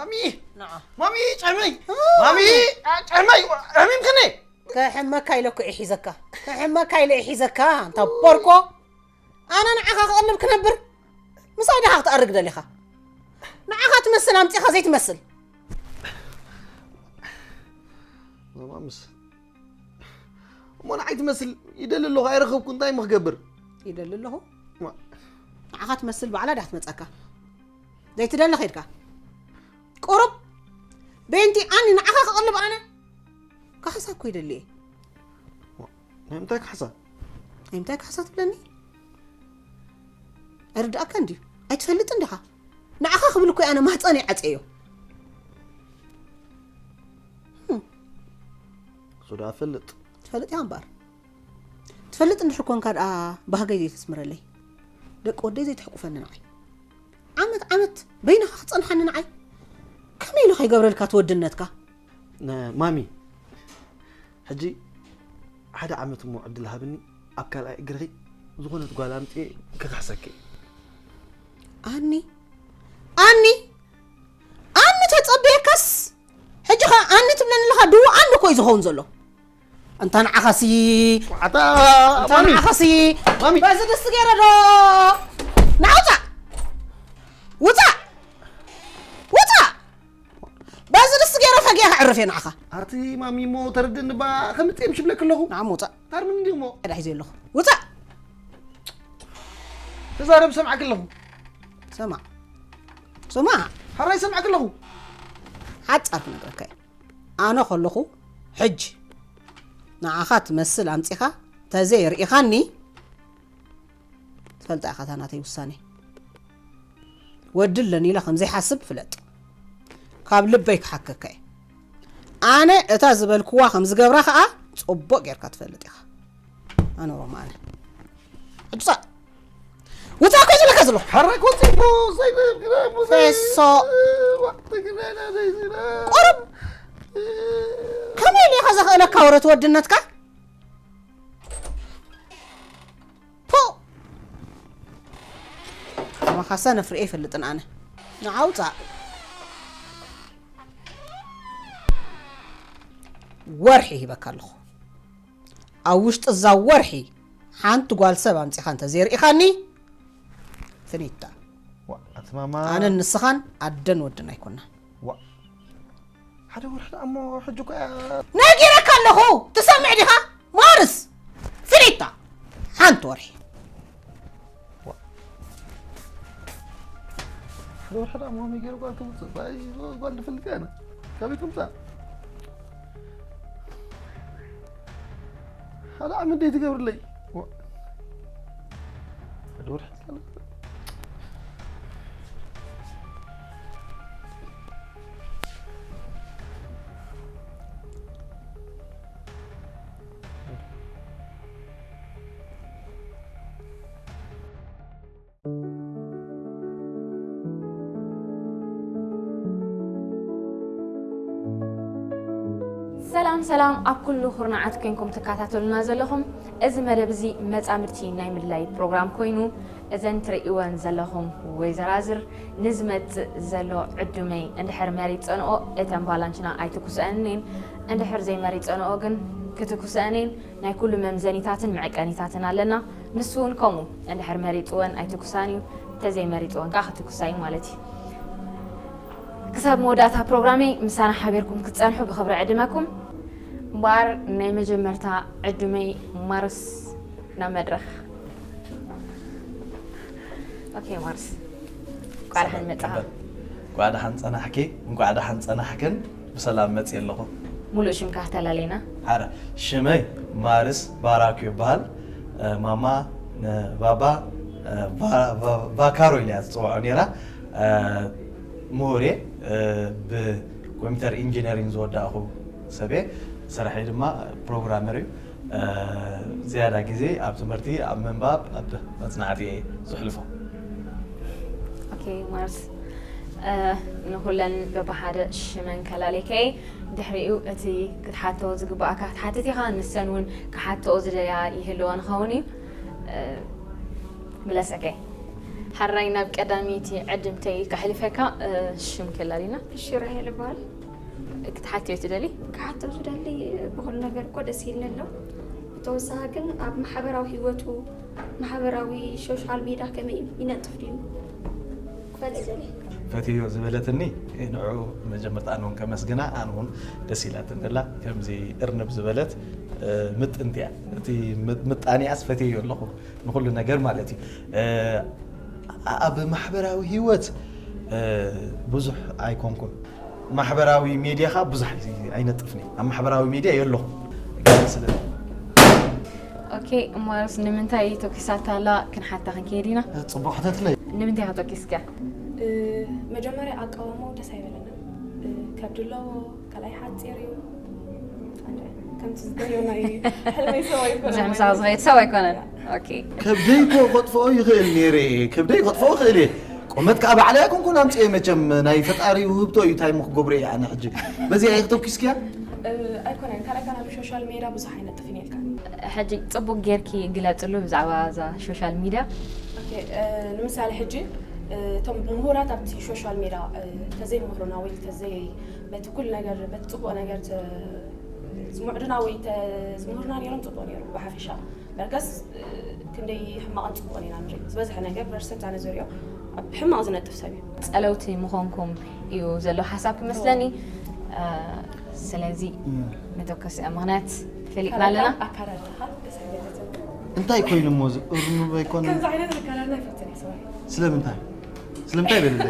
ማሚ! ማሚ ጨመይ! ማሚ ጨመይ! ሕሚም ከነ! ከሕመካ ኢለ እኮ እየ ሒዘካ። ከሕመካ ኢለ እየ ሒዘካ። እንታ ቦርኮ። ኣነ ንዓኻ ክቕልብ ክነብር? ምሳይ ዲኻ ክትኣርግ ደሊኻ? ንዓኻ ትመስል ኣምጺኻ ዘይትመስል። ማማምስ እሞ ንዓይ ትመስል ይደሊ ኣለኹ ኣይረኸብኩ እንታይ ምክገብር? ይደሊ ኣለኹ። ንዓኻ ትመስል ባዕላ ዲያ ክትመጸካ? ዘይትደሊ ኸይድካ። ቁሩብ ቤንቲ ኣኒ ንዓኻ ክቕልብ ኣነ ካሕሳ እኮ ይደሊ እየ። ናይ ምንታይ ካሕሳ? ናይ ምንታይ ካሕሳ ትብለኒ? ኣይርድኣካ እንድዩ። ኣይትፈልጥን ዲኻ? ንዓኻ ክብል እኮ ኣነ ማህፀን ይዓፀዮ። እሱ ደኣ ፈልጥ። ትፈልጥ ኢኻ እምበኣር። ትፈልጥ እንድሕር ኮንካ ደኣ ባህገይ ዘይተስምረለይ። ደቂ ወደይ ዘይትሕቁፈኒ ንዓይ። ዓመት ዓመት በይንኻ ክጸንሓኒ ንዓይ። ከመይ ኢሉ ከይገብረልካ ትወድነትካ? ማሚ፣ ሕጂ ሓደ ዓመት እሞ ዕድል ሃብኒ፣ ኣብ ካልኣይ እግርኺ ዝኾነት ጓል ኣምጽኤ ክኽሕሰኪ። ኣኒ ኣኒ ኣኒ ተጸብየካስ ሕጂ ኸ ኣኒ ትብለኒ ኣለኻ? ድዎ ኣኒ እኮ እዩ ዝኸውን ዘሎ። እንታ ንዓኻሲ ኣታ እንታ ማሚ ንዓኻሲ ማሚ በዚ ድስቲ ገይረ ዶ ንዓውፃእ ውፃእ ውፃእ በዚ ድስቲ ገይረ ፈጊያ ከዕርፍ እየ ንዓኻ። ኣቲ ማሚ እሞ ተረድእኒ ባ ከምፅእ ምሽ ብለክ ኣለኹ። ንዓም ውፃእ ታርምን እንዲ እሞ ዕዳ ሒዘ ኣለኹ። ውፃእ ተዛረብ ሰምዓክ ኣለኹ። ሰማዕ ስማዕ ሓራይ ሰምዓክ ኣለኹ። ሓጻር ክነግረካ እየ። ኣነ ከለኹ ሕጂ ንዓኻ ትመስል ኣምጺኻ ተዘይ ርኢኻኒ ትፈልጣ ኢኻ እታ ናተይ ውሳኔ። ወዲ ኣለኒ ኢለ ከም ዘይሓስብ ፍለጥ። ካብ ልበይ ክሓከካ እየ። ኣነ እታ ዝበልክዋ ከም ዝገብራ ከኣ ጽቡቕ ጌርካ ትፈልጥ ኢኻ። ኣነ ሮማ ኣነ። ሕጂ ውጻእ። ውጻእ እኮ እየ ዝብለካ ዘለኹ። ሓራይ ክወጽእ እኮ፣ ዘይነ-፣ ግዳ እሞ ዘይ-፣ ፌሶ። ወቅቲ ግዳ ዘይነ-፣ ቁሩብ። ከመይ ኢለ ኢኻ ዘኽእለካ ወረ ትወድነትካ? ፖ! ከማኻሰ ነፍርኤ ይፈልጥን ኣነ። ንዓ ውጻእ። ወርሒ ሂበካ ኣለኹ። ኣብ ውሽጢ እዛ ወርሒ ሓንቲ ጓል ሰብ ኣምጺኻ እንተ ዘይርኢኻኒ፣ ፍኒታ። ዋ፣ ኣቲ ማማ። ኣነን ንስኻን ኣደን ወድን ኣይኮናን። ዋ። ሓደ ወርሒ ደኣ እሞ ሕጂ እኮ እያ። ነጊረካ ኣለኹ፣ ትሰምዕ ዲኻ? ማርስ! ፍኒታ! ሓንቲ ወርሒ። ዋ። ሓደ ወርሒ ደኣ እሞ መይ ገይሩ ጓል ክምፅእ? ባይ፣ ጓል ንፈልጥ እያ። ካበይ ትምፃእ? ሓደ ዓመት ደይ ትገብርለይ። ዋ። ሓደ ወርሒ ሰላም ሰላም፣ ኣብ ኩሉ ኩርናዓት ኮንኩም ትከታተሉና ዘለኹም፣ እዚ መደብ እዚ መጻምድቲ ናይ ምድላይ ፕሮግራም ኮይኑ፣ እዘን ትርእይወን ዘለኹም ወይዘራዝር ንዝመጽእ ዘሎ ዕዱመይ እንድሕር መሪጸንኦ፣ እተን ባላንችና ኣይትኩሰአንን እየን። እንድሕር ዘይመሪጸንኦ ግን ክትኩሰአን እየን። ናይ ኩሉ መምዘኒታትን መዐቀኒታትን ኣለና። ንሱ እውን ከምኡ፣ እንድሕር መሪጽወን ኣይትኩሳን እዩ፣ እንተዘይመሪጽወን ከኣ ክትኩሳ እዩ ማለት እዩ። ክሳብ መወዳእታ ፕሮግራመይ ምሳና ሓቢርኩም ክትጸንሑ ብኽብሪ ዕድመኩም። እምበኣር ናይ መጀመርታ ዕዱመይ ማርስ ናብ መድረኽ። ኦኬ ማርስ፣ እንኳዕ ደሓን መጻኻ። እንኳዕ ደሓን ጸናሕኪ፣ እንኳዕ ደሓን ጸናሕክን። ብሰላም መጽየ ኣለኹ። ሙሉእ ሽምካ ተላለይና። ሓረ፣ ሽመይ ማርስ ባራኩ ይበሃል። እ፣ ማማ ንባባ፣ እ፣ ባ-፣ ባ-፣ ባካሮ ኢላ እያ ትጽውዖ ነይራ። እ፣ ምሁር እየ። እ፣ ብኮምፒውተር ኢንጂነሪንግ ዝወዳእኹ ሰብ እየ። ስርሐይ ድማ ፕሮግራመር እዩ። እ፣ ዝያዳ ግዜ ኣብ ትምህርቲ፣ ኣብ ምንባብ፣ ኣብ መጽናዕቲ እየ ዘሕልፎ። ኦኬ፣ ማርስ፣ እ፣ ንኹለን በብሓደ ሽመን ከላልየከ፣ ድሕሪኡ እቲ ክትሓቶ ዝግባኣካ ክትሓትት ኢኻ፣ ንሰን እውን ክሓትኦ ዝደልያ ይህልወን ክኸውን እዩ። እ፣ ምለሰከ። ሓራይ ናብ ቀዳመይቲ ዕድምተይ ከሕልፈካ፣ እ፣ ሽም ከላሊና። እሺ፣ ራሄል እበሃል። ክትሓትዮ ትደሊ? ክሓቶ ዝደሊ፣ ብኹሉ ነገር እኮ ደስ ኢልኒ ኣሎ። ብተወሳኺ ግን ኣብ ማሕበራዊ ህይወቱ፣ ማሕበራዊ ሶሻል ሜድያ ከመይ ይነጥፍ ድዩ ክፈልጥ ደሊ። ፈትዮ ዝበለትኒ ንዑ መጀመርታ ኣነ እውን ከመስግና። ኣነ እውን ደስ ኢላትኒ ኣላ። ከምዚ እርንብ ዝበለት፣ እ፣ ምጥንቲ እያ። እቲ ም- ምጣኔኣስ ፈትዮ ኣለኹ ንኩሉ ነገር ማለት እዩ። እ፣ ኣብ ማሕበራዊ ህይወት፣ እ፣ ብዙሕ ኣይኮንኩን። ማሕበራዊ ሜድያ ኸዓ ብዙሕ ኣይነጥፍኒ። ኣብ ማሕበራዊ ሜድያ የለኹ። ስለ ኦኬ፣ እሞስ ንምንታይ ተኪሳታ ኣላ ክንሓታ ክንከይድ ኢና። ጽቡቕ ሕተትለይ። ንምንታይ ኢኻ ተኪስካ? እ፣ መጀመርያ ኣቃውማኡ ደስ ኣይበለንን። እ፣ ከብዲ ኣለዎ፣ ካልኣይ ሓፂር እዩ። ኣነ ከምቲ ዝደልዮ ናይ ሕልመይ ሰብ ኣይኮነን ብዙሕ ማለት ምሳኻ እዩ። ዝኸይድ ሰብ ኣይኮነን። ኦኬ። ከብደይ እኮ ከጥፍኦ ይኽእል ነይረ። ከብደይ ከጥፍኦ ይኽእል እየ። ቁመት ከዓ ባዕለይ ኣይኮንኩን ኣምፅኤ። መቸም ናይ ፈጣሪ ውህብቶ እዩ። እንታይ እሞ ክገብሮ እየ ኣነ ሕጂ? በዚኣ እየ ክተኩስክያ? እ፣ ኣይኮነን። ካልኣይ ካና ብሶሻል ሜድያ ብዙሕ ኣይነጥፍን ኢልካ። ሕጂ ጽቡቅ ጌርኪ ግለጽሉ ብዛዕባ እዛ ሶሻል ሚድያ። ኦኬ፣ እ፣ ንምሳሌ ሕጂ፣ እ፣ እቶም ምሁራት ኣብቲ ሶሻል ሜድያ፣ እ፣ ተዘይምህሩና ወይ ተዘይ በቲ ኩሉ ነገር በቲ ጽቡቅ ነገር ተ- ዝምዕዱና ወይ ተ- ዝምህሩና ነይሮም ጽቡቅ ነይሩ ብሓፈሻ። በርገስ፣ እ፣ ክንደይ ሕማቅን ጽቡቅን ኢና ንርኢ። ዝበዝሐ ነገር በርሰት ኣነ ዝሪኦ ኣብ ሕማቅ ዝነጥፍ ሰብ እዩ። ጸለውቲ ምኾንኩም እዩ ዘሎ ሓሳብ ክመስለኒ። እ፣ ስለዚ መተኮሲ ምኽንያት ፈሊጥና ኣለና። ኣካዳድናኻ ደስ ኣይበለትን። እንታይ ኮይኑ እሞ እዚ እርኑብ ኣይኮነን? ከምዚ ዓይነት ኣካዳድና ኣይፈትን እየ፣ ሶሪ። ስለምንታይ? ስለምንታይ በልለ?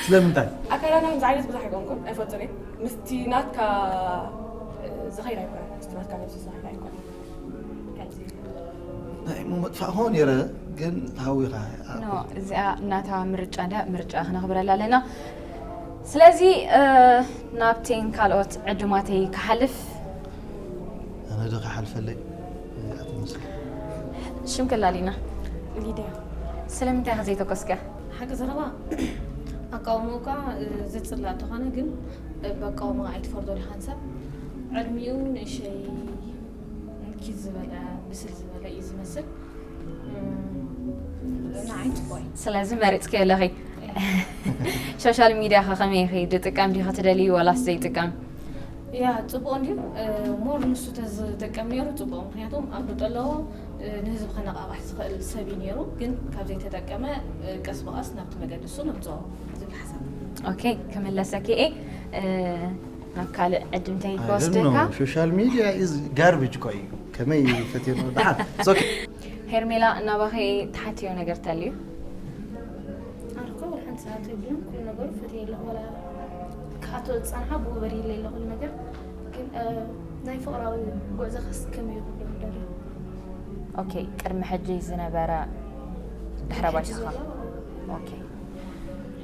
ስለምንታይ? ኣካዳድና ከምዚ ዓይነት ብዙሕ ኣይኮንኩን፣ ኣይፈትን እየ። ምስቲ ናትካ፣ እ፣ ዝኸይድ ኣይኮነን፣ ምስቲ ናትካ ነብሲ ዝኸይድ ኣይኮነን። ከምዚ ናይ እሞ መጥፋእኮ ነይረ ግን ሃዊኻ። ኖ፣ እዚኣ ናታ ምርጫ እንዳ ምርጫ ክነኽብረላ ኣለና። ስለዚ፣ እ፣ ናብተን ካልኦት ዕዱማተይ ክሓልፍ። ኣነ ዶ ክሓልፈለይ? እዚኣ ትመስል። ሽም ከላሊና። ሊድያ። ስለምንታይ ኢኻ ዘይተኮስካ? ሓቂ ዘረባ ኣቃውሞካ፣ እ፣ ዘጽላእ እንተኾነ ግን፣ እ፣ በቃውሞ ኣይትፈርዶ ኢኻ። ሰብ ዕድሚኡ ንእሸይ ንኪ ዝበለ ብስል ዝበለ እዩ ዝመስል። እም፣ ንዓይ ጽቡቕ እዩ። ስለዚ መሪጽክዮ ኣለኺ። ሶሻል ሚድያ ከ ከመይ ኢኺ? ድጥቀም ዲኺ ትደልዪ ዋላስ ዘይጥቀም? ያ ጽቡቕ እንድዩ። እ፣ ሞር ንሱ ተዝጥቀም ነይሩ ጽቡቕ። ምክንያቱ ኣፍልጦ ኣለዎ፣ እ፣ ንህዝቢ ከነቓቕሕ ዝኽእል ሰብ እዩ ነይሩ። ግን ካብ ዘይተጠቀመ፣ እ፣ ቀስ ብቐስ ናብቲ መገዲ እሱ ነምጽኦ ዝብል ሓሳብ። ኦኬ፣ ክምለሰኪ እየ። እ፣ ናብ ካልእ ዕድምተይ I don't ክወስደካ። know. ሶሻል ሚድያ ኢዝ ጋርቤጅ እኮ እዩ። ከመይ ፈትዮ ነው ደሓን። It's okay. ሄርሜላ፣ ናባኺ ትሓትዮ ነገር ተልዩ? ኣነ እኮ ወላ ሓንቲ ሰዓት የብልን። ኩሉ ነገሩ ፈትየ ኣለኹ። ወላ ክሓቶ ዝጸንሓ ብኡ በሪህለይ ኣሎ ኩሉ ነገር። ግን፣ እ፣ ናይ ፍቕራዊ ጉዕዞ ከስ ከመይ ይኹን ዶ ምደሪ? ኦኬ፣ ቅድሚ ሕጂ ዝነበረ ድሕረ ሕጂ ባይታኻ። ዘሎ ኦኬ።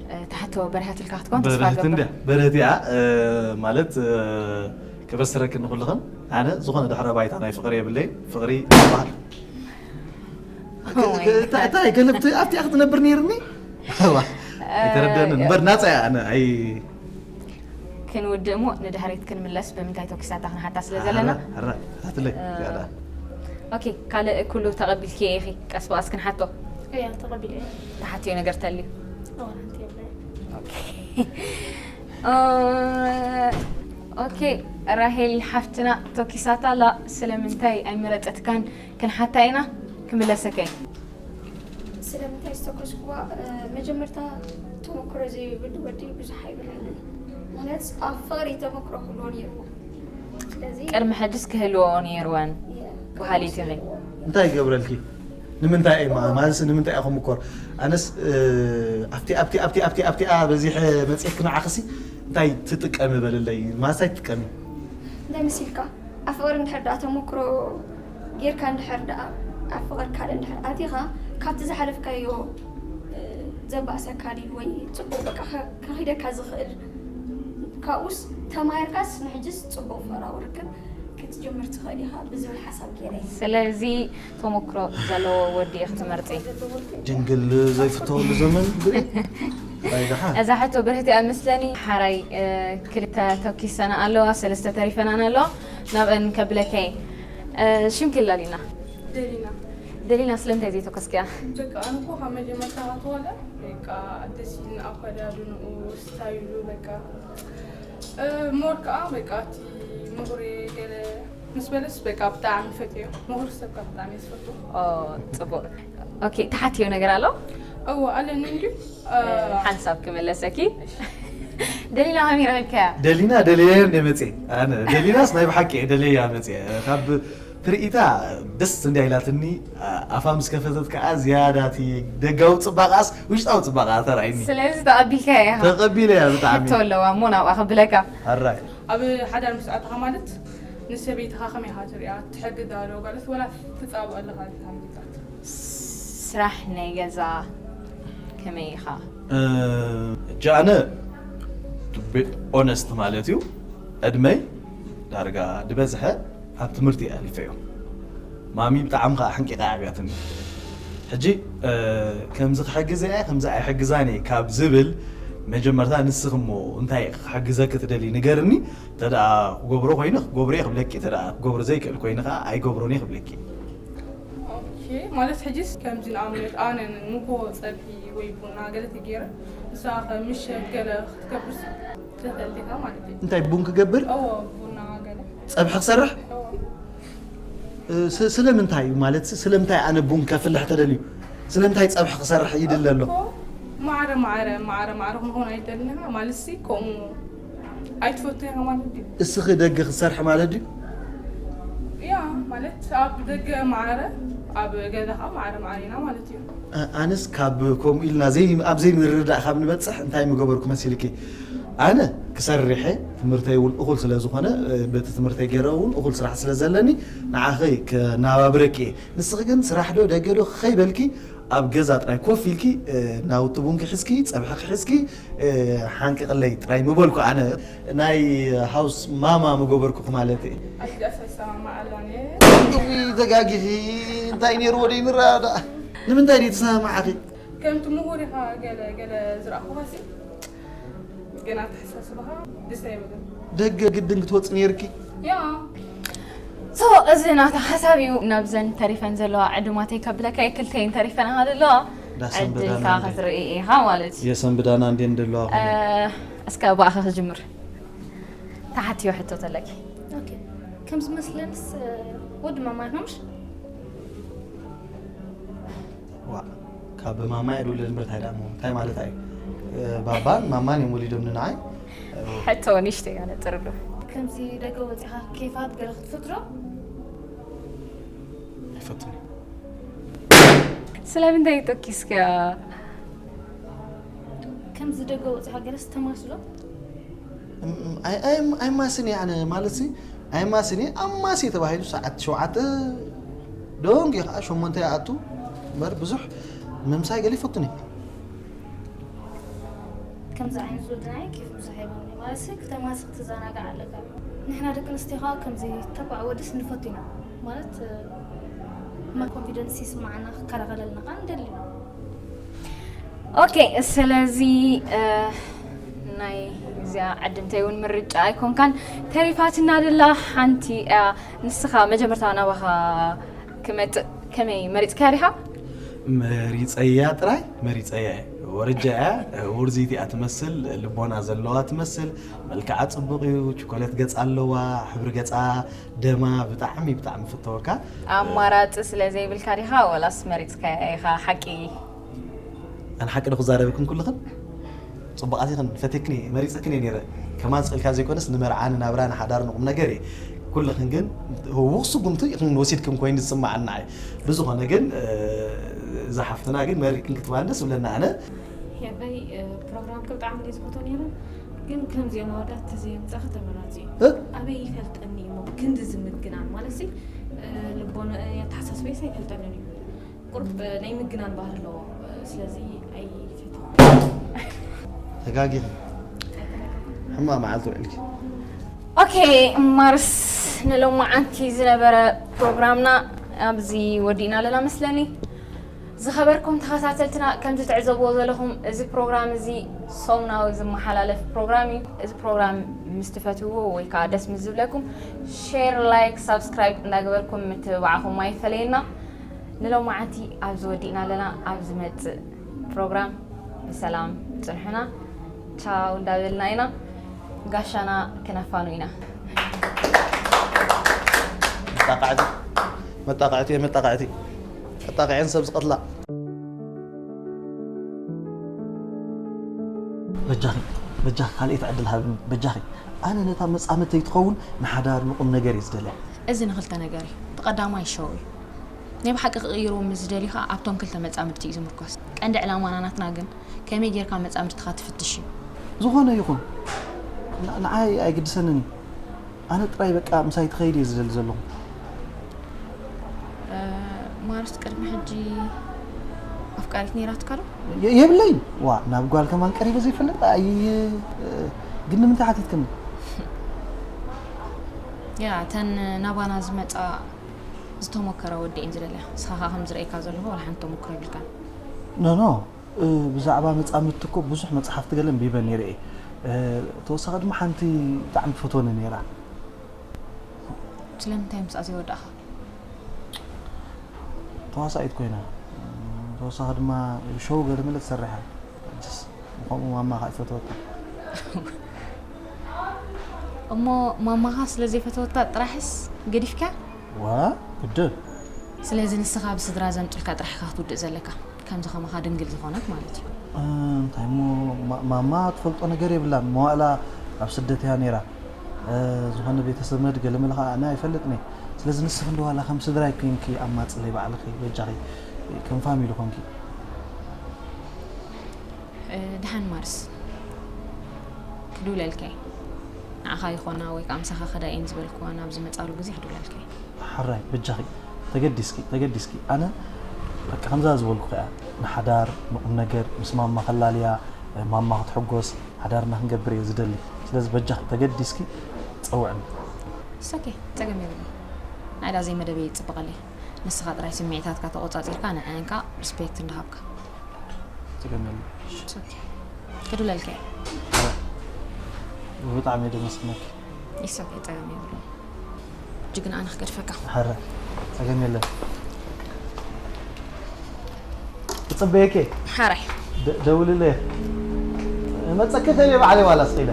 እ፣ ትሓቶ በርሀትልካ ክትኮን ተስፋ በረህት ገብር። እንድያ፣ በረህት እያ፣ እ፣ ማለት፣ እ፣ ክበስረክን ንኹልኽን። ኣነ ዝኾነ ድሕረ ባይታ ናይ ፍቕሪ የብለይ። ፍቕሪ ይበሃል። Oh my God። እንታይ፣ እንታይ፣ ገለብቲ ኣብቲ እያ ክትነብር ነይርኒ? ዋ፣ ኣይተረደኣንን። እምበር ናጻ እያ፣ ኣነ ኣይ- ክንውድእ እሞ ንድሕሪት ክንምለስ ብምንታይ ተኩሳታ ክንሓታ ስለ ዘለና። ሕራ፣ ሕራ፣ ሕራትለይ፣ እ፣ ያዳ። ኦኬ፣ ካልእ ኩሉ ተቐቢልክዮ ኢኺ፣ ቀስ ብቐስ ክንሓቶ። እያ፣ ተቐቢለ እየ። ተሓትዮ ነገር ተልዩ? እዋ፣ ሓንቲ የብለይ። ኦኬ። እ፣ ኦኬ፣ ራሄል ሓፍትና ተኪሳታ ኣላ፣ ስለምንታይ ኣይመረጸትካን ክንሓታ ኢና፣ ክምለሰካ እዩ። ስለምንታይ ዝተኮስኩዋ፣ እ፣ መጀመርታ ተመክሮ ዘይብሉ ወዲ ብዙሕ ኣይብልዕን። ምክንያቱ ኣብ ፍቕሪ ተመክሮ ክህልዎ ነይርዎ። ስለዚ ቅድሚ ሕጅስ ክህልዎ ነይርወን የ-፣ በሃሊት ኢኺ። እንታይ ይገብረልኪ? ንምንታይ እየ ማ-፣ ማለትስ ንምንታይ እየ ክምኮር? ኣነስ፣ እ፣ ኣብቲ፣ ኣብቲ፣ ኣብቲ፣ ኣብቲ፣ ኣብቲኣ በዚሐ መጽኤክ ንዓኽሲ እንታይ ትጥቀሚ በልለይ? ማለትስ ኣይትጥቀሚ? እንታይ መሲልካ? ኣብ ፍቕሪ እንድሕር ደኣ ተመክሮ ጌርካ እንድሕር ደኣ ኣብ ፍቕሪ ካልእ እንድሕር ኣቲኻ፣ ካብቲ ዝሓለፍካዮ፣ እ፣ ዘባእሰካ ድዩ ወይ ጽቡቕ በቃ ከ-፣ ከኺደካ ዝኽእል፣ ካብኡስ ተማሂርካስ ንሕጅስ ጽቡቕ ፍቕራዊ ርክብ ክትጅምር ትኽእል ኢኻ ብዝብል ሓሳብ ገይረ እየ። ስለዚ ተመክሮ ዘለዎ ወዲ ኢኺ ትመርጺ? ጅንግል ዘይፍተወሉ ዘመን ብሪ። ባይ ደሓን። እዛ ሕቶ ብርህቲ እያ መስለኒ። ሓራይ፣ እ፣ ክልተ ተኪሰና ኣለዋ፣ ሰለስተ ተሪፈናን ኣለዋ። ናብአን ከብለካ እየ። እ፣ ሽም ክላሊና። ደሊና። ደሊና ስለምንታይ ዘይተኮስክያ? ጀካ ኣነ እኮ ካብ መጀመርታ ክትወለ በቃ ደስ ኢልን ኣከዳድንኡ ስታይሉ በቃ እ፣ ሞር ከዓ በቃ እቲ ምሁር ገለ ምስ በለስ በቃ ብጣዕሚ ፈትዮ። ምሁር ሰብ ከዓ ብጣዕሚ እየ ዝፈቱ። ኦ፣ ጽቡቕ። ኦኬ፣ ተሓትዮ ነገር ኣሎ? እዎ ኣለኒ እንድዩ። ሓንሳብ ክመለሰኪ። ደሊና ከመይ ረኺብካያ? ደሊና ደለየ እንደ መፅየ ኣነ ደሊናስ ናይ ብሓቂ እየ ደለያ መፅየ ካብ ትርኢታ ደስ እንዲያ ኢላትኒ። ኣፋ ምስ ከፈተት ከዓ ዝያዳ እቲ ደጋዊ ፅባቃስ ውሽጣዊ ፅባቃ ተራእይኒ። ስለዚ ተቐቢልካያ ኢኻ። ተቐቢለ እያ ብጣዕሚ። ሕቶ ኣለዋ እሞ ናብኣ ከብለካ። ኣራይ ኣብ ሓዳር ምስ ኣተኻ ማለት ንሰበይትኻ ከመይ ኢኻ ትሪኣ? ትሕግዛ ዶ ማለት ወላ ትፃብኦ ኣለኻ? ዝሓምታት ስራሕ ናይ ገዛ ከመይ ኢኻ? ጃነ ኦነስት ማለት እዩ። ዕድመይ ዳርጋ ዝበዝሐ ኣብ ትምህርቲ ኣሊፈዮ። ማሚ ብጣዕሚ ከዓ ሓንቂቃ ዓብያትኒ። ሕጂ ከምዚ ክሕግዘ እየ ከምዚ ኣይሕግዛን እየ ካብ ዝብል መጀመርታ ንስኽሞ እንታይ ክሕግዘኪ ትደሊ ንገርኒ። ተደኣ ክገብሮ ኮይኑ ክገብሮ እየ ክብለኪ፣ ተደኣ ክገብሮ ዘይክእል ኮይኑ ከዓ ኣይገብሮን እየ ክብለኪ። ኦኬ፣ ማለት ሕጂስ ከምዚ ንኣብነት ኣነ ንጎ ፀብሒ ወይ ቡና ገለ ተገይረ ንሳ ምሸት ገለ ክትገብር ትኽእል ዲኻ ማለት እዩ። እንታይ ቡን ክገብር እዎ ቡና ገለ ፀብሒ ክሰርሕ እዎ እ፣ ስ- ስለምንታይ እዩ ማለት ስለምንታይ ኣነ ቡን ከፍልሕ ተደልዩ ስለምንታይ ፀብሒ ክሰርሕ ይድለ ኣሎ? እኮ ማዕረ ማዕረ ማዕረ ማዕረ ክንኾን ኣይደልና ማለት ሲ ከምኡ ኣይትፈቱ ኢኻ ማለት ድዩ? እስኺ ደገ ክትሰርሒ ማለት ድዩ? ያ ማለት ኣብ ደገ ማዕረ ኣብ ገዛ ከዓ ማዕረ ማዕረ ኢና ማለት እዩ። እ፣ ኣነስ ካብ ከምኡ ኢልና ዘይ ኣብ ዘይምርዳእ ካብ ንበፅሕ እንታይ ምገበርኩ መሲልኪ? ኣነ ክሰርሐ ትምህርተይ እውን እኹል ስለ ዝኾነ እ፣ በቲ ትምህርተይ ገይረ እውን እኹል ስራሕ ስለ ዘለኒ ንዓኺ ከናባብረኪ እየ። ንስኺ ግን ስራሕ ዶ ደገ ዶ ከይበልኪ ኣብ ገዛ ጥራይ ኮፍ ኢልኪ እ፣ ናውቲ ቡንኪ ሒዝኪ ፀብሕኺ ሒዝኪ እ፣ ሓንቂቕለይ ጥራይ ምበልኩ ኣነ ናይ ሃውስ ማማ ምገበርኩ ማለት እየ። ኣዲዳስ ኣይሰማማዓላን እየ። እውይ ተጋጊኺ እንታይ ነይርዎ ደይ ምረዳእ ንምንታይ ደይ ተሰማማዓኺ? ከምቲ ምሁር ኢኻ ገለ ገለ ዝረኣኹኻሲ ግን ኣተሓሳስባኻ ደስ ኣይብልን። ደገ ግድን ክትወፂ ነይርኪ? ያ ሶ እዚ ናታ ሓሳብ እዩ። ናብዘን ተሪፈን ዘለዋ ዕዱማተይ ከብለካ ክልተይን ተሪፈን ኣለዋ። ዳሰን ዕድልካ በዳና እንዴ? ክትርኢ ኢኻ ማለት እዩ። የሰን ብዳና እንዴ እንደለዋ እ፣ እስከ ብኣኻ ክጅምር። ተሓትዮ ሕቶ ተለኪ። ኦኬ። ከም ዝመስለንስ ወዲ ማማ ኢኹምሽ? ዋ ካብ ማማ እየ ድውለድ እምበር እንታይ ደኣ እሞ እንታይ ማለት እዩ? እ፣ ባባን ማማን እዮም ወሊዶም ንዓይ። ሕቶ ንእሽተይ ኣነጥርሉ። ከምዚ ደገ ወፂኻ ኬፋት ገለ ክትፈትሮ? ኣይፈቱን። ስለምንታይ ተኪስካ? ከምዚ ደገ ወፂኻ ገለስ ተማስሎ? እም፣ ኣይ- ኣይ- ኣይማስን እየ ኣነ ማለት ሲ ኣይማስን እየ። ኣማሲ ተባሂሉ ሰዓት ሸውዓተ ዶንግ ከዓ ሸሞንተ ይኣቱ እምበር ብዙሕ ምምሳይ ገለ ይፈቱን እየ። ከምዚ ዓይነት ወድናይ ኬፍ ብዙሕ ኣይብሉን እዩ ማለት ሲ ክተማሲ ክትዘናጋዕ ኣለካ። ንሕና ደቂ ኣንስትዮ ከዓ ከምዚ ተባዕ ወድስ ንፈቱ ኢና ማለት ማ ኮንፊደንስ ይስማዓና ክከላኸለልና ከዓ ንደሊ ኢና። ኦኬ ስለዚ እ፣ ናይ እዚኣ ዕድምተይ እውን ምርጫ ኣይኮንካን ተሪፋትና ደላ ሓንቲ እያ። ንስኻ መጀመርታ ናባኻ ክመፅእ ከመይ መሪፅካያ ዲኻ? መሪፀያ ጥራይ መሪፀያ እየ። ወርጃ እያ ውርዚቲ እያ ትመስል ልቦና ዘለዋ ትመስል። መልክዓ ፅቡቕ እዩ። ችኮለት ገፃ ኣለዋ። ሕብሪ ገፃ ደማ ብጣዕሚ ብጣዕሚ ፍተወካ። ኣማራፂ ስለ ዘይብልካ ዲኻ ወላስ መሪፅካያ ኢኻ ሓቂ? ኣነ ሓቂ ዶ ክዛረበክን ኩልኽን ፅቡቓት ኢኽን ፈትየክን እየ መሪፀክን እየ ነይረ። ከማን ስቕልካ ዘይኮነስ ንመርዓ ንናብራ ንሓዳር ንቁም ነገር እየ። ኩልኽን ግን ህውኽ ስጉምቲ ኢኽን ወሲድክን ኮይኑ ዝስማዓና እየ። ብዝኾነ ግን እዛ ሓፍትና ግን መሪቕክን ክትባን ደስ ብለና ኣነ። የበይ ፕሮግራም ብጣዕሚ እንደ ዝፈቶ ነይረ ግን ከምዚኦም ኣወዳት ተዘየምፀኺ ተመራፂ እዩ። እ? ኣበይ ይፈልጠኒ እሞ ክንዲ ዝምግናን ማለት ሲ ልቦና ኣተሓሳስበይስ ኣይፈልጠንን እዩ። ቁርብ ናይ ምግናን ባህሪ ኣለዎ። ስለዚ ኣይፈትዎ። ተጋጊኺ ሕማቕ መዓልቲ ውዕልኪ። ኦኬ ማርስ ንሎማዓንቲ ዝነበረ ፕሮግራምና ኣብዚ ወዲእና ኣለና መስለኒ። ዝኸበርኩም ተኸታተልትና ከምዚ ትዕዘብዎ ዘለኹም እዚ ፕሮግራም እዚ ሰሙናዊ ዝመሓላለፍ ፕሮግራም እዩ። እዚ ፕሮግራም ምስ ትፈትውዎ ወይ ከዓ ደስ ምስ ዝብለኩም ሼር፣ ላይክ፣ ሳብስክራይብ እንዳገበርኩም ምትብባዕኹም ኣይፈለየና። ንሎማዓንቲ ኣብዚ ወዲእና ኣለና። ኣብ ዝመጽእ ፕሮግራም ብሰላም ጽንሑና። ቻው እንዳበልና ኢና። ጋሻና ክነፋኑ ኢና። መጣቃዕቲ፣ መጣቃዕቲ፣ መጣቃዕቲ። መጣቃዕን ሰብ ዝቐትላ። በጃኺ፣ በጃኺ ካልኣይቲ ዕድል ሃብኒ፣ በጃኺ። ኣነ ነታ መጻምድተይ ትኸውን ንሓዳር ንቁም ነገር እየ ዝደልያ። እዚ ንኽልተ ነገር እዩ። እቲ ቀዳማይ ሸው እዩ። ናይ ብሓቂ ክቕይርዎ ምስ ዝደልዩ ኸኣ ኣብቶም ክልተ መጻምድቲ እዩ ዝምርኮስ። ቀንዲ ዕላማና ናትና ግን ከመይ ጌርካ መጻምድትኻ ትፍትሽ እዩ። ዝኾነ ይኹን፣ ን-፣ ንዓይ ኣይግድሰንን እዩ። ኣነ ጥራይ በቃ ምሳይ ትኸይድ እየ ዝደሊ ዘለኹ። እ፣ ማርስ ቅድሚ ሕጂ ኣፍቃሪት ነይራትካ ዶ? የ-፣ የብለይን። ዋ፣ ናብ ጓል ከማን ቀሪበ ዘይፈልጥ? ኣይ፣ እ፣ ግን ንምንታይ ሓቲትክኒ? ያ፣ እተን ናባና ዝመጻ ዝተሞከረ ወዲ እየን ዝደልያ። ንስኻ ኸኣ ከም ዝርእየካ ዘለኹ ዋላ ሓንቲ ተሞክሮ የብልካን። ኖ፣ ኖ። እ፣ ብዛዕባ መጻምድቲ እኮ ብዙሕ መጽሓፍቲ ገለ ኣንቢበ ነይረ እየ። እ፣ ተወሳኺ ድማ ሓንቲ ብጣዕሚ ትፈትወኒ ነይራ። ስለምንታይ ምስኣ ዘይወዳእኻ? ተዋሳኢት ኮይና። ተወሳኺ ድማ ሾው ገለ መለ ትሰርሕ እያ። ሕጅስ ብኸምኡ ማማኻ ኣይፈተወታ። እሞ ማማኻ ስለ ዘይፈተወታ ጥራሕስ ገዲፍካ? ዋ፣ ግድን። ስለዚ ንስኻ ብስድራ ዘምጹልካ ጥራሕ ኢኻ ክትውድእ ዘለካ። ከምዚ ከማኻ ድንግል ዝኾነት ማለት እዩ። እ፣ እንታይ እሞ ማ-፣ ማማ ትፈልጦ ነገር የብላን። መዋእላ ኣብ ስደት እያ ነይራ። እ፣ ዝኾነ ቤተሰብ መድ ገለ መለ ኸኣ ኣነ ኣይፈልጥን እየ። ስለዚ ንስኺ እንዶ ዋላ ከም ስድራይ ኮይንኪ ኣማጽለይ ባዕልኺ በጃኺ ከም ፋሚሊ ኮንኪ። እ፣ ደሓን ማርስ ክድውለልካ እየ። ንዓኻ ይኾና ወይ ከኣ ምሳኻ ከዳ እየን ዝበልክዋ ናብ ዝመጻሉ ግዜ ክድውለልካ እየ። ሓራይ በጃኺ ተገዲስኪ፣ ተገዲስኪ። ኣነ በቃ ከምዛ ዝበልኩ እያ። ንሓዳር፣ ንቁም ነገር፣ ምስ ማማ ከላልያ፣ ማማ ክትሕጎስ፣ ሓዳርና ክንገብር እየ ዝደሊ። ስለዚ በጃኺ ተገዲስኪ ጸውዕኒ። It's okay፣ ጸገም የብሉን። ናይዳ ዘይመደበይ ይጽብቐለይ። ንስኻ ጥራይ ስምዒታትካ ተቖጻጺርካ ንዐንካ ሪስፔክት እንዳሃብካ። ጸገም የለን። It's okay። ክድውለልካ እየ። ብጣዕሚ እየ ደመስግነኪ። It's okay፣ ጸገም የብሉን። ሕጂ ግን ኣነ ክገድፈካ። ሓረ፣ ጸገም የለን። ክጽበየኪ። ሓራይ። ደ-፣ ደውልለይ። መጸኪ ተልየ ባዕለይ ዋላ ስኢለ።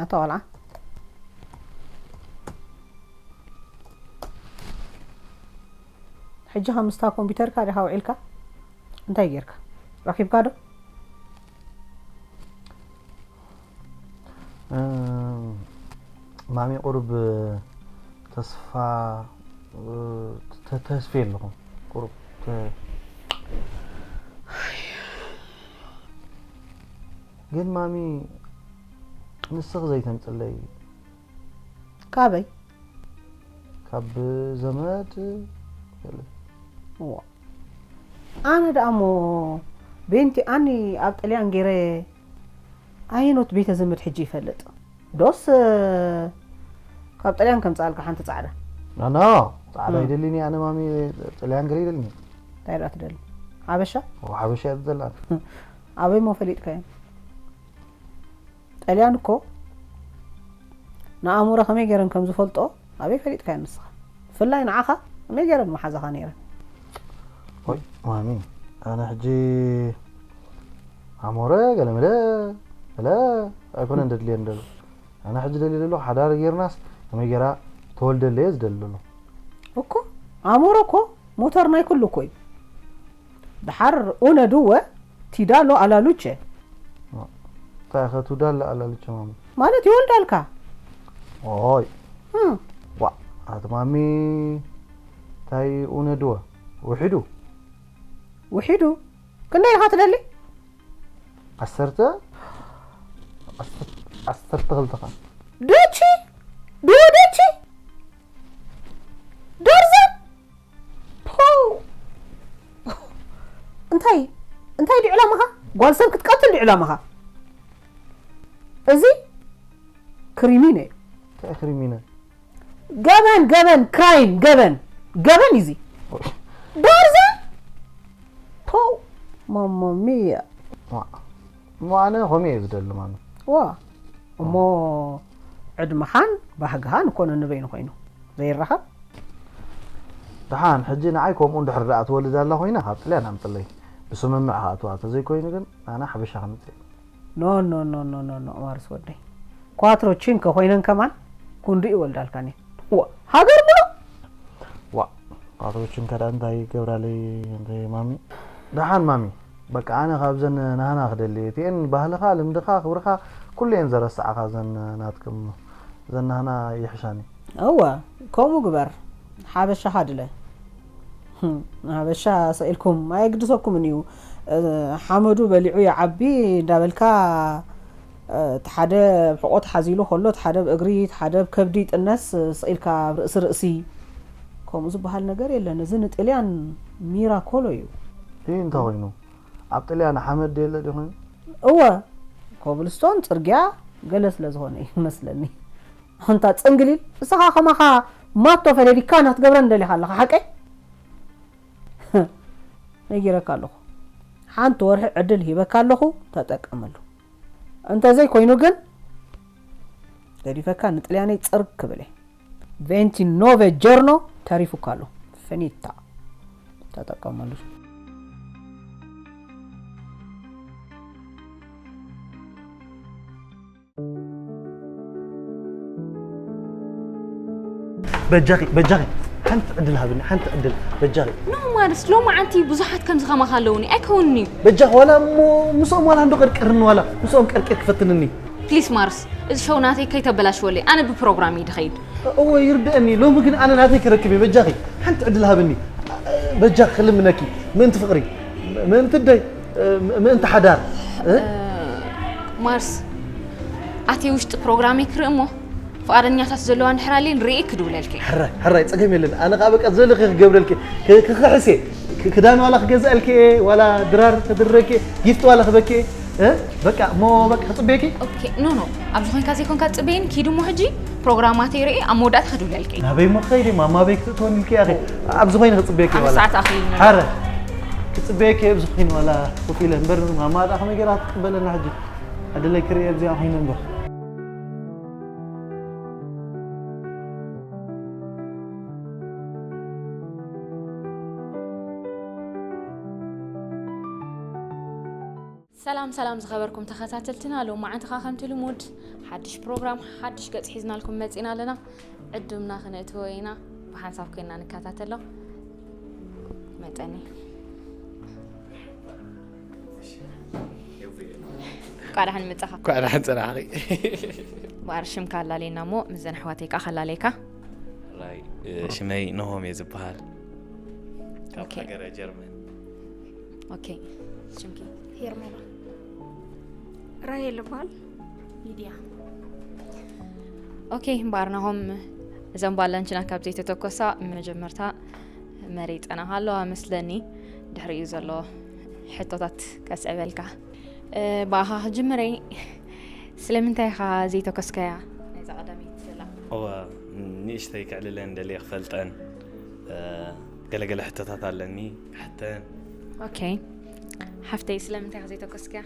ኣታ ቆልዓ፣ ሕጂ ኸ ምስታ ኮምፒውተርካ ዲኻ ውዒልካ? እንታይ ጌርካ? ረኺብካ ዶ? እም፣ ማሚ፣ ቁሩብ ተስፋ፣ እ፣ ተ-፣ ተስፍየ ኣለኹ። ቁሩብ ተ-፣ ግን ማሚ፣ ንስኺ ዘይተምጽለይ። ካበይ? ካብ ዘመድ ገለ። እዋ። ኣነ ደኣ እሞ ቤንቲ ኣኒ ኣብ ጥልያን ገይረ ኣየኖት ቤተ ዘመድ ሕጂ ይፈልጥ? ዶስ ካብ ጥልያን ከምጽኣልካ ሓንቲ ጻዕዳ? ኖ፣ ኖ፣ ጻዕዳ እም። ይደሊኒ ኣነ ማሚ፣ ጥልያን ገለ ይደሊኒ። እንታይ ደኣ ትደሊ? ሓበሻ? ኦ፣ ሓበሻ እየ ዝደሊ ኣነ። ኣበይ እሞ ፈሊጥካዮ? ጠልያን እኮ ንኣእምሮ ከመይ ገይረን ከም ዝፈልጦ ኣበይ ፈሊጥካዮ ንስኻ? ብፍላይ ንዓኻ ከመይ ገይረን መሓዛኻ ነይረን? ሆይ ማሚ፣ ኣነ ሕጂ ኣሞረ ገለመለ ገለ ኣይኮነን ደድልየን ደሎ። ኣነ ሕጂ ደልየ ደሎ ሓዳር ጌርናስ ከመይ ገይራ ተወልደለየ ዝደሊ ደሎ። እኮ ኣሞረ እኮ ሞተር ናይ ኩሉ እኮ እዩ። ደሓር ኡነ ድወ ቲዳሎ ኣላሉቸ። እንታይ ኢኸ ቱዳለ ኣላሉቸ ማሚ? ማለት ይወልዳልካ። ኦይ። እም። ዋ፣ ኣቲ ማሚ፣ እንታይ ኡነ ድወ? ውሒዱ? ውሒዱ? ክንደይ ኢኻ ትደሊ? ዓሰርተ? ዓሰርተ ክልተ ኸ? ዱቺ ዱዱቺ ደርዘን ፖው። እንታይ እንታይ ድዩ ዕላማኻ? ጓል ሰብ ክትቀትል ድዩ ዕላማኻ? እዚ ክሪሚን እዩ። እንታይ ክሪሚን? ገበን ገበን ክራይም ገበን ገበን እዩ እዚ። ደርዘን ፖው ማማ ሚያ። እሞ ኣነ ከምኡ እየ ዝደሊ ማሚ። ዋ እሞ ዕድመኻን ባህግኻን እኮ ነንበይኑ ኮይኑ ዘይረኸብ። ደሓን ሕጂ ንዓይ ከምኡ እንድሕር ደኣ ትወልድ ኣላ ኮይና ካብ ጥልያን ኣምፅለይ ብስምምዕ ከኣትዋ ተዘይኮይኑ ግን ኣነ ሓበሻ ከምፅእ። ኖ ኖ ኖ ኖ ኖ ኖ ማርስ ወደይ ኳትሮ ቺንከ ኮይነን ከማን ኩንዱ ይወልዳልካን እየ። ዋ ሃገር ብሎ ዋ ኳትሮ ቺንከ ደኣ እንታይ ይገብራለይ እንተ ማሚ? ደሓን ማሚ በቃ ኣነ ካብዘን ናህና ክደሊ እቲኤን ባህልኻ ልምድኻ ክብርኻ ኩሉ እየን ዘረስዓኻ ዘን ናትክም ዘን ናህና ይሕሻኒ። እወ ከምኡ ግበር ሓበሻኻ ድለ። ሓበሻ ሰኢልኩም ኣየግድሰኩምን እዩ። ሓመዱ በሊዑ ይዓቢ እንዳበልካ እቲ ሓደ ብሕቆ ተሓዚሉ ከሎ እቲ ሓደ ብእግሪ እቲ ሓደ ብከብዲ ይጥነስ ስኢልካ ኣብ ርእሲ ርእሲ ከምኡ ዝበሃል ነገር የለን። እዚ ንጥልያን ሚራኮሎ እዩ። ይህ እንተ ኮይኑ ኣብ ጥልያን ሓመድ የለ ዲ ኮይኑ? እወ ኮብልስቶን ፅርግያ ገለ ስለ ዝኾነ እዩ መስለኒ። ኣንታ ፅንግሊል እስኻ ከማኻ ማቶ ፈለዲካ ናትገብረን ደሊኻ ኣለኻ ሓቀይ? ነጊረካ ኣለኹ ሓንቲ ወርሒ ዕድል ሂበካ ኣለኹ ተጠቀመሉ። እንተዘይ ኮይኑ ግን ገዲፈካ ንጥልያነይ ፅርግ ክብል እየ። ቬንቲ ኖቨ ጀርኖ ተሪፉካ ኣሎ። ፊኒታ ተጠቀመሉ። በጃኺ በጃኺ ሓንቲ ዕድል ሃብኒ ሓንቲ ዕድል በጃኺ። ኖ ማርስ ሎማዓንቲ ብዙሓት ከምዚ ከማኻ ኣለውኒ ኣይከውንን እዩ። በጃኺ ዋላ እሞ ምስኦም ዋላ እንዶ ቀርቅርኒ ዋላ ምስኦም ቀርቂር ክፈትንኒ። ፕሊስ ማርስ እዚ ሾው ናተይ ከይተበላሽወለይ ኣነ ብፕሮግራም እዩ ድኸይድ። እወ ይርድአኒ ሎሚ ግን ኣነ ናተይ ክረክብ እየ በጃኺ ሓንቲ ዕድል ሃብኒ። በጃኺ ክልምነኪ ምእንቲ ፍቕሪ ምእንቲ ደይ ምእንቲ ሓዳር። ማርስ ኣትየ ውሽጢ ፕሮግራመይ ክርኢ እሞ ፍቓደኛታት ዘለዋ እንድሕር ኣልየን ርእየ ክድውለልኪ። ሕራይ ሕራይ ጸገም የለን። ኣነ ከኣ በቃ ዘለኺ ክገብረልኪ ክኽሕስ እየ። ክዳን ዋላ ክገዝኣልኪ እየ ዋላ ድራር ከድርረኪ እየ ጊፍት ዋላ ክበኪ እየ። በቃ እሞ በቃ ክጽበየኪ። ኦኬ ኖ ኖ ኣብዚ ኮይንካ ዘይኮንካ ትጽበየኒ ኪድ እሞ ሕጂ ፕሮግራማተይ ርእየ ኣብ መወዳእታ ክድውለልኪ እየ። ናበይ እሞ ክኸይድ እየ ማማ ኣበይ ክትእትወኒ ኢልኪ እያ። ኣብዚ ኮይነ ክጽበየኪ እየ ኣብ ዋላ። ሰዓት ኣኺሉ ሕራይ ክጽበየኪ እየ ኣብዚ ኮይነ ዋላ ኮፍ ኢለ እምበር ማማ ደኣ ከመይ ገይራ ክትቅበለና ሕጂ። ዕድለይ ክርእያ ኣብዚኣ ኮይነ እምበር። ሰላም ሰላም ዝኸበርኩም ተኸታተልትና ሎማዓንቲ ከኣ ከምቲ ልሙድ ሓድሽ ፕሮግራም ሓድሽ ገጽ ሒዝናልኩም መጺና ኣለና። ዕዱምና ክነእትዎ ኢና ብሓንሳብ ኮይንና ንከታተሎ። መጠኒ ቋዳሕ ንምጻኻ ኳዕ ደሓን ጸናሕኺ። ባር ሽምካ ኣላለየና እሞ ምስዘን ኣሕዋተይ ከዓ ከላለየካ። ራይ ሽመይ ነሆም እየ ዝበሃል ካብ ሃገረ ጀርመን። ኦኬ ሽምኪ ሄርሜላ ራሄል ይበሃል። ሊድያ ኦኬ እምበኣር ናሆም እዘን ባላንችና ካብ ዘይተተኮሳ መጀመርታ መሪፀናኻ ኣለዋ መስለኒ። ድሕሪኡ ዘሎ ሕቶታት ከስዕበልካ። ብኣኻ ክጅምር እየ። ስለምንታይ ኢኻ ዘይተኮስካያ ናይዛ ቀዳመይቲ ዘላ? እወ ንእሽተይ ከዕልለን ደልየ ክፈልጠን ገለገለ ሕቶታት ኣለኒ ክሕተን። ኦኬ ሓፍተይ ስለምንታይ ኢኻ ዘይተኮስካያ?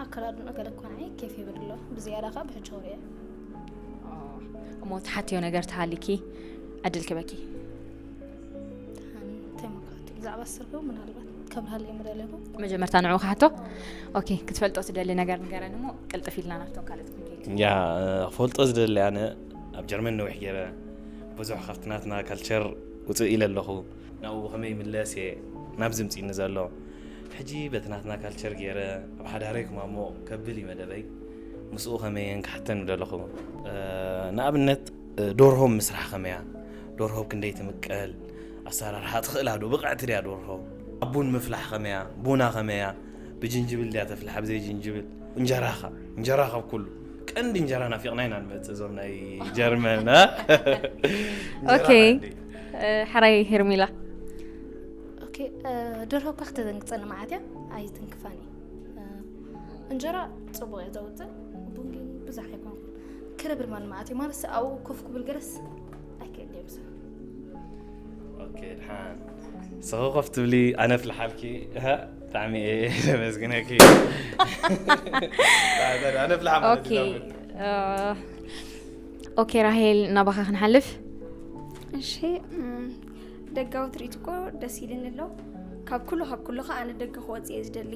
ኣከዳድንኡ ገለ እኳ ንዓይ ኬፍ ይብል ኣሎ ብዝያዳ ከዓ ብሕጂ ክርእዮ። እሞ ትሓትዮ ነገር ተሃሊኪ ዕድል ክበኪ። እንታይ መካቱ ብዛዕባ ስርሑ ምናልባት ከብርሃለይ ምደለኹ። መጀመርታ ንዑ ክሓቶ። ኦኬ ክትፈልጦ ትደሊ ነገር ንገረን እሞ ቅልጥፍ ኢልና ናብቶም ካልኦት ክንከይድ። ያ ክፈልጦ ዝደሊ ኣነ ኣብ ጀርመን ነዊሕ ገይረ ብዙሕ ካብቲ ናትና ካልቸር ውፅእ ኢለ ኣለኹ። ናብኡ ብኸመይ ይምለስ እየ ናብዚ ምፅእኒ ዘሎ። ሕጂ በቲ ናትና ካልቸር ገይረ ኣብ ሓዳረይ ክማሞቕ ከብል እዩ መደበይ። ምስኡ ከመይ እየን ክሓተን ምደለኹ። ንኣብነት ዶርሆ ምስራሕ ከመያ፣ ዶርሆ ክንደይ ትምቀል፣ ኣሰራርሓ ትኽእላ ዶ፣ ብቕዕቲ ድያ ዶርሆ፣ ቡን ምፍላሕ ከመያ፣ ቡና ከመያ፣ ብጅንጅብል ድያ ተፍልሓ ብዘይ ጅንጅብል፣ እንጀራኻ፣ እንጀራ ካብ ኩሉ። ቀንዲ እንጀራ ናፊቕና ኢና ንመጽእ፣ እዞም ናይ ጀርመን፣ እ? እንጀራ Okay. ቀንዲ። ሕራይ ሄርሚላ። ኦኬ፣ ደርሆ እኳ ክተዘንግፀኒ መዓት እያ ኣይትንክፋኒ። እንጀራ ፅቡቅ እየ ዘውፅእ፣ ቡን ግን ብዙሕ ኣይኮንኩን። ክረብር ማን መዓት እየ ማለት ኣብኡ ኮፍ ክብል ገለስ ኣይክእል እየ ብዙሕ። ኦኬ፣ ድሓን ስኺ ኮፍ ትብሊ፣ ኣነ ኣፍልሓልኪ። እህ፣ ብጣዕሚ እየ ዘመስግነኪ። ኣነ ኣፍልሓ ማለት ኦኬ እዩ። ኦኬ ራሄል፣ ናባኻ ክንሓልፍ። እሺ፣ ደጋዊ ትርኢት እኮ ደስ ኢልን ኣሎ። ካብ ኩሉ ካብ ኩሉ ከ ኣነ ደገ ክወፅ እየ ዝደሊ።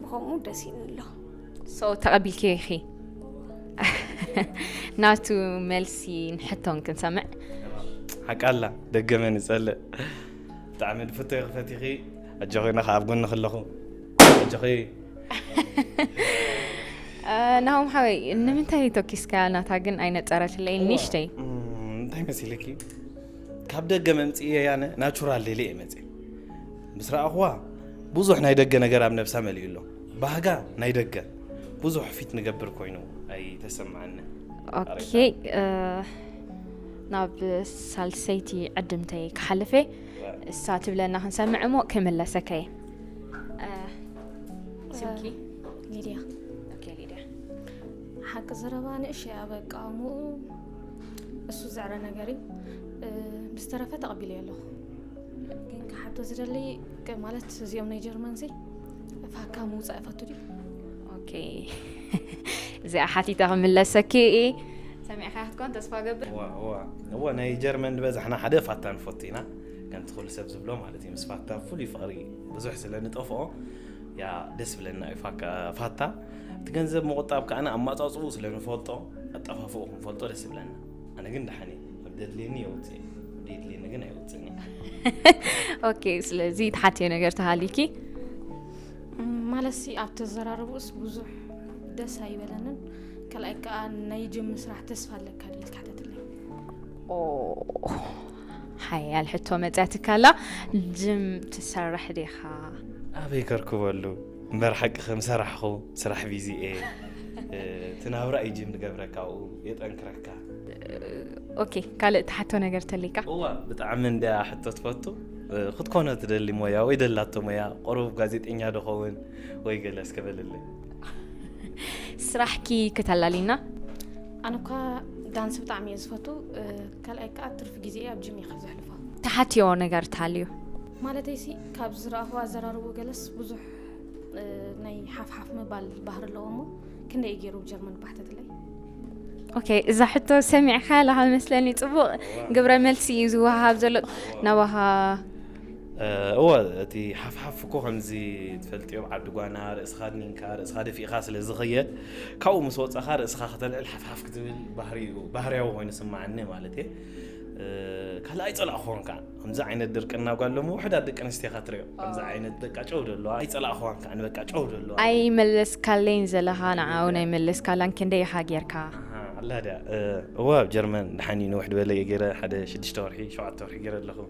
ብከምኡ ደስ ኢልን ኣሎ። So ተቐቢልኪ ኢኺ? ናቱ መልሲ ንሕቶን ክንሰምዕ። ሓቃላ ደገመ ንጸልእ። ብጣዕሚ ድፍቶ ይኽፈት ኢኺ። ኣጆኺ፣ ና ኣብ ጎንኺ ኣለኹ። ኣጆኺ። ናሆም ሓወይ፣ ንምንታይ ተኪስካ? ናታ ግን ኣይነጸረትለይ። ንእሽተይ እንታይ መሲልኪ? ካብ ደገ መምጽእ እየ፣ ኣነ ናቹራል ደልየ እየ መጽእ። ምስ ረኣኹዋ ብዙሕ ናይ ደገ ነገር ኣብ ነብሳ መሊኡ ኣሎ። ባህጋ ናይ ደገ ብዙሕ ፊት ንገብር ኮይኑ ኣይተሰማዓኒ። ኦኬ። ናብ ሳልሰይቲ ዕድምተይ ክሓልፈ፣ እሳ ትብለና ክንሰምዕ እሞ ክምለሰከ እየ። ስምኪ? ሊድያ። ኦኬ ሊድያ። ሓቂ ዘረባ ንእሽ እያ በቃ፣ እሞ እሱ ዘዕረ ነገር እዩ። ብዝተረፈ ተቐቢለ ኣለኹ። ግን ክሓቶ ዝደሊ ማለት እዚኦም ናይ ጀርመን ሲ ፋካ ምውፃእ ይፈቱ ድዩ? ኦኬ። እዚኣ ሓቲታ ክምለሰኪ እየ። ሰሚዕካ ክትኮን ተስፋ ገብር። እዋ እዋ እዋ፣ ናይ ጀርመን ዝበዛሕና ሓደ ፋታ ንፈቱ ኢና። ከምቲ ኩሉ ሰብ ዝብሎ ማለት እዩ፣ ምስ ፋታ ፍሉይ ፍቕሪ ብዙሕ ስለ ንጠፍኦ ያ ደስ ብለና እዩ። ፋካ ፋታ እቲ ገንዘብ ምቑጣብ ከዓነ ኣማጻጽኡ ስለ ንፈልጦ ኣጠፋፍኡ ክንፈልጦ ደስ ብለና። ኣነ ግን ደሓን እየ፣ ኣብ ደድልየኒ የውፅእ፣ ኣብ ደድልየኒ ግን ኣይወፅእን እየ። ኦኬ፣ ስለዚ ትሓትዮ ነገር ተሃሊኪ? ማለት ሲ ኣብ ተዘራረቡስ ብዙሕ ደስ ኣይበለንን። ካልኣይ ከዓ ናይ ጅም ስራሕ ተስፋ ኣለካ ድዩ ክትሓተትለይ? ኦ፣ ሓያል ሕቶ መፅያትካ ኣላ። ጅም ትሰርሕ ዲኻ? ኣበይ ከርክበሉ እምበር፣ ሓቂ ከም ሰራሕኹ ስራሕ ቢዚ እየ። እቲ ናብራ እዩ ጅም ዝገብረካ፣ ኣብኡ የጠንክረካ። ኦኬ፣ ካልእ ትሓቶ ነገር ተሊካ? እዋ፣ ብጣዕሚ እንድያ ሕቶ ትፈቱ። ክትኮኖ ትደሊ ሞያ ወይ ደላቶ ሞያ፣ ቁሩብ ጋዜጠኛ ዶ ኸውን ወይ ገለ እስከ በልለይ። ስራሕኪ ክተላሊና? ኣነ እኳ ዳንስ ብጣዕሚ እየ ዝፈቱ። ካልኣይ ከዓ ትርፊ ግዜ ኣብ ጅም እየ ዘሕልፎ። ትሓትዮ ነገር ተሃልዩ? ማለተይ ሲ ካብ ዝረኣኹ ኣዘራርቡ ገለስ ብዙሕ ናይ ሓፍሓፍ ምባል ባህሪ ኣለዎ እሞ ክንደይ እዩ ገይሩ ጀርመን ባሕተትለይ? ኦኬ፣ እዛ ሕቶ ሰሚዕካ ኣለኻ መስለኒ። ጽቡቕ ግብረ መልሲ እዩ ዝወሃብ ዘሎ ናባኻ። እወ፣ እቲ ሓፍሓፍ እኮ ከምዚ ትፈልጥዮ፣ ኣብ ዓዲ ጓና ርእስኻ ድኒንካ ርእስኻ ደፊእኻ ስለ ዝኸየድ፣ ካብኡ ምስ ወጻኻ ርእስኻ ከተልዕል ሓፍሓፍ ክትብል ባህሪ እዩ፣ ባህርያዊ ኮይኑ ስማዓኒ ማለት እየ። ካልኣይ ጸላእኹን ከዓ ከምዚ ዓይነት ድርቅና ጓል ሎሚ ውሑዳት ደቂ ኣንስትዮ ኢኻ ትሪኦ። ከምዚ ዓይነት በቃ ጨው ደለዋ ኣይጸላእኽዋን ከዓ ንበቃ ጨው ደለዋ። ኣይመለስካለይን ዘለኻ ንዓ እውን ኣይመለስካላን። ክንደይ ኢኻ ጌርካ? ኣላ ድያ? እዋ ኣብ ጀርመን ድሓን እዩ ንውሕ ድበለ እየ ገይረ፣ ሓደ ሽዱሽተ ወርሒ ሸውዓተ ወርሒ ገይረ ኣለኹ።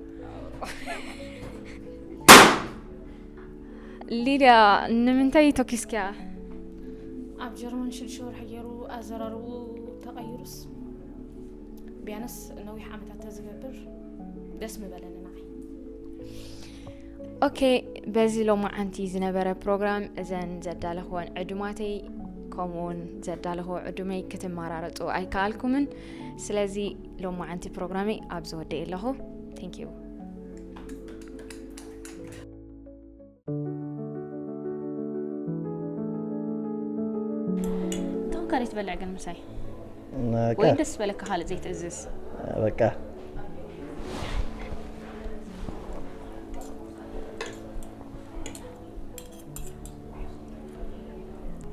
ሊድያ ንምንታይ ተኪስኪያ? ኣብ ጀርመን ሽዱሽተ ወርሒ ገይሩ ኣዘራርቡ ተቐይሩስ ቢያንስ ነዊሕ ዓመታት ተዝገብር ደስ ምበለኒ ንዓይ። ኦኬ፣ በዚ ሎማዓንቲ ዝነበረ ፕሮግራም እዘን ዘዳለኽወን ዕዱማተይ ከምኡውን ዘዳለኽዎ ዕዱመይ ክትመራረፁ ኣይከኣልኩምን። ስለዚ ሎማዓንቲ ፕሮግራመይ ኣብዚ ወደየ ኣለኹ። Thank you። እንተኾንካ ደይ ትበልዕ ግን ምሳይ? ወይ ደስ ዝበለካ ካልእ ዘይትእዝዝ? በቃ።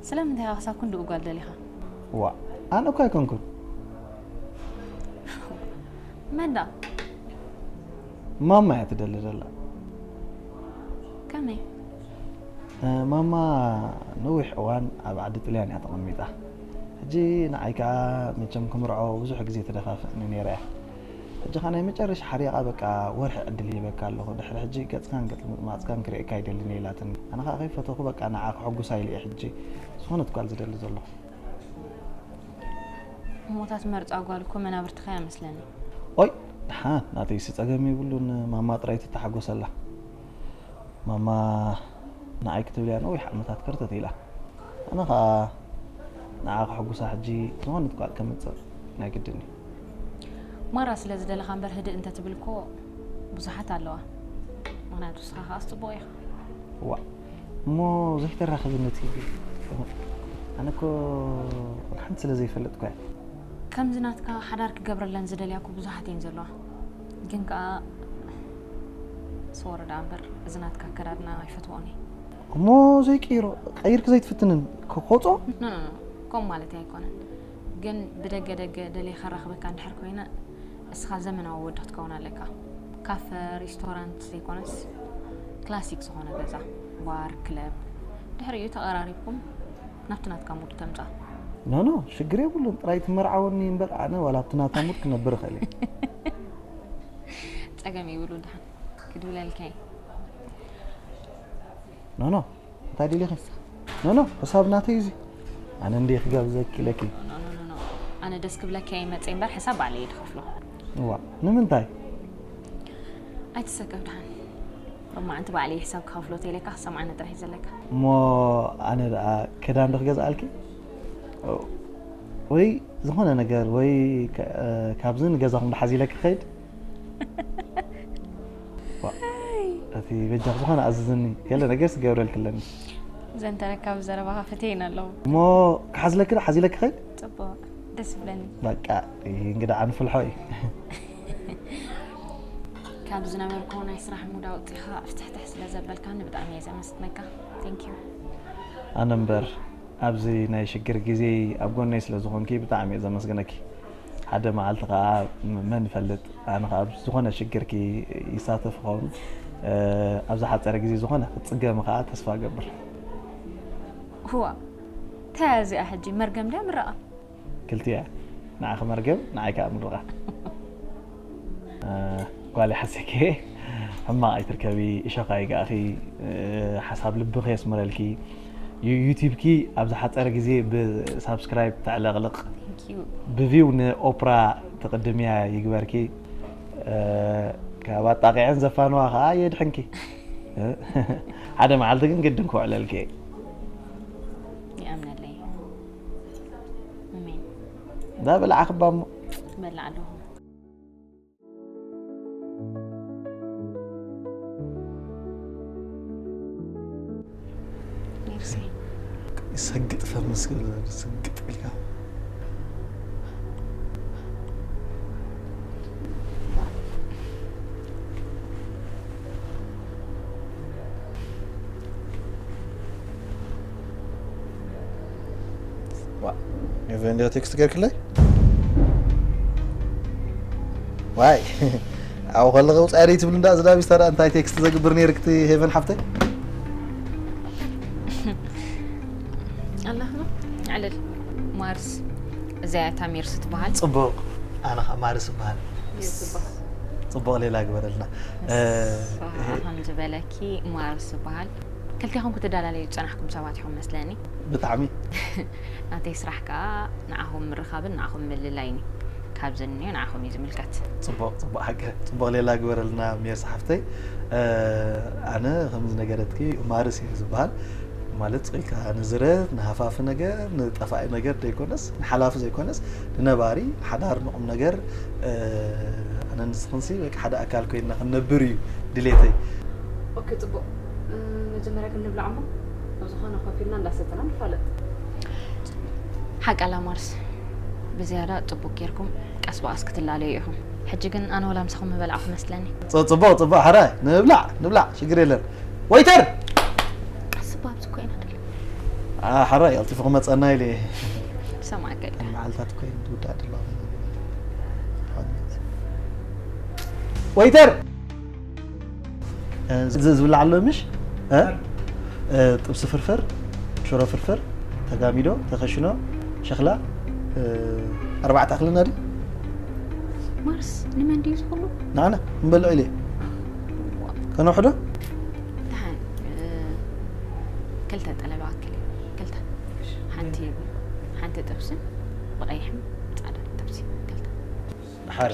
ስለምንታይ ኢኻ ክሳብ ክንድኡ ጓል ደሊኻ? ዋ፣ ኣነ እኮ ኣይኮንኩን። መን ደኣ? ማማ እያ ትደሊ ዘላ። ከመይ? እ፣ ማማ ነዊሕ እዋን ኣብ ዓዲ ጥልያን እያ ተቐሚጣ። ሕጂ ንዓይ ከኣ መቸም ክምርዖ ብዙሕ ግዜ ተደፋፍእኒ ነይረ እያ። ሕጂ ኸኣ ናይ መጨረሻ ሓሪቓ በቃ ወርሒ ዕድል ይህበካ ኣለኹ፣ ድሕሪ ሕጂ ገጽካን ገጽ ምጥማጽካን ክርእየካ ኣይደልን እየ ኢላትኒ። ኣነ ኸኣ ከይፈተኹ በቃ ንዓ ከሐጉሳ ኢለ እየ ሕጂ ዝኾነት ጓል ዝደሊ ዘለኹ። እሞ እታ ትመርጻ ጓል እኮ መናብርትኻ እያ መስለኒ። ኦይ ደሓን ናተይሲ ጸገም የብሉን፣ ማማ ጥራይ ትተሓጎሰላ። ማማ ንዓይ ክትብል እያ ነዊሕ ዓመታት ከርተት ኢላ። ኣነ ኸኣ ንዓ ከሐጉሳ ሕጂ ዝኾነት ጓል ከምጽእ ናይ ግድን እዩ። ማራ ስለ ዝደለኻ እምበር ህድእ እንተትብል እኮ ብዙሓት ኣለዋ። ምኽንያቱ ንስኻ ኸኣ ጽቡቕ ኢኻ። ዋ እሞ ዘይተራኽብኒ ቲቪ። ኣነ እኮ ሓንቲ ስለ ዘይፈልጥኳ እየ። ከምዚ ናትካ ሓዳር ክገብረለን ዝደልያ እኮ ብዙሓት እየን ዘለዋ። ግን ከኣ ስወር ደኣ እምበር እዚ ናትካ ኣከዳድና ኣይፈትዎን እየ። እሞ ዘይቅይሮ ቀይርኪ ዘይትፍትንን ክቆጾ? ኖ ኖ ኖ፣ ከምኡ ማለት ኣይኮነን። ግን ብደገ ደገ ደልየ ከራኽበካ እንድሕር ኮይነ እስኻ ዘመናዊ ወዲ ክትከውን ኣለካ። ካፈ፣ ሪስቶራንት ዘይኮነስ ክላሲክ ዝኾነ ገዛ፣ ባር፣ ክለብ። ድሕሪኡ ተቐራሪብኩም ናብቲ ናትካ ሙድ ተምጻ። ኖ ኖ ሽግር የብሉን፣ ጥራይ ትመርዓወኒ እምበር ኣነ ዋላ ኣብቲ ናታ ሙድ ክነብር እኽእል እየ። ጸገም ይብሉ ደሓን ክድውለልካ እየ። ኖ ኖ እንታይ ደሊኺ? ኖ ኖ ሕሳብ ናተይ እዚ ኣነ እንዴ ክጋብዘኪ ኢለኪ። ኖ ኖ ኖ ኖ፣ ኣነ ደስ ክብለካ እየ መጸ እምበር ሕሳብ ባዕለይ እየ ድኸፍሎ። እዋ ንምንታይ? ኣይትሰከፍ ደሓን። ሎማዓንቲ ባዕለይ ሕሳብ ክኸፍሎ ተይለካ ክሰምዓኒ ጥራሕ እዩ ዘለካ። እሞ ኣነ ደኣ ክዳን ዶ ክገዝኣልኪ? ወይ ዝኾነ ነገር ወይ ከ- ካብዚ ንገዛኹም ደሓዝ ኢለ ክኸይድ? ዋ፣ እቲ በጃኽ ዝኾነ ኣዝዝኒ ገለ ነገር ስገብረልክለኒ። ዘንተረካብ ዘረባኻ ፈትየን ኣለዉ። እሞ ክሓዝለኪ ዶ ሓዚለ ክኸይድ? ጽቡቕ ደስ ይብለኒ። በቃ ይህ እንግዳ ኣንፍልሖ እዩ። ካብ ዝነበርኩ ናይ ስራሕ ሙድ ኣውፂኻ ፍትሕትሕ ስለ ዘበልካኒ ብጣዕሚ እየ ዘመስግነካ። Thank you። ኣነ እምበር ኣብዚ ናይ ሽግር ግዜ ኣብ ጎነይ ስለ ዝኾንኪ ብጣዕሚ እየ ዘመስግነኪ። ሓደ መዓልቲ ከዓ ም- መን ይፈልጥ ኣነ ከዓ ኣብ ዝኾነ ሽግርኪ ይሳተፍ ይኸውን። እ፣ ኣብ ዝሓፀረ ግዜ ዝኾነ ክትፅገሚ ከዓ ተስፋ እገብር። እዋ እንታይ እያ እዚኣ ሕጂ መርገም ድያ ምረቓ? ክልቲኣ ንዓኺ መርገም ንዓይ ከዓ ምርቓ። እ፣ ጓል ሓሰኬ ሕማቕ ኣይትርከቢ እሾኽ ኣይግኣኺ። እ፣ ሓሳብ ልብኺ የስምረልኪ። ዩ- ዩቲብኪ ኣብ ዝሓፀረ ግዜ ብሳብስክራይብ ተዕለቕልቕ። Thank you። ብቪው ንኦፕራ ትቕድምያ ይግበርኪ። እ፣ ካብ ኣጣቂዐን ዘፋንዋ ከዓ የድሕንኪ። እ፣ ሓደ መዓልቲ ግን ግድን ክውዕለልኪ እየ። ይኣምነለይ። ኣሜን። እዛ በላዓ ክባ እሞ በላዕ ኣለኹ። ሜርሲ። ሰግጥ ፈምስ ክብል ሰግጥ ኢልካ። ዋ፣ ሄቨን እንዲያ ቴክስት ገርክለይ? ዋይ፣ ኣብኡ ከለኸ ውፃኢ ደይ ትብል እንዳ ዝዳቢስ ታዲያ እንታይ ቴክስት ዘግብር ነይርክቲ ሄቨን ሓፍተይ? ኣላህ ነው ዕልል ማርስ። እዚኣ እታ ሜርሲ ትበሃል። ፅቡቕ። ኣነ ኸዓ ማርስ እበሃል። ጽቡቕ ሌላ ግበረልና። እ፣ እሷ ከም ዝበለኪ ማርስ ዝበሃል። ክልቴኹም ክትደላለዩ ዝጸናሕኩም ሰባት ኢኹም መስለኒ። ብጣዕሚ። ናተይ ስራሕ ከኣ ንዓኹም ምርኻብን ንዓኹም ምልላይን እዩ። ካብዚ እንዮ ንዓኹም እዩ ዝምልከት። ጽቡቕ፣ ጽቡቕ ሓቂ። ጽቡቕ ሌላ ግበረልና ሜርሲ ሓፍተይ። እ፣ ኣነ ከም ዝነገረትኪ ማርስ እየ ዝበሃል። ማለት ኢልካ ንዝረት፣ ንሃፋፊ ነገር፣ ንጠፋኢ ነገር ዘይኮነስ፣ ንሓላፊ ዘይኮነስ፣ ንነባሪ፣ ንሓዳር፣ ንቁም ነገር፣ እ፣ ኣነ ንስኽንሲ በቃ ሓደ ኣካል ኮይንና ክንነብር እዩ ድሌተይ። ኦኬ፣ ጽቡቕ። እ፣ መጀመርያ ግን ንብላዕ እሞ፣ ኣብ ዝኾነ ኮፍ ኢልና እንዳሰተና ንፋለጥ። ሓቃላ ማርስ፣ ብዝያዳ ጽቡቕ ጌርኩም ቀስ ብቐስ ክትላለዩ ኢኹም። ሕጂ ግን ኣነ ወላ ምሳኹም ምበላዕኩ መስለኒ። ጽ-፣ ጽቡቕ፣ ጽቡቕ፣ ሕራይ፣ ንብላዕ፣ ንብላዕ፣ ሽግር የለን። ወይተር! ቀስ እባ ኣብዚ ኮይና ደለ። ኣ፣ ሕራይ፣ ቀልጢፉ ክመጸና ኢለ እየ። ሰማዕ ገለ። መዓልታት ኮይኑ ትውዳእ ደሎ። ወይተር! እ፣ እዚ ዝብላዕ ኣሎ ምሽ? እ? እ፣ ጥብሲ ፍርፍር፣ ሽሮ ፍርፍር፣ ተጋሚዶ፣ ተኸሽኖ፣ ሸኽላ፣ እ፣ ኣርባዕተ ኣኽልና ድዩ? ማርስ ንመን ድዩ ዝኹሉ? ንዓና ንበልዕ ኢለ። ከነውሕዶ? ደሓን ክልተ ጠለብ ኣክል እዩ። ክልተ ሓንቲ ሓንቲ ጥብስን ብቐይሕን ፃዕዳን ጥብሲ ክልተ። ሓደ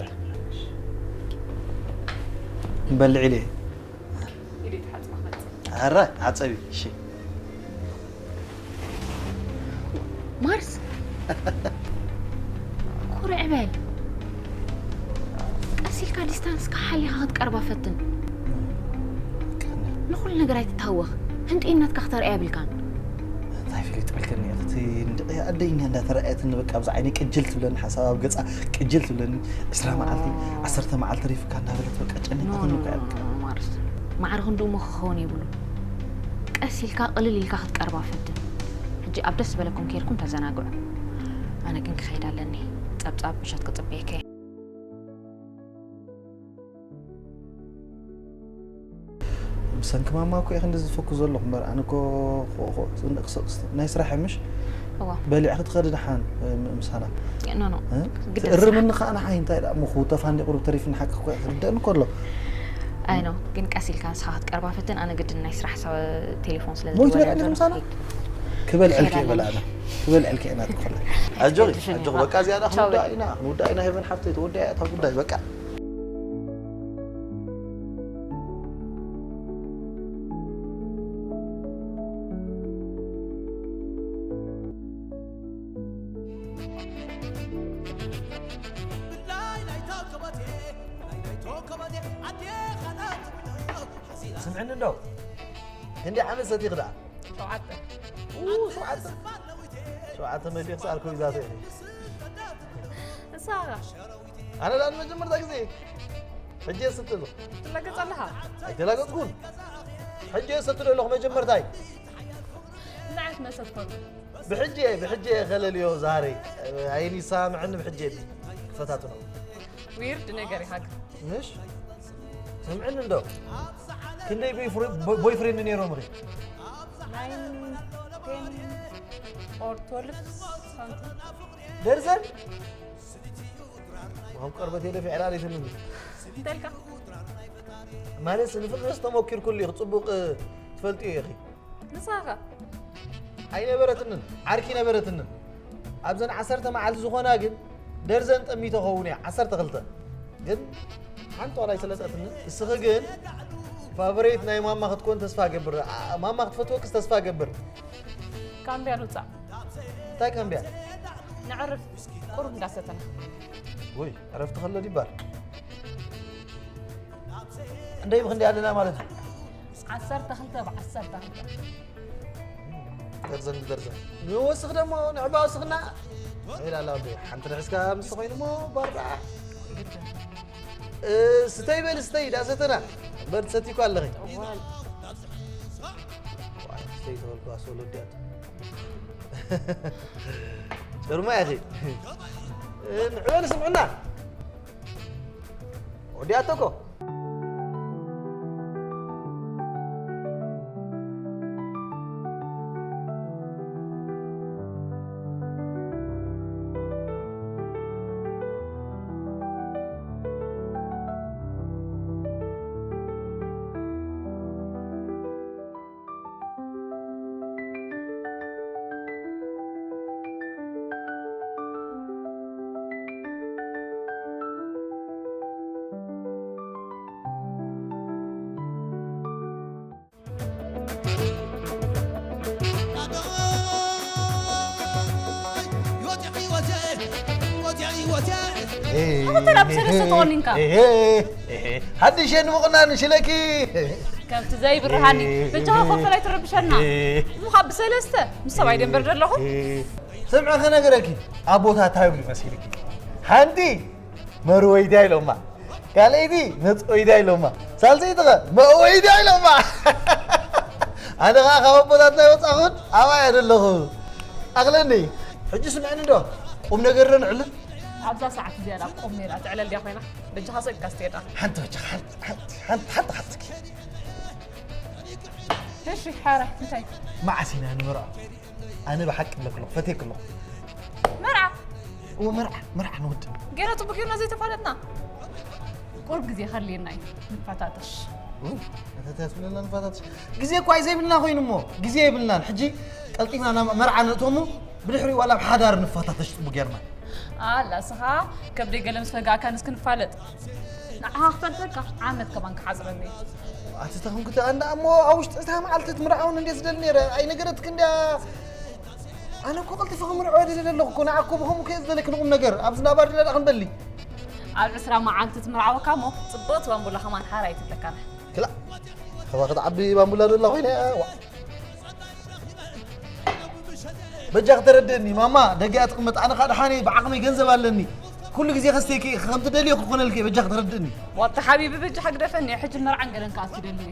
ንበልዕ ኢለ። ኢደይ ተሓፅባ ክመፅእ። ኣረ ሓፀቢ እሺ። ማርስ ኩርዕ በል። ቀስ ኢልካ ዲስታንስካ ሓሊኻ ክትቀርባ ፈትን። ንኹሉ ነገር ኣይትታወኽ። ህንጡይነትካ ክተርእያ የብልካን። እንታይ ፍልይ ትብልክኒ እያ እቲ ንድቕያ ኣደይኛ እንዳተረኣየትኒ በቃ ኣብዚ ዓይነይ ቅጅል ትብለኒ ሓሳብ ኣብ ገፃ ቅጅል ትብለኒ ዕስራ መዓልቲ ዓሰርተ መዓልቲ ሪፍካ እንዳበለት በቃ ጨኒቃትኒ እኮ እያ በቃ። ማርስ ማዕረ ክንድኡ እሞ ክኸውን የብሉ። ቀስ ኢልካ ቅልል ኢልካ ክትቀርባ ፈትን። ሕጂ ኣብ ደስ ዝበለኩም ኬድኩም ተዘናግዑ። ኣነ ግን ክኸይድ ኣለኒ። ጸብጻብ ምሸት ክጽበየካ እየ። ብሰንኪ ማማ እኮ እየ ክንዲ ዝፈኩ ዘለኹ እምበር ኣነ እኮ ናይ ስራሕ ምሽ እዋ በሊዕ ክትኸዲ ደሓን ምሳና ኖ ኖ ግደ ትእርምኒ ከዓ ንዓይ እንታይ ደኣ ምኹ ተፋንዲ ቁሩብ ተሪፍኒ ሓቂ እኮ እየ ክርደእኒ ከሎ ኣይ ኖ ግን ቀስ ኢልካ ንስኻ ክትቀርባ ፈትን ኣነ ግድን ናይ ስራሕ ቴሌፎን ስለ ሞይቱ በላ ምሳና ክበልዕልኪ እየ በላ ኣነ ክበልዕልኪ እየ ናትክኸለ ኣጆኺ ኣጆኺ በቃ እዚኣ ክንውዳእ ኢና ክንውዳእ ኢና ሄቨን ሓፍተይ ተወዳያ እታ ጉዳይ በቃ ስምዕኒ እንዶ ክንደይ ዓመት ሰቲኺ ደኣ ሸውዓተ ሸውዓተ መሊኽ ሰኣልኩ ይዛተ ንሳ ኣነ ዳን መጀመርታ ግዜ ሕጂ የሰቲ ኣለኹ ትላገጽ ኣለኻ ኣይተላገጽኩን ሕጂ የሰቲ ኣለኹ መጀመርታይ ንዓት መሰት ኮኑ ብሕጂ ብሕጂ ከለልዮ ዛሬ ኣይኒ ሳምዕኒ ብሕጂ ክፈታትኖ ዊርድ ነገር ይሃግ ምሽ ስምዕኒ እንዶ ክንደይ ቦይፍሬንድ ነይሮም ሪ nine ten or twelve something ደርዘን ከም ቀርበት የለ ፊዕላ ሌትኒ እንተልካ ማለት ንፍቅርስ ተሞኪርኩሉ ኢኺ ፅቡቅ ትፈልጥዮ ኢኺ ንሳኻ ኣይነበረትንን ዓርኪ ነበረትንን ኣብዘን ዓሰርተ መዓልቲ ዝኾና ግን ደርዘን ጠሚቶ ኸውን እያ ዓሰርተ ክልተ ግን ሓንቲ ዋላ ኣይሰለጠትኒ እስኺ ግን ፋቨሬት ናይ ማማ ክትኮን ተስፋ ገብር ማማ ክትፈትወክስ ተስፋ ገብር ካምቢያ ንውፃእ እንታይ ካምቢያ ንዕርፍ ቁሩብ እንዳሰተና ወይ ዕረፍቲ ከሎ ዲባር እንደይ ብክንዲ ኣለና ማለት እዩ ዓሰርተ ክልተ ብዓሰርተ ክልተ ደርዘን ብደርዘን ንወስኽ ደሞ ንዕባ ወስኽና ኢላ ኣላ ወዲ ሓንቲ ንሕዝካ ምስ ኮይኑ ሞ ባርዓ ስተይ በል ስተይ ዳሰተና በርድ ሰቲኳ ኣለኺ ስተይ ተበልኳ ሶሎ ዲያቱ ጭርማ ኢኺ ንዕበል ስምዕና ወዲኣቶ እኮ ተላብ ሰለስተ ተቆኒንካ ሓድሽ የንብቑና ንሽለኪ ከምቲ ዘይብርሃኒ በጃኻ ኮፈል ኣይትረብሸና እሞ ካብ ብሰለስተ ምስ ሰብኣይ ደንበር ዘለኹ ስምዐ ከነገረኪ ኣቦታት እንታይ ይብሉ መሲልኪ ሓንቲ መርወይዳ ኢሎማ ካልኣይቲ መፅወይዳ ኢሎማ ሳልሰይቲ ኸ መእወይዳ ኢሎማ ኣነ ኸዓ ካብ ኣቦታትና ይወፃኹን ኣብኣ እየ ዘለኹ ኣኽለኒ ሕጂ ስምዐኒ እንዶ ቁም ነገር ዶ ንዕልል ኣብዛ ሰዓት እዚኣ ዳ ቁም ነይራ ትዕለል ድያ ኮይና በጃኻ ሰግካ ስትሄዳ ሓንቲ በጃኻ ሓንቲ ሓንቲ ሓንቲ ሓትኪ እሺ ሓራ እንታይ መዓስ ኢና ንመርዖ ኣነ ብሓቂ ብለክሎ ፈትየክሎ መርዓ እወ፣ መርዓ መርዓ ንወድእ። ገና ጽቡቅ ጌርና ዘይተፋለጥና። ቁርብ ግዜ ከድልየና እዩ፣ ንፈታተሽ። እው፣ ፈታተሽ ብለና ንፈታተሽ። ግዜ እኳ እዩ ዘይብልና ኮይኑ እሞ፣ ግዜ የብልናን። ሕጂ ቀልጢፍና ናብ መርዓ ንእቶ እሞ፣ ብድሕሪኡ ዋላ ኣብ ሓዳር ንፈታተሽ ጽቡቅ ጌርና። ኣላ ስኻ ከብደይ ገለ ምስ ፈጋእካ ንስክ ንፋለጥ። ንዓኻ ክፈልጠካ ዓመት ከማን ክሓጽረኒ። ኣቲ ተኹንኩ ተኣንዳ እሞ ኣብ ውሽጢ እታ መዓልቲ ትምርዓውን እንዴ ዝደሊ ነይረ ኣይነገረትክ እንድያ። ኣነ እኮ ቀልጢፈ ክምርዖ ደለ ኣለኹ እኮ ንዓኮ ብኸምኡ ከየ ዝደለክ ንቁም ነገር ኣብዚ ናባር ድና ደኣ ክንበሊ። ኣብ ዕስራ መዓልቲ ትምርዓወካ እሞ ጽብቕቲ ባምቡላ ከማን ሓራ ኣይትብለካና። ክላ ከባ ክትዓቢ ባምቡላ ዶ ኣላ ኮይነ ዋ። በጃ ክተረድእኒ ማማ፣ ደጊኣ ትቕመጥ፣ ኣነ ኻኣ ደሓነ ብዓቕመይ ገንዘብ ኣለኒ። ኩሉ ግዜ ከስተይኪ ከምቲ ደልዮ ክኾነልኪ በጃ ክተረድእኒ። ዋታ ሓቢቢ በጃ ግደፈኒ፣ ሕጂ መርዓን ገለን ክኣቱ ይደሊ።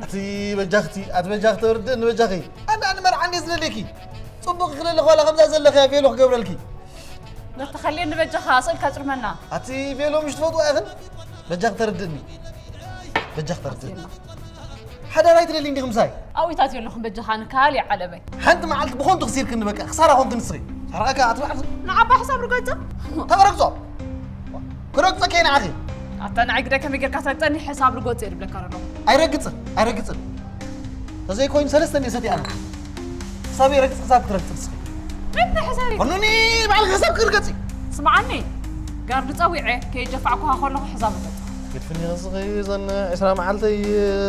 ኣቲ በጃኽቲ፣ ኣቲ በጃ ክተረድእኒ በጃኺ። ኣነ ኣነ መርዓ እንዴ ዝደልየኪ። ጽቡቕ ክለለ ኾላ ከምዛ ዘለኺ ቬሎ ክገብረልኪ። ነተኸልየኒ በጃኻ ስእልካ ጭርመና። ኣቲ ቬሎ ምሽ ትፈትዋ ኢኽን? በጃ ክተረድእኒ። በጃ ክተረድእኒ። ሓዳር ኣይትደሊ እንዲኺ ምሳይ? ኣብይታት ዘለኹም በጃኻ ንካል ይዓለመይ። ሓንቲ መዓልቲ ብኾንቱ ክሲርክኒ በቃ ክሳራ ኾንክ ንስኺ። ሳርቃካ ኣትባዕ ንዓባ ሕሳብ ርገጾ። ተረግጾ። ክረግጾ ከይ ንዓኺ። ኣታ ንዓይ ግዳይ ከመይ ጌርካ ትረግጸኒ ሕሳብ ርገጾ እየ ዝብለካ ዘለኹ። ኣይረግጽን ኣይረግጽን። ተዘይኮይኑ ሰለስተ ሚእቲ ሰትየ ኣነ። ክሳብ ይረግጽ ክሳብ ክትረግጽ ንስኺ። እንታይ ሕሳብ እዩ? ኮኑኒ ባዕልኺ ክሳብ ክትርገጺ። ስምዓኒ ጋርዲ ጸዊዐ ከየጀፋዕኩኻ ከለኹ ሕሳብ ርገጽ። ግድፍኒ ንስኺ ዘን ዕስራ መዓልተይ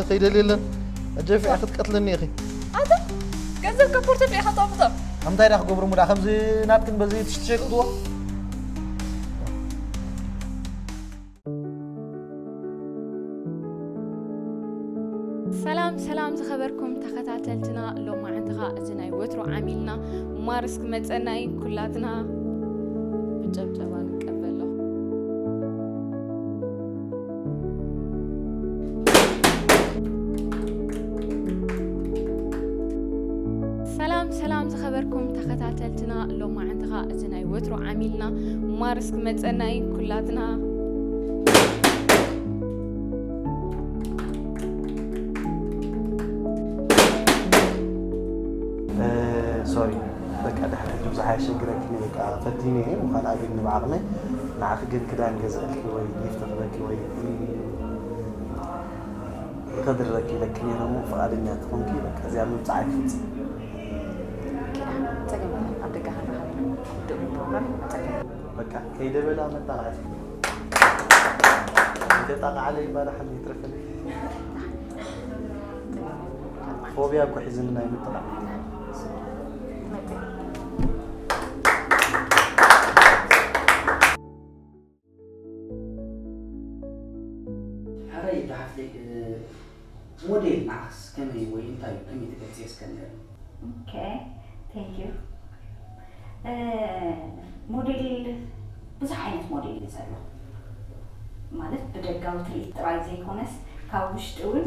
ከይደልየለን ኣጀፊዐ ክትቀትልኒ ኢኺ። ኣንተ ገንዘብ ከፖርት ዲኻ ተቐምጦ? ኣምታይ ዳ ክገብሩ ሙዳ ከምዚ ናትክን በዚ ትሽትሸ ክትዎ። ሰላም ሰላም ዝኸበርኩም ተኸታተልትና ሎማዓንቲ ኸኣ እዚ ናይ ወትሩ ዓሚልና ማርስ ክመጸና እዩ ኩላትና ብጨብጨባ ንቀበሎ። ሰላም ሰላም ዝኸበርኩም ተኸታተልትና ሎማዓንቲ ኸኣ እዚ ናይ ወትሩ ዓሚልና ማርስ ክመጸና እዩ ኩላትና ሶሪ በቃ ድሕሪ ሕጂ ብዙሕ ኣየሸግረኪን እየ በቃ ፈቲነ እየ ንኻልኣ ግን ንባዕቕመይ ንዓኺ ግን ክዳን ገዝእልኪ ወይ ጊፍት ክበኪ ወይ ከድረኪ ኢለኪ ነይረ እሞ ፍቓደኛ ተኾንኪ በቃ እዚኣ ምምፃእ ኣይክፍፅም። ጸገም የለን ኣብ ደገ ክንራኸብ ኢና። ውድእ ወይ ፕሮግራም ጸገም የለን። በቃ ከይደበላ መጣቕዐት። ከይተጣቕዓለ ይባዳ ሓሚ ይትረፈኒ። ፎብያ እኮ ሒዝኒ ናይ ምጥላዕ። ሓራይ እታ ሓፍተይ ሞዴል ንዓኽስ ከመይ ወይ እንታይ እዩ ከመይ ትገልጽዮ እስከ ንገርኒ። Okay, thank you. ሞዴል ብዙሕ ዓይነት ሞዴል እዩ ዘሎ። ማለት ብደጋዊ ትርኢት ጥራይ ዘይኮነስ ካብ ውሽጢ እውን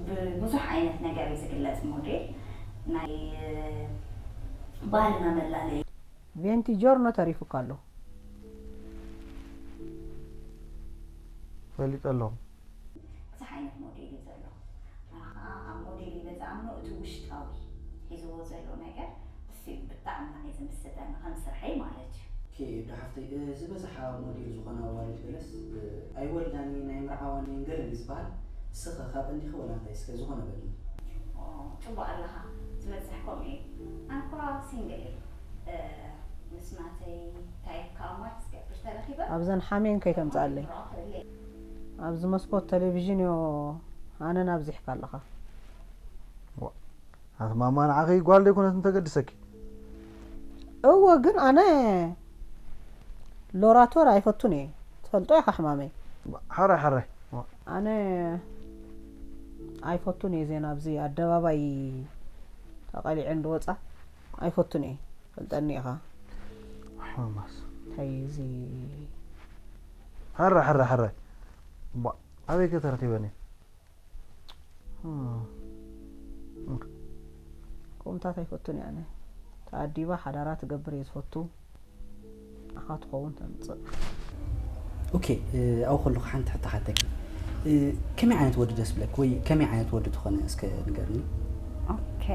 ብብዙሕ ዓይነት ነገር እዩ ዝግለጽ ሞዴል። ናይ ባህልና መላለይ። ቬንቲ ጆርኖ ተሪፉካ ኣሎ። ፈሊጠ ኣለኹ። ብዙሕ ዓይነት ሞዴል እዩ ዘሎ። ኣነ ከዓ ኣብ ሞዴል ኢለ ዝኣምኖ እቲ ውሽጣዊ ሒዝዎ ዘሎ ነገር እሱ እዩ ብጣዕሚ ንዓይ ዝምስጠኒ ከም ስርሐይ ማለት እዩ። ኦኬ ዶ ሓፍተይ ዝበዝሓ ሞዴል ዝኾና ኣዋልድ ገለስ ኣይወልዳን እየን ኣይምርዓዋን እየን ገለ እዩ ዝበሃል። ንስኺ ካብአን ዲኺ ወላ እንታይ እስከ ዝኾነ በልኒ። ጽቡቕ ኣለኻ ዝበዝሕ ከምኡ እዩ። ኣነ እኳ ሲንግል እየ። ምስ ናተይ ታይፕ ከኣ ማች ዝገብር ተረኺበ ኣብዘን ሓሜን ከይተምጽኣለይ። ኣብዚ መስኮት ቴሌቪዥን እዮ ኣነን ኣብዚሕካ ኣለኻ። ኣቲ ማማ ንዓኺ ጓል ደይኮነት እንተገድሰኪ። እወ ግን ኣነ ሎራቶር ኣይፈቱን እየ ትፈልጦ ኢኻ ሕማመይ። ሓራይ ሓራይ። ኣነ ኣይፈቱን እየ ዜና ኣብዚ ኣደባባይ ተቐሊዐ እንድወፃ ኣይፈቱን እየ። ፈልጠኒ ኢኻ። ሕማማስ። እንታይ እዚ። ሓራይ ሓራይ ሓራይ። ኣበይ ከ ተረኺበን እየ። ከምታት ኣይፈቱን እየ ኣነ። ተኣዲባ ሓዳራ ትገብር እየ ዝፈቱ። ንዓኻ ትኸውን ተምጽእ። ኦኬ ኣብኡ ከለኹ ሓንቲ ሕቶ ሓተኪ። ከመይ ዓይነት ወዲ ደስ ብለኪ ወይ ከመይ ዓይነት ወዲ ትኾነ እስከ ንገርኒ። ኦኬ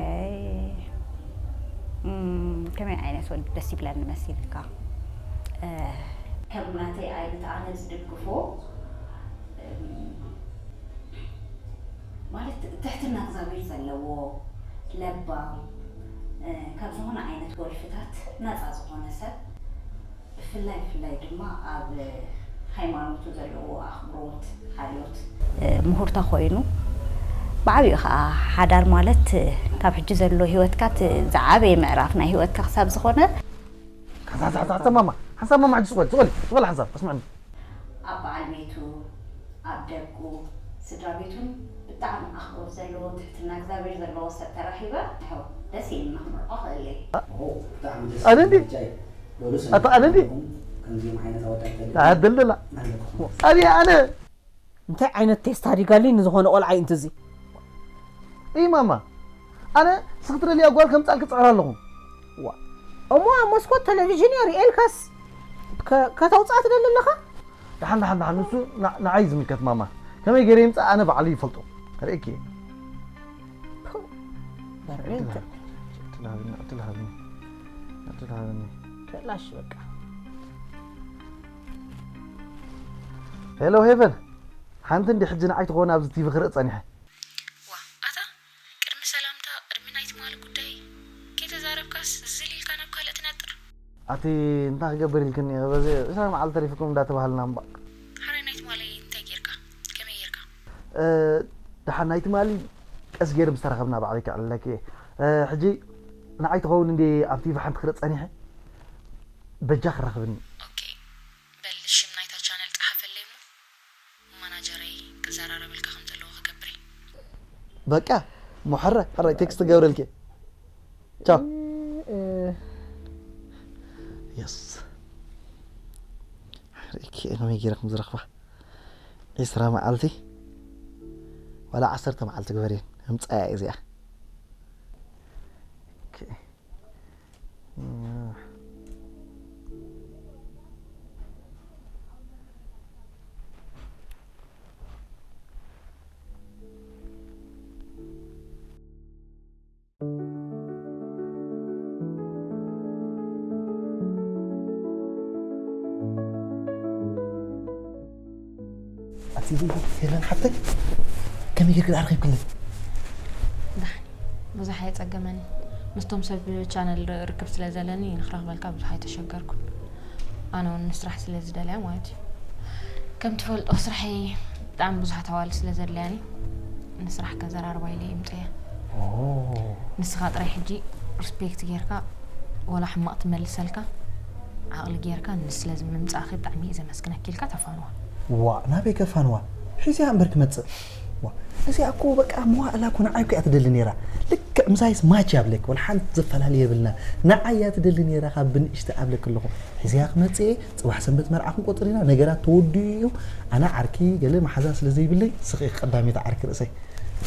ከመይ ዓይነት ወዲ ደስ ይብለኒ መሲልካ? ከም ናተይ ዓይነት ኣነ ዝድግፎ ማለት ትሕትና እግዚኣብሔር ዘለዎ ለባም ካብ ዝኾነ ዓይነት ወልፍታት ነፃ ዝኾነ ሰብ ብፍላይ ብፍላይ ድማ ኣብ ሃይማኖቱ ዘለዎ ኣኽብሮት ሓልዮት ምሁርታ ኮይኑ ብዓብኡ ከዓ ሓዳር ማለት ካብ ሕጂ ዘሎ ህይወትካ ዝዓበየ ምዕራፍ ናይ ህይወትካ ክሳብ ዝኾነ ሓንሳብ ማማ ሓንሳብ ማማ ሕጂ ስቆል ስቆል ስቆል ሓንሳብ ኣስምዕኒ ኣብ በዓል ቤቱ ኣብ ደቁ ስድራ ቤቱን ብጣዕሚ ኣኽብሮት ዘለዎ ትሕትና እግዚኣብሔር ዘለዎ ሰብ ተራኺበ ሕው ደስ ኢልና ክምርዖ ክእል እየ ኣነ እንዲ ኣታ ኣነ እንዲ ኣደልደላ ኣነ ኣነ እንታይ ዓይነት ቴስታ ዲጋሊ ንዝኾነ ቆልዓ እዩ እንትዚ እይ ማማ ኣነ ስክትደልያ ጓል ከምፃልክ ፅዕር ኣለኹ እሞ ኣብ መስኮት ቴሌቪዥን እየ ሪኤልካስ ከተውፅኣ ትደሊ ኣለኻ ደሓን ደሓን ደሓን ንሱ ንዓይ ዝምልከት ማማ ከመይ ገይረ ይምፃእ ኣነ ባዕሉ ይፈልጦ ርእኪ በሬንተ ትልሃብኒ ትልሃብኒ ትልሃብኒ ተላሽ በቃ ሄሎ ሄቨን ሓንቲ እንዲ ሕጂ ንዓይ ትኸውን ኣብዚ ቲቪ ክርኢ ጸኒሐ ዋ ኣታ ቅድሚ ሰላምታ ቅድሚ ናይ ትማሊ ጉዳይ ከይተዛረብካስ ዝል ኢልካ ናብ ካልእ ትነጥር ኣቲ እንታይ ክገብር ኢልክኒ በዚ ዕስራ መዓልቲ ተሪፍኩም እንዳተባሃልና እምባ ሓራይ ናይ ትማሊ እንታይ ጌርካ ከመይ ጌርካ ደሓን ናይ ትማሊ ቀስ ገይር ምስ ተረኸብና ባዕለይ ክዕልለኪ እየ ሕጂ ንዓይ ትኸውን እንዲ ኣብ ቲቪ ሓንቲ ክርኢ ጸኒሐ በጃ ክረኽብኒ ኦኬ በል ሽም ናይታ ቻነል ጸሓፈለይ እሞ ማናጀረይ ክዘራረበልካ ከም ዘለዎ ክገብር እየ በቃ ሞሐረ ሕራይ ቴክስት ገብረልኪ ቻው የስ ርእኪ ከመይ ገይረ ከም ዝረኽባ ዒስራ መዓልቲ ዋላ ዓሰርተ መዓልቲ ግበርየን ኣምፃያ እዚኣ ኣቲ ሄለን ሓብተይ ከመይ ጌርክ ደኣ ረኺብክኒ ዳሕኒ ብዙሕ ኣየጸገመኒ ምስቶም ሰብ ቻነል ርክብ ስለ ዘለኒ ንክረኽበልካ ብዙሕ ኣይተሸገርኩን ኣነ እውን ንስራሕ ስለ ዝደልያ ማለት እዩ ከም ትፈልጦ ስራሐይ ብጣዕሚ ብዙሓት ኣዋልድ ስለ ዘድልያኒ ንስራሕ ከዘራርባ ኢለ ይምፀያ ንስኻ ጥራይ ሕጂ ሪስፔክት ጌርካ ወላ ሕማቕ ትመልሰልካ ዓቕሊ ጌርካ ንስለ ምምፃእኺ ብጣዕሚ እየ ዘመስግነኪ ኢልካ ተፋንዋ ዋ ናበይ ከፋንዋ ሒዝያ እምበር ክመፅእ ዋ እዚኣ እኮ በቃ መዋእላ እኮ ንዓይ እኮ እያ ትደሊ ነይራ ልክዕ ምሳይስ ማች ያብለክ ወላ ሓንቲ ዘፈላለ የብልና ንዓይ እያ ትደሊ ነይራ ካብ ብንእሽተ ኣብለክ ኣለኹ ሒዝያ ክመፅእ እየ ፅባሕ ሰንበት መርዓ ክንቆፅር ኢና ነገራት ተወዲኡ እዩ ኣነ ዓርኪ ገለ መሓዛ ስለ ዘይብለይ ስኺ ቀዳመይቲ ዓርኪ ርእሰይ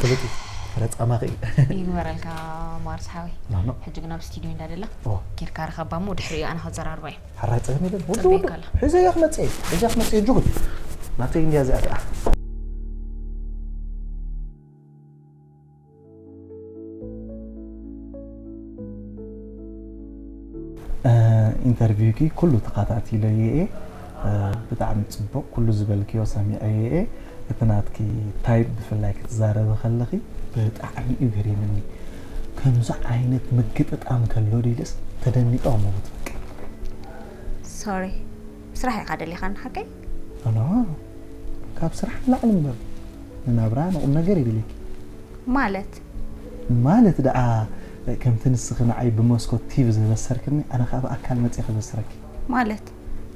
ፍልጥ እዩ ረፃማኺ እዩ ይግበረልካ ማርስ ሓወይ ሕጂ ግን ኣብ ስቱድዮ እንዳደላ ኬድካ ርኸባ እሞ ድሕሪኡ ኣነ ከዘራርባ እዩ ሓራይ ፀገም የለን ወዲ ወዲ ሒዘያ ክመፅእ እየ ሒዘያ ክመፅእ እየ ጅጉል ናተይ እንድያ እዚኣ ከዓ ኢንተርቪውኪ ኩሉ ተኸታቲለዮ እየ ብጣዕሚ ፅቡቕ ኩሉ ዝበልክዮ ሰሚዐዮ እየ እቲ ናትኪ ታይፕ ብፍላይ ክትዛረቢ ከለኺ ብጣዕሚ እዩ ገሪምኒ ከምዚ ዓይነት ምግጥጣም ከሎ ዲልስ ተደኒቐ እሞ ክትበቂ ሶሪ ስራሕ ኢኻ ደሊኻኒ ሓቀይ ኣነ ካብ ስራሕ ንላዕሊ እምበር ንናብራ ንቑም ነገር ይደልየኪ ማለት ማለት ደኣ ከምቲ ንስኺ ንዓይ ብመስኮት ቲቪ ዘበሰርክኒ ኣነ ከዓ ብኣካል መፅየ ከበስረኪ ማለት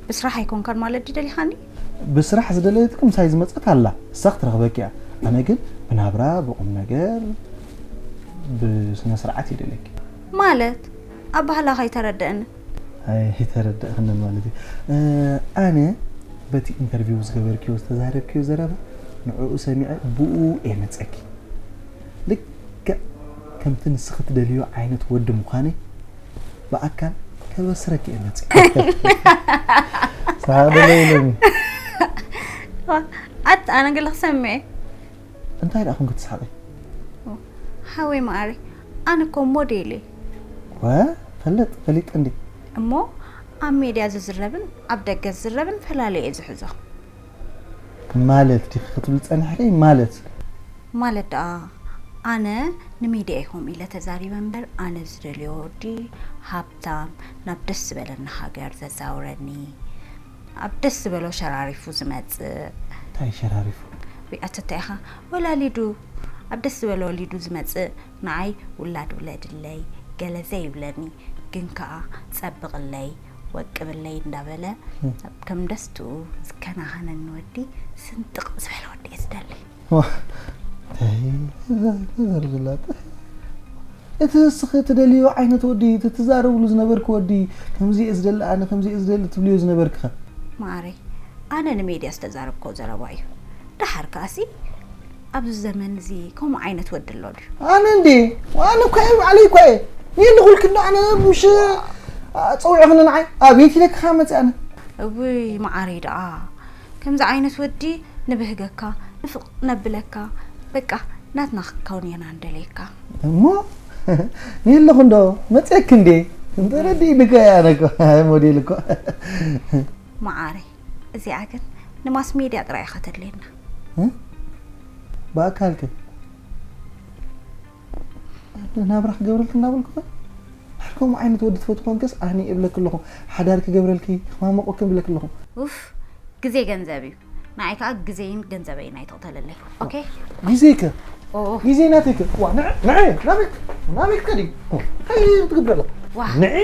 ብስራሕ ኣይኮንካን ማለት ድዩ ደሊኻኒ ብስራሕ ዝደለየትኪ ምሳይ ዝመፀት ኣላ እሳ ክትረኽበኪ እያ ኣነ ግን ብናብራ ብቑም ነገር ብስነ ስርዓት ይደለኪ ማለት ኣባህላኻ ኣይተረደአንን ኣይተረደእክንን ማለት እዩ ኣነ በቲ ኢንተርቪው ዝገበርክዮ ዝተዛረብክዮ ዘረባ ንዕኡ ሰሚዐ ብኡ እየ መፀኪ ልክዕ ከምቲ ንስኺ ትደልዮ ዓይነት ወዲ ምዃነይ ብኣካል ከበስረኪ እየ መፅእ ሰሓቕ ደሎ ኢሉኒ ኣት ኣነ ገለ ክሰምዕ እንታይ ደኣ ኮንኪ ትስሓቂ ሓወይ መኣሪ ኣነ እኮ ሞዴል እየ ወ ፈልጥ ፈሊጥ እንዲ እሞ ኣብ ሜድያ ዝዝረብን ኣብ ደገ ዝዝረብን ፈላልየ እየ ዝሕዞ። ማለት ዲኺ ክትብል ጸኒሕኪ? ማለት ማለት ደኣ ኣነ ንሚድያ ኢኹም ኢለ ተዛሪበ እምበር ኣነ ዝደልዮ ወዲ ሃብታም ናብ ደስ ዝበለኒ ሃገር ዘዛውረኒ ኣብ ደስ ዝበሎ ሸራሪፉ ዝመጽእ እንታይ ሸራሪፉ? ወይ ኣተታ ኢኻ ወላሊዱ ኣብ ደስ ዝበሎ ወሊዱ ዝመጽእ ንዓይ ውላድ ውለድለይ ገለ ዘይብለኒ ግን ከኣ ጸብቕለይ ወቅብለይ እንዳበለ ከም ደስትኡ ዝከናኸነኒ ወዲ ስንጥቕ ዝበለ ወዲ እየ ዝደሊ። ተዘርዝላት እቲ እስኺ ትደልዮ ዓይነት ወዲ እቲ ትዛረብሉ ዝነበርኪ ወዲ ከምዚ እየ ዝደሊ ኣነ ከምዚ እየ ዝደሊ ትብልዮ ዝነበርኪ ኸ? ማዓረይ ኣነ ንሜድያ ዝተዛረብኮ ዘረባ እዩ። ደሓር ከኣሲ ኣብዚ ዘመን እዚ ከምኡ ዓይነት ወዲ ኣሎ ድዩ? ኣነ እንዴ ኣነ እኳ እየ ባዕለይ እኳ እየ የለኹልኪ እንዶ ኣነ ምሽ ፀውዕኽኒ ንዓይ ኣቤት ኢለኪ ካ መፅእ ኣነ። እውይ ማዓረይ ደኣ ከምዚ ዓይነት ወዲ ንብህገካ ንፍቕ ነብለካ በቃ ናትና ክትከውን ኢና ንደልየካ። እሞ የለኹ እንዶ መፅየኪ እንዴ እንተረዲእኒ እኮ እየ ኣነ እኮ ኣይ ሞዴል እኮ። ማዓረይ እዚኣ ግን ንማስ ሜድያ ጥራይ ኢኻ ተድልየና። ብኣካል ከ ናብራ ክገብረልኪ እናበልኩ ከ ድሕር ከምኡ ዓይነት ወዲ ትፈትው ኮንክስ ኣነ እብለኪ ኣለኹ ሓዳር ክገብረልኪ ክማመቆኪ እብለኪ ኣለኹ። ኡፍ ግዜ ገንዘብ እዩ። ንዓይ ከዓ ግዜይን ገንዘበይን ኣይትቕተለለይ። ኦኬ? ግዜይ ከ? ኦ ግዜይ ናተይ ከ? ዋ ንዐ ንዐ ናበይ ናበይ ከዲ? እንታይ ትገብር ኣላ? ዋ ንዐ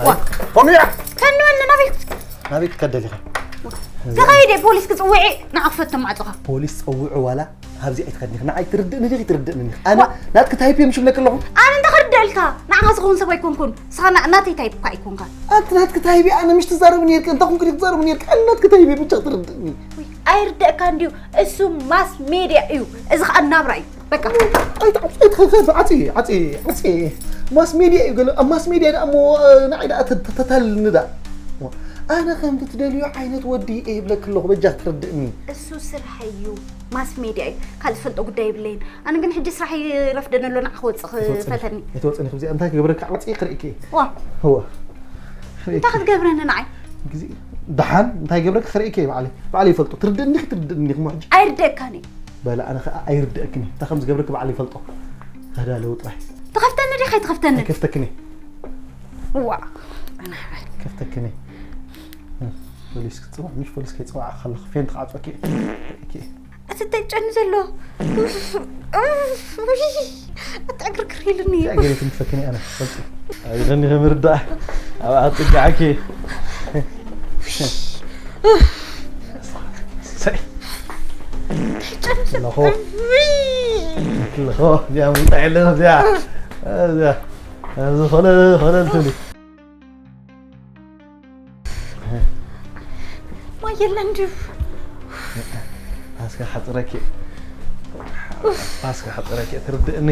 ዋ ኦሚያ ከንወኒ ናበይ ናበይ ክትከደል ኢኻ? ተኸይደ ፖሊስ ክፅውዒ ንዓ ክፈትም ማዕፅኻ። ፖሊስ ፀውዑ ዋላ ኣብዚ ኣይትኸድኒ ኢኺ። ንዓይ ትርድእኒ ዲኺ ትርድእኒ ኢኺ። ኣነ ናትኪ ታይፕ እየ ምሽ ብለኪ ኣለኹ። ኣነ እንታይ ክርድኣልካ? ንዓኻ ዝኸውን ሰብ ኣይኮንኩን። ንስኻ ና- ናተይ ታይፕ እኳ ኣይኮንካን። ኣንቲ ናትኪ ታይፕ እየ ኣነ ምሽ ትዛረቢ ነርኪ። እንታይ ኮንኩ ዲኺ ትዛረቢ ነርኪ? ኣነ ናትኪ ታይፕ እየ ብቻ ትርድእኒ። ውይ፣ ኣይርደእካን ድዩ? እሱ ማስ ሜድያ እዩ። እዚ ኸዓ ናብራ እዩ። በቃ። ኣይትዓጽ ኣይትኸ ዓጽ ዓጽ ዓጽ። ማስ ሜድያ እዩ ገለ ኣብ ማስ ሜድያ ደኣ እሞ ንዓይ ደኣ ተታልኒ ደኣ። ኣነ ከምቲ ትደልዮ ዓይነት ወዲ እየ ብለኪ ኣለኹ በጃ ክትርድእኒ። እሱ ስርሐይ እዩ። ማስ ሜድያ እዩ። ካልእ ዝፈልጦ ጉዳይ የብለይን። ኣነ ግን ሕጂ ስራሕ ይረፍደኒ ኣሎ ንዓ ክወፅእ ክፈተኒ። ኣይትወፅኒ ክብዚኣ እንታይ ክገብረካ ዓፅየ ክርእየኪ እየ። ዋ እዋ እንታይ ክትገብረኒ ንዓይ? ግዜ ደሓን እንታይ ገብረካ ክርእየኪ እየ ባዕለይ። ባዕለይ ይፈልጦ። ትርድእኒ ዲኺ ትርድእኒ ዲኺ እሞ ሕጂ? ኣይርደእካን እዩ። በለ ኣነ ከዓ ኣይርደእክን እዩ። እንታይ ከም ዝገብረኪ ባዕለይ ይፈልጦ። ተዳለዊ ጥራይ። ትኸፍተኒ ዲኻ ኣይትኸፍተኒ? ኣይከፍተክን እየ። ዋ ከፍተክን እየ። ፖሊስ ክትፅዋዕ ምሽ ፖሊስ ከይፅዋዕ ከለኹ ፌንት ክዓፅወኪ እየ። እቲ እንታይ ጨኒ ዘሎ እቲ ዕግርግር ኢሉኒ እዩ። ገለ ትንፈክኒ ኣነ ፈልጢ ኣይዘኒ ከምርዳእ ኣብ ኣፅጋዕኪ ጨኒ ዘሎ ለኾ ለኾ እዚኣ ምምጣ የለን እዚኣ እዚኣ ዝኾነ ዝኾነ እንትብሊ ማይ የለን ድዩ? ፓስካ ሓፅረኪ ፓስካ ሓፅረኪ ትርድእኒ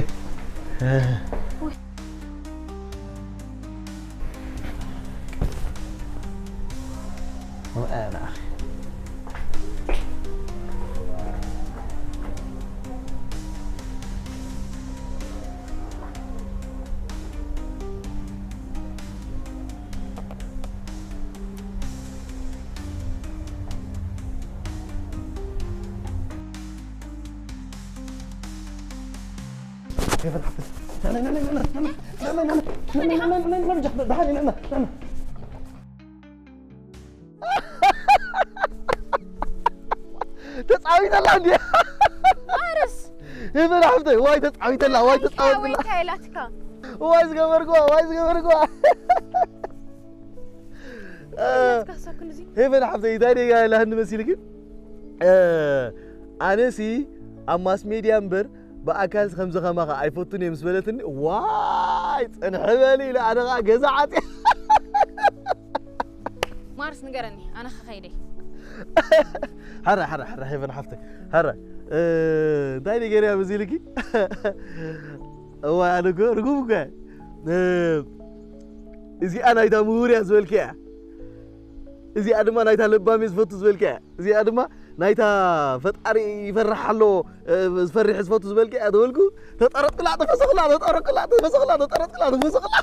ተጻዊተላ እንዲ ኣረስ ይበላ ሓፍተይ ዋይ ተጻዊተላ ዋይ ተጻዊተላ ዋይ ዝገበርኩዋ ዋይ ዝገበርኩዋ ሄቨን ሓፍተይ እንታይ ደጋ ኢላህኒ መሲልኪ ኣነሲ ኣብ ማስ ሜድያ እምበር ብኣካል ከምዚ ከማኻ ኣይፈቱን እየ ምስ በለትኒ ዋይ ፅንሒ በሊ ኢለ ኣነ ከዓ ገዛ ዓፅየ ማርስ ንገረኒ ኣነ ከኸይደ ሓራ ሓራ ሓራ ሄቨን ሓፍተይ ሓራ እንታይ ደገርያ መሲልኪ እዋይ ኣነ እኮ ርጉም እኮ እዚኣ ናይታ ምሁር እያ ዝበልክያ እዚኣ ድማ ናይታ ለባም እየ ዝፈቱ ዝበልክያ እዚኣ ድማ ናይታ ፈጣሪ ይፈርሕ ኣሎ ዝፈርሕ ዝፈቱ ዝበልክያ ተበልኩ ተጠረጥላ ተፈሰኽላ ተጠረቅላ ተፈሰኽላ ተጠረጥላ ተፈሰኽላ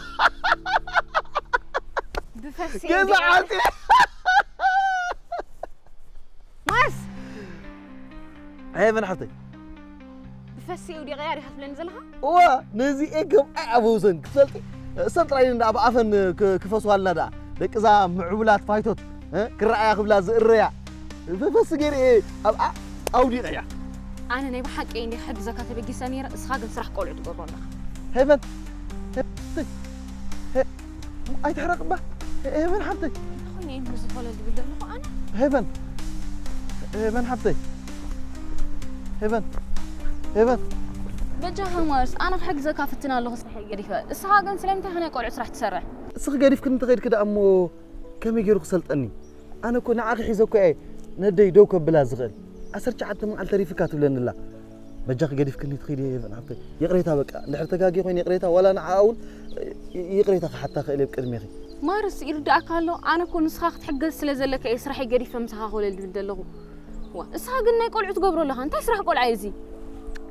ብፈሲ ገዛ ዓፂ ማርስ ሄቨን ሓፍተይ ብፈሲኡ ዲቐያ ዲኻ ትብለኒ ዘለኻ? እዋ ነዚ ኤ ከም ኣይ ኣበውሰን ክትፈልጢ እሰን ጥራይ እንዳ ኣብ ኣፈን ክ- ክፈስዋልና ደኣ ደቅዛ ምዕቡላት ፋይቶት እ? ክረኣያ ክብላ ዝእረያ ፈፈስ ገይረ እየ ኣብ ኣ- ኣውዲቐያ ኣነ ናይ ብሓቂ እንዲ ክሕግዘካ ተበጊሰ ነይረ፣ እስኻ ግን ስራሕ ቆልዑ ትገብሮ ኣለኻ። ሄቨን ሄ- ሄ- ኣይትሕረቅ እባ ሄቨን ሓብተይ እንታይ ኮይኑ እየ ዝኾነ ዝብል ዘለኹ ኣነ? ሄቨን ሄቨን ሓብተይ ሄቨን ሄቨን በጃኻ ማርስ ኣነ ክሕግዘካ ፍትን ኣለኹ ስራሕ ገዲፈ። እስኻ ግን ስለምንታይ ኢኻ ናይ ቆልዑ ስራሕ ትሰርሕ? እስኺ ገዲፍክኒ እንተኸይድኪ ደኣ እሞ ከመይ ገይሩ ክሰልጠኒ? ኣነ እኮ ንዓኺ ሒዘ እኮ እየ ነደይ ደው ከብላ ዝኽእል። ዓሰርተ ትሽዓተ መዓልቲ ተሪፍካ ትብለኒ ኣላ። በጃኺ ገዲፍክኒ ትኺዲ ሄቨን ሓብተይ። ይቕሬታ በቃ። እንድሕር ተጋጊ ኮይነ ይቕሬታ ዋላ ንዓኣ እውን ይቕሬታ ክሓታ ክእል እየ ብቅድሜኺ። ማርስ ይርዳእካ ኣሎ። ኣነ እኮ ንስኻ ክትሕገዝ ስለ ዘለካ እየ ስራሐይ ገዲፈ ምሳኻ ኮለል ዝብል ዘለኹ። ዋ፣ እስኻ ግን ናይ ቆልዑ ትገብሮ ኣለኻ። እንታይ ስራሕ ቆልዓ እዩ እዚ?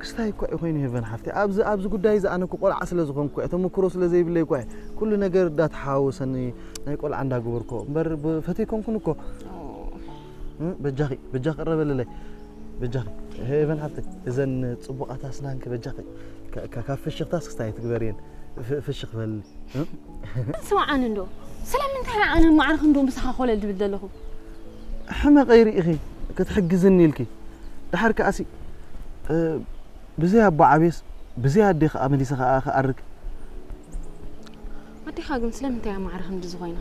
ክስታይ እኳ እዩ ኮይኑ ሄቨን ሓፍተይ። ኣብዚ ኣብዚ ጉዳይ እዚ ኣነ እኮ ቆልዓ ስለ ዝኾንኩ እየ። ተመክሮ ስለ ዘይብለይ እኳ እየ። ኩሉ ነገር እንዳተሓዋወሰኒ ናይ ቆልዓ እንዳገበርኩ እምበር ብፈተይ ኮንኩን እኮ። እ፣ በጃኺ በጃኺ ቀረበልለይ። በጃኺ ሄቨን ሓፍተይ። እዘን ጽቡቓት ኣስናንኪ በጃኺ። ካ- ካ- ካብ ፍሽኽታስ ክስታይ ትግበርየን። ፍ- ፍሽኽ በል። ስምዓኒ እንዶ ስለምንታይ ኣነ ማዕረ ክንዶ ምሳኻ ኮለል ዝብል ዘለኹ? ሕመቐይ ርኢኺ ክትሕግዝኒ ኢልኪ ድሓር ከኣሲ እ፣ ብዘይ ኣቦ ዓብየስ ብዘይ ኣዴ ከኣ መሊሰ ከኣ ክኣርግ ኣዴኻ ግን ስለምንታይ እያ ማዕረ ክንድዚ ኮይና?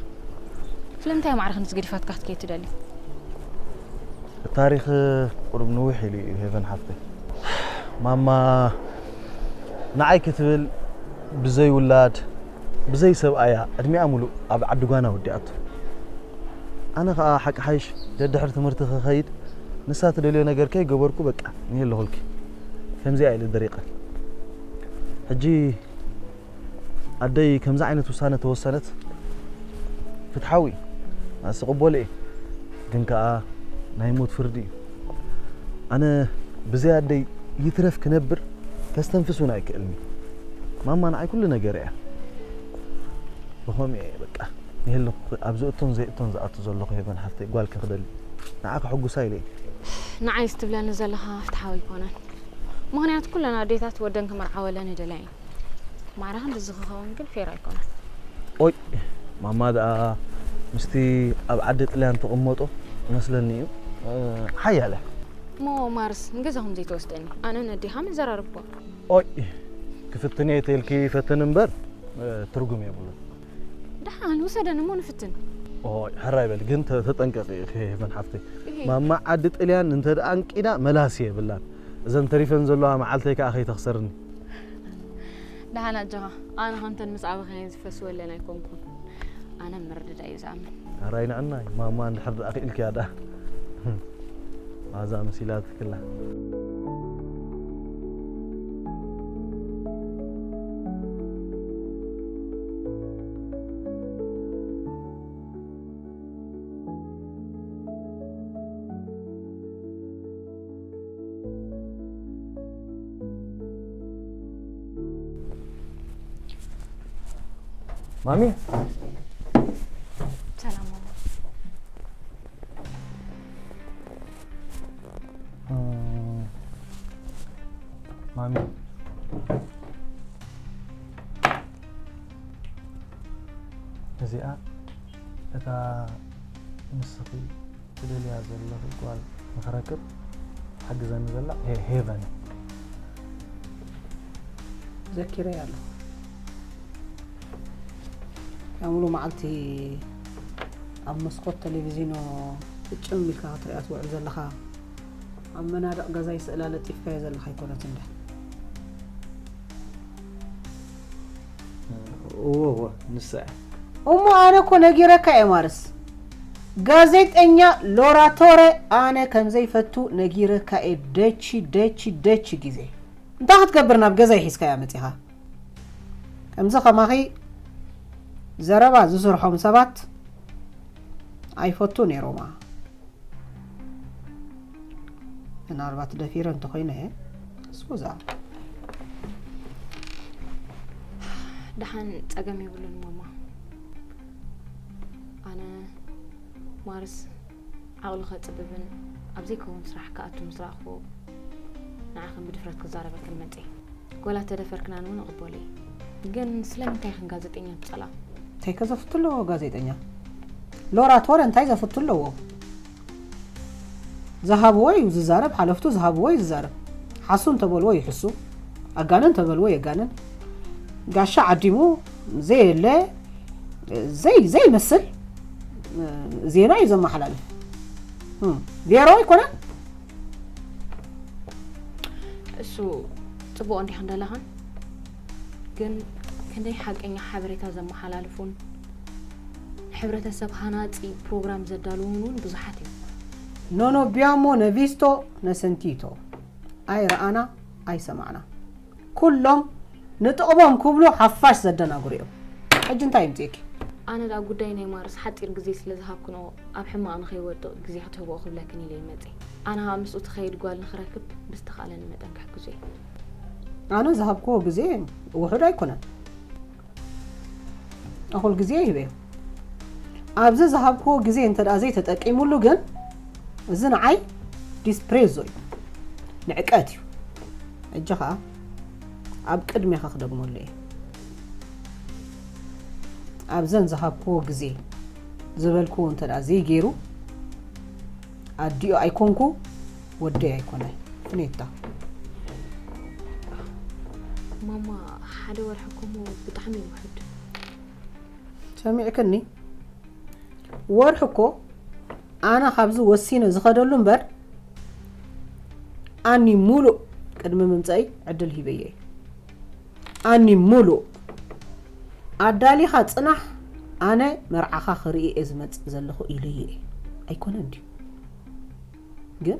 ስለምንታይ እያ ማዕረ ክንድዚ ገዲፋትካ ክትከይድ ትደሊ? ታሪኽ ቁሩብ ንውሕ ኢሉ እዩ ሄቨን ሓፍተይ። ማማ ንዓይ ክትብል ብዘይ ውላድ ብዘይ ሰብኣያ ዕድሚኣ ሙሉእ ኣብ ዓዲ ጓና ወዲኣቶ። ኣነ ኸኣ ሓቂ ሓይሽ ደድሕሪ ትምህርቲ ክኸይድ ንሳ ትደልዮ ነገር ከይገበርኩ በቃ ንየ ኣለኹልኪ። ከምዚኣ ኢለ ደሪቐ። ሕጂ ኣደይ ከምዚ ዓይነት ውሳነ ተወሰነት ፍትሓዊ እዩ። ኣስ እቕበሎ እየ። ግን ከኣ ናይ ሞት ፍርዲ እዩ። ኣነ ብዘይ ኣደይ ይትረፍ ክነብር ከስተንፍስ እውን ኣይክእልን እዩ። ማማ ንዓይ ኩሉ ነገር እያ። ብኸምኡ እየ በቃ ንህልኽ ኣብዚ እቶን ዘይእቶን ዝኣቱ ዘለኹ ሄቨን ሓፍተይ ጓል ክኽደሊ ንዓ ከሐጉሳ ኢለ እየ። ንዓይ ዝትብለኒ ዘለኻ ፍትሓዊ ኣይኮነን። ምኽንያቱ ኩለን ኣዴታት ወደን ክምርዓወለን ይደልያ እየን። ማዕረ ክንድዚ ክኸውን ግን ፌር ኣይኮነን። ኦይ ማማ ደኣ ምስቲ ኣብ ዓዲ ጥልያን ትቕመጦ ይመስለኒ እዩ። ሓያለ እሞ ማርስ ንገዛኹም ዘይትወስደኒ ኣነ ነዴኻ መዘራርብኳ። ኦይ ክፍትን እየ ተልኪ ፈትን እምበር ትርጉም የብሉን። ደሓን ውሰደን እሞ ንፍትን። ኦይ ሕራይ በል ግን ተ- ተጠንቀቂ ሄቨን ሓፍተይ። ማማ ዓዲ ጥልያን እንተ ደኣ ኣንቂዳ መላሲ የብላን። እዘን ተሪፈን ዘለዋ መዓልተይ ከኣ ከይተኽሰርኒ። ደሓን ኣጆኻ። ኣነ ከምተን ምስ ኣበኻየን ዝፈስወለን ኣይኮንኩን። ኣነ ምርድዳእ እዩ ዝኣምን። ሕራይ ንዕናይ ማማ እንድሕር ደኣ ክኢልኪያ ደኣ። ማዛ መሲላትክላ። ማሚ ሰላም ማማ። ማሚ እዚኣ እታ ንስኺ ትደልያ ዘለኺ ጓል ንኽረክብ ትሕግዘኒ ዘላ ሄ- ሄቨን እያ። ዘኪረያ ኣለኹ። እታ ሙሉ መዓልቲ ኣብ መስኮት ቴሌቪዚኖ እጭም ኢልካ ክትሪኣ ትውዕል ዘለኻ ኣብ መናድቕ ገዛይ ስእላ ለጢፍካዮ ዘለኻ ኣይኮነትን ድያ? እወ እወ ንሳ እያ። እሞ ኣነ እኮ ነጊረካ እየ ማርስ። ጋዜጠኛ ሎራቶረ ኣነ ከም ዘይፈቱ ነጊረካ እየ ደቺ ደቺ ደቺ ግዜ። እንታይ ክትገብር ናብ ገዛይ ሒዝካያ መጺኻ? ከምዚ ከማኺ ዘረባ ዝስርሖም ሰባት ኣይፈቱ ነይሮማ። ምናልባት ደፊረ እንተኾይነ እየ ስኩዛ። ደሓን ጸገም የብሉን ማማ። ኣነ ማርስ ዓቕሉ ከጽብብን ኣብ ዘይከውን ስራሕ ክኣቱ ምስ ረኣኽዎ ንዓኽን ብድፍረት ክዛረበክን መጺኤ። ጎላ ተደፈርክናን እውን እቕበሎ እየ። ግን ስለምንታይ ኢኽን ጋዜጠኛ ትጸልኣ? እንታይ ከ ዘፍቱ ኣለዎ ጋዜጠኛ? ሎራቶር እንታይ ዘፍቱ ኣለዎ? ዝሃብዎ እዩ ዝዛረብ፣ ሓለፍቱ ዝሃብዎ እዩ ዝዛረብ። ሓሱ እንተበልዎ ይሕሱ፣ ኣጋንን እንተበልዎ የጋንን። ጋሻ ዓዲሙ ዘየለ ዘይ ዘይመስል ዜና እዩ ዘመሓላልፍ። ዜሮ ኣይኮነን። እሱ ጽቡቕ እንዲኽን ደለኽን ግን ክንደይ ሓቀኛ ሓበሬታ ዘመሓላልፉን ንሕብረተሰብ ሃናጺ ፕሮግራም ዘዳልዉን እውን ብዙሓት እዮም። Non abbiamo né visto né sentito. ኣይረኣና ኣይሰማዕና። ኩሎም ንጥቕሞም ክብሉ ሓፋሽ ዘደናግሩ እዮም። ሕጂ እንታይ ይምፅእኪ? ኣነ ደኣ ጉዳይ ናይ ማርስ ሓፂር ግዜ ስለ ዝሃብክንኦ ኣብ ሕማቕ ንኸይወድቕ ግዜ ክትህብኦ ክብለክን ኢለ እየ መፂእ። ኣነ ኸኣ ምስኡ ትኸይድ ጓል ንኽረክብ ብዝተኻእለኒ መጠን ክሕግዞ እየ። ኣነ ዝሃብክዎ ግዜ ውሑድ ኣይኮነን። እኹል ግዜ ይህበዮ። ኣብዚ ዝሃብክዎ ግዜ እንተ ደኣ ዘይተጠቂሙሉ ግን እዚ ንዓይ ዲስፕሬዞ እዩ፣ ንዕቀት እዩ። ሕጂ ኸኣ ኣብ ቅድሜኻ ክደግመሉ እየ። ኣብዘን ዝሃብክዎ ግዜ ዝበልክዎ እንተ ደኣ ዘይገይሩ ኣዲኡ ኣይኮንኩ ወደይ ኣይኮነ ፍኔታ ማማ ሓደ ወርሒ እኮ እሞ ብጣዕሚ እዩ ውሑድ ሰሚዕክኒ ወርሒ እኮ ኣነ ካብዚ ወሲነ ዝኸደሉ እምበር ኣኒ ሙሉእ ቅድሚ ምምፀኢ ዕድል ሂበየ ኣኒ ሙሉእ ኣዳሊኻ ፅናሕ ኣነ መርዓኻ ክርኢ እየ ዝመፅእ ዘለኹ ኢለየ ኣይኮነን ድዩ ግን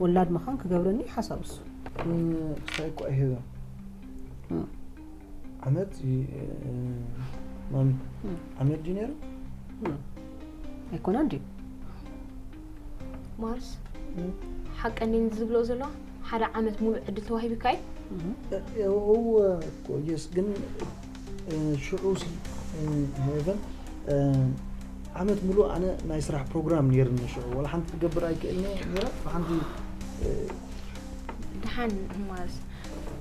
ወላድ ምዃን ክገብረኒ እዩ ሓሳብ እሱ። ምሳይ እኮ ኣይህብን። ዓመት እዩ ማሚ። ዓመት ድዩ ነይሩ? ኣይኮነን ድዩ? ማርስ ሓቀን ድዩ ዝብሎ ዘሎ? ሓደ ዓመት ሙሉእ ዕድል ተዋሂቡካ እዩ? እወ እኮ የስ ግን ሽዑ ሲ ሄቨን ዓመት ሙሉእ ኣነ ናይ ስራሕ ፕሮግራም ነይርኒ ሽዑ ወላ ሓንቲ ክገብር ኣይክእልኒ ነይረ ብሓንቲ ደሓን ማርስ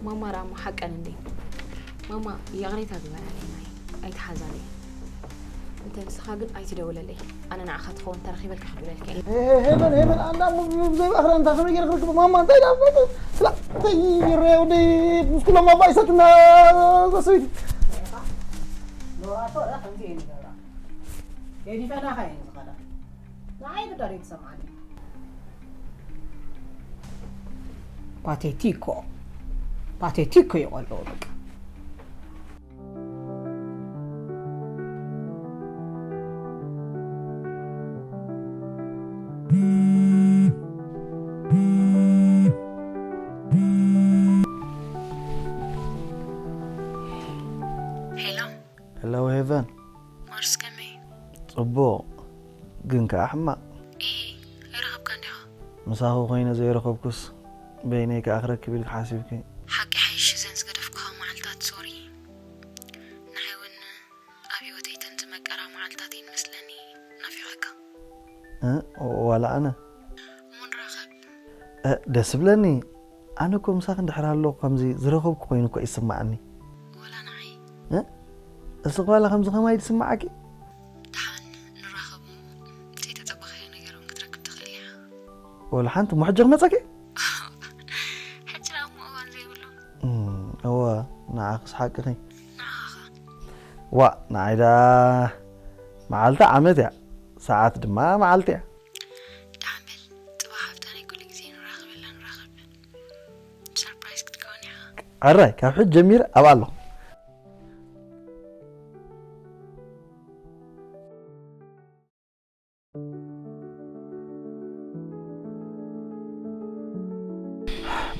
ማማ ደኣ እሞ ሓቀን እንዴ ማማ ይቕሬታ ግበራለይ ናይ ኣይትሓዛለይ እንተ ንስኻ ግን ኣይትደውለለይ ኣነ ንዓኻ ትኸውን ተረኺበልካ ክድውለልካ እየ ሄቨን ሄቨን ኣንዳ ብዘይ ባእኽራ እንታ ከመይ ገይረ ክርክብ ማማ እንታይ ዳ ስላ እንታይ ይረያ ወደይ ምስ ኩሎም ኣባይሳትና ዘሰበይቲ ኖራቶ ከምዚ እየ ንገብራ ገዲፈናኻ እየን ዝኸዳ ንዓይ ግዳ ዘይትሰምዓኒ ፓቴቲኮ ፓቴቲኮ ይቖልዑ በቃ ሄሎ ሄሎ ሄቨን ማርስ ከመይ ጽቡቕ ግን ከኣ ሕማቕ ኢሂ ኣይረኸብካን ዲኻ ምሳኺ ኮይነ ዘይረኸብኩስ በይነይ ከኣ ክረክብ ኢልኪ ሓሲብኪ ሓቂ ሓይሽ እዘን ዝገደፍኩኻ መዓልታት ሶሪ ንዓይ እውን ኣብ ህይወተይ ተን ዝመቀራ መዓልታት እየን መስለኒ ናፊቐካ እ ዋላ ኣነ እሞ ንራኸብ እ ደስ ይብለኒ ኣነ እኮ ምሳኺ እንድሕር ኣለኹ ከምዚ ዝረኸብኩ ኮይኑ እኮ ይስምዓኒ ዋላ ንዓይ እ እስኺ ዋላ ከምዚ ከማይ ዝስምዓኪ ደሓን ንራኸብ እሞ ዘይተጸበኻዮ ነገር እውን ክትረክብ ትኽእል ኢኻ ወላ ሓንቲ እሞ ሕጂ ክመጸኪ ሕጂ ደኣ እሞ እዋን ዘይብሉ እወ ንዓኽስ ሓቅኺ ንዓኻ ዋእ ንዓይ ደኣ መዓልቲ ዓመት እያ ሰዓት ድማ መዓልቲ እያ ደሓን በል ጽባሕ ሃብታ ናይ ኩሉ ግዜ ንራኸበላ ንራኸብ ሰርፕራይዝ ክትከውን ኢኻ ሕራይ ካብ ሕጂ ጀሚረ ኣብኣ ኣለኹ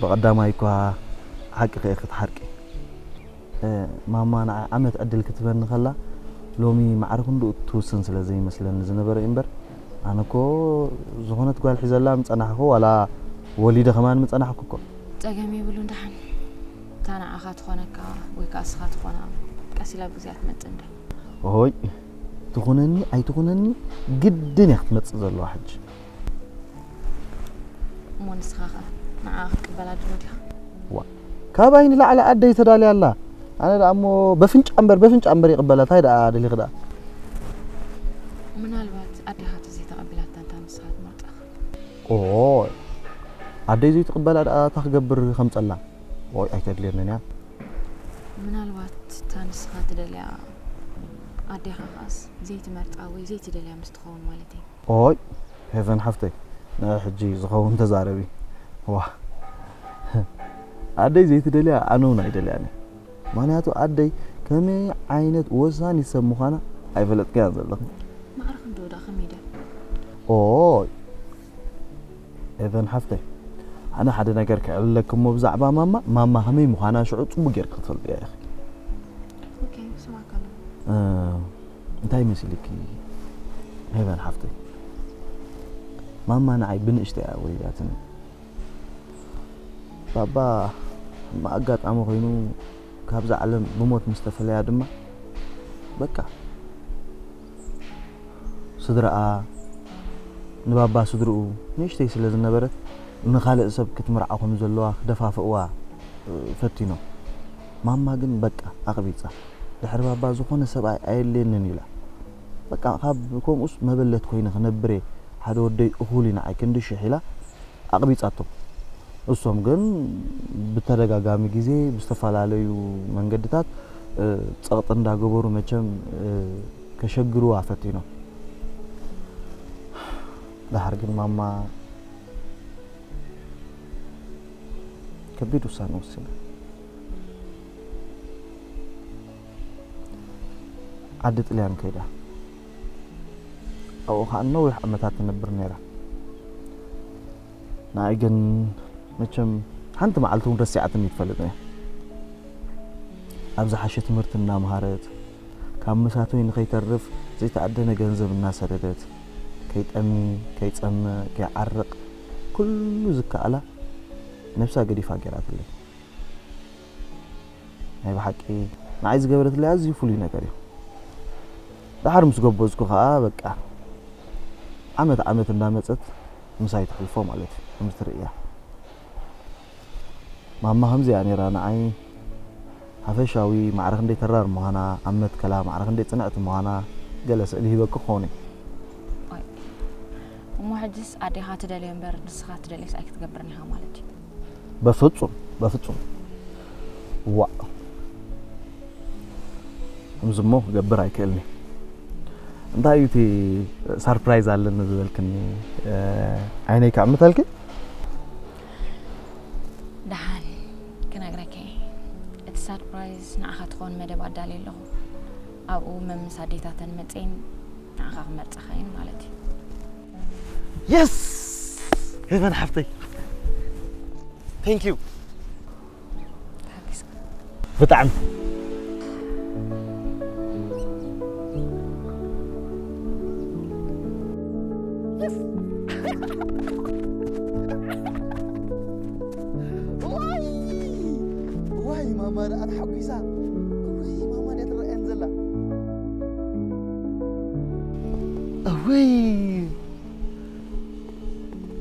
ብቐዳማይ እኳ ሓቂ ከ ክትሓርቂ ማማ ንዓ ዓመት ዕድል ክትበኒ ከላ ሎሚ ማዕረ ክንድኡ ትውስን ስለ ዘይመስለኒ ዝነበረ እዩ እምበር ኣነ እኮ ዝኾነት ጓል ሒዘላ ምጸናሕኹ ዋላ ወሊደ ከማን ምጸናሕኩ እኮ ጸገም የብሉን ደሓን እታ ንዓኻ ትኾነካ ወይ ከዓ እስኻ ትኾና ቀስ ኢላ ብግዚኣ ትመጽእ እንዳ ኦሆይ ትኹነኒ ኣይትኹነኒ ግድን እያ ክትመጽእ ዘለዋ ሕጂ። እሞ ንስኻ ኸ ንዓ ክትቅበላ ድሎ ዲኻ? ዋ፣ ካባይ ንላዕሊ ኣደይ ተዳልያ ኣላ። ኣነ ደኣ እሞ በፍንጫ እምበር በፍንጫ እምበር ይቕበላ። እንታይ ደኣ ደሊኺ ደኣ? ምናልባት ኣዴኻ ተዘይተቐቢላታ እንታ ንስኻ ትመርጣ? ኦ፣ ኣደይ ዘይትቕበላ ደኣ እታ ክገብር ከምጸላ? ኦይ ኣይተድልየንን እያ። ምናልባት እታ ንስኻ ትደልያ ኣዴኻ ኸኣስ ዘይትመርጣ ወይ ዘይትደልያ ምስ ትኸውን ማለት እዩ። ኦይ ሄቨን ሓፍተይ፣ ንዒ ሕጂ ዝኸውን ተዛረቢ። ዋ፣ ኣደይ ዘይትደልያ ኣነ እውን ኣይደልያን እየ። ምኽንያቱ ኣደይ ከመይ ዓይነት ወሳኒት ሰብ ምዃና ኣይፈለጥክያን ዘለኺ። ማዕረ ክንዶ ደኣ ከመይ ድያ? ኦይ ሄቨን ሓፍተይ፣ ኣነ ሓደ ነገር ክዕልለኪ እሞ ብዛዕባ ማማ፣ ማማ ከመይ ምዃና ሽዑ ጽቡቅ ጌርኪ ክትፈልጥያ ኢኺ። ኦኬ፣ ስማዕካ ኣለኹ። እ፣ እንታይ መሲልኪ ሄቨን ሓፍተይ፣ ማማ ንዓይ ብንእሽተይ እያ ወሊዳትኒ። ባባ ብኣጋጣሚ ኮይኑ ካብዛ ዓለም ብሞት ምስ ተፈለያ ድማ በቃ ስድራኣ ንባባ ስድርኡ ንእሽተይ ስለ ዝነበረት ንኻልእ ሰብ ክትምርዓ ከም ዘለዋ ክደፋፍእዋ ፈቲኖም። ማማ ግን በቃ ኣቕቢጻ። ድሕሪ ባባ ዝኾነ ሰብኣይ ኣየድልየንን ኢላ። በቃ ካብ ከምኡስ መበለት ኮይነ ክነብር እየ፣ ሓደ ወደይ እኹል እዩ ንዓይ ክንዲ ሽሕ ኢላ ኣቕቢጻቶም። እሶም ግን ብተደጋጋሚ ግዜ ብዝተፈላለዩ መንገድታት እ፣ ጸቕጢ እንዳገበሩ መቸም እ፣ ከሸግርዋ ፈቲኖም። ደሓር ግን ማማ ከቢድ ውሳነ ወሲና። ዓዲ ጥልያን ከይዳ። ኣብኡ ኸዓ ነዊሕ ዓመታት ትነብር ነይራ። ንዓይ ግን መቸም ሓንቲ መዓልቲ እውን ረሲዓትኒ ትፈልጥ እያ። ኣብ ዝሓሸ ትምህርቲ እናምሃረት፣ ካብ መሳቶይ ንኸይተርፍ ዘይተኣደነ ገንዘብ እናሰደደት፣ ከይጠሚ፣ ከይጸምእ፣ ከይዓርቕ፣ ኩሉ ዝከኣላ ነብሳ ገዲፋ ገይራትለይ። ናይ ብሓቂ ንዓይ ዝገበረትለይ ኣዝዩ ፍሉይ ነገር እዩ። ደሓር ምስ ጎበዝኩ ኸኣ በቃ ዓመት ዓመት እንዳመጸት ምሳይ ተሕልፎ ማለት እዩ፣ ከምዚ ትርእያ። ማማ ከምዚኣ ነይራ ንዓይ ሓፈሻዊ ማዕረ ክንደይ ተራር ምዃና፣ ኣብ መትከላ ማዕረ ክንደይ ጽንዕቲ ምዃና ገለ ስእሊ ሂበኪ ክኸውን እዩ። እሞ ሕጅስ ኣዴኻ ትደልዮ እምበር ንስኻ ትደልዮስ ኣይክትገብርን ኢኻ ማለት እዩ። በፍጹም በፍጹም። ዋእ፣ ከምዚ እሞ ክገብር ኣይክእልኒ። እንታይ እዩ እቲ ሳርፕራይዝ ኣለኒ ዝበልክኒ? ዓይነይ ክዕምተልኪ? ደሓን ክነግረኪ እየ። እቲ ሳርፕራይዝ ንዓኻ ትኸውን መደብ ኣዳልየ ኣለኹ። ኣብኡ መምስ ኣዴታተን መፅኤን ንዓኻ ክመርፃኻ እየን ማለት እዩ። የስ! ሄቨን ሓፍተይ፣ ቴንክ ዩ። ተሓጊስካ። ብጣዕሚ። ዋይ! ዋይ ማማ ደኣ ተሓጒሳ። እውይ ማማ ደኣ ትረኣየን ዘላ። እውይ!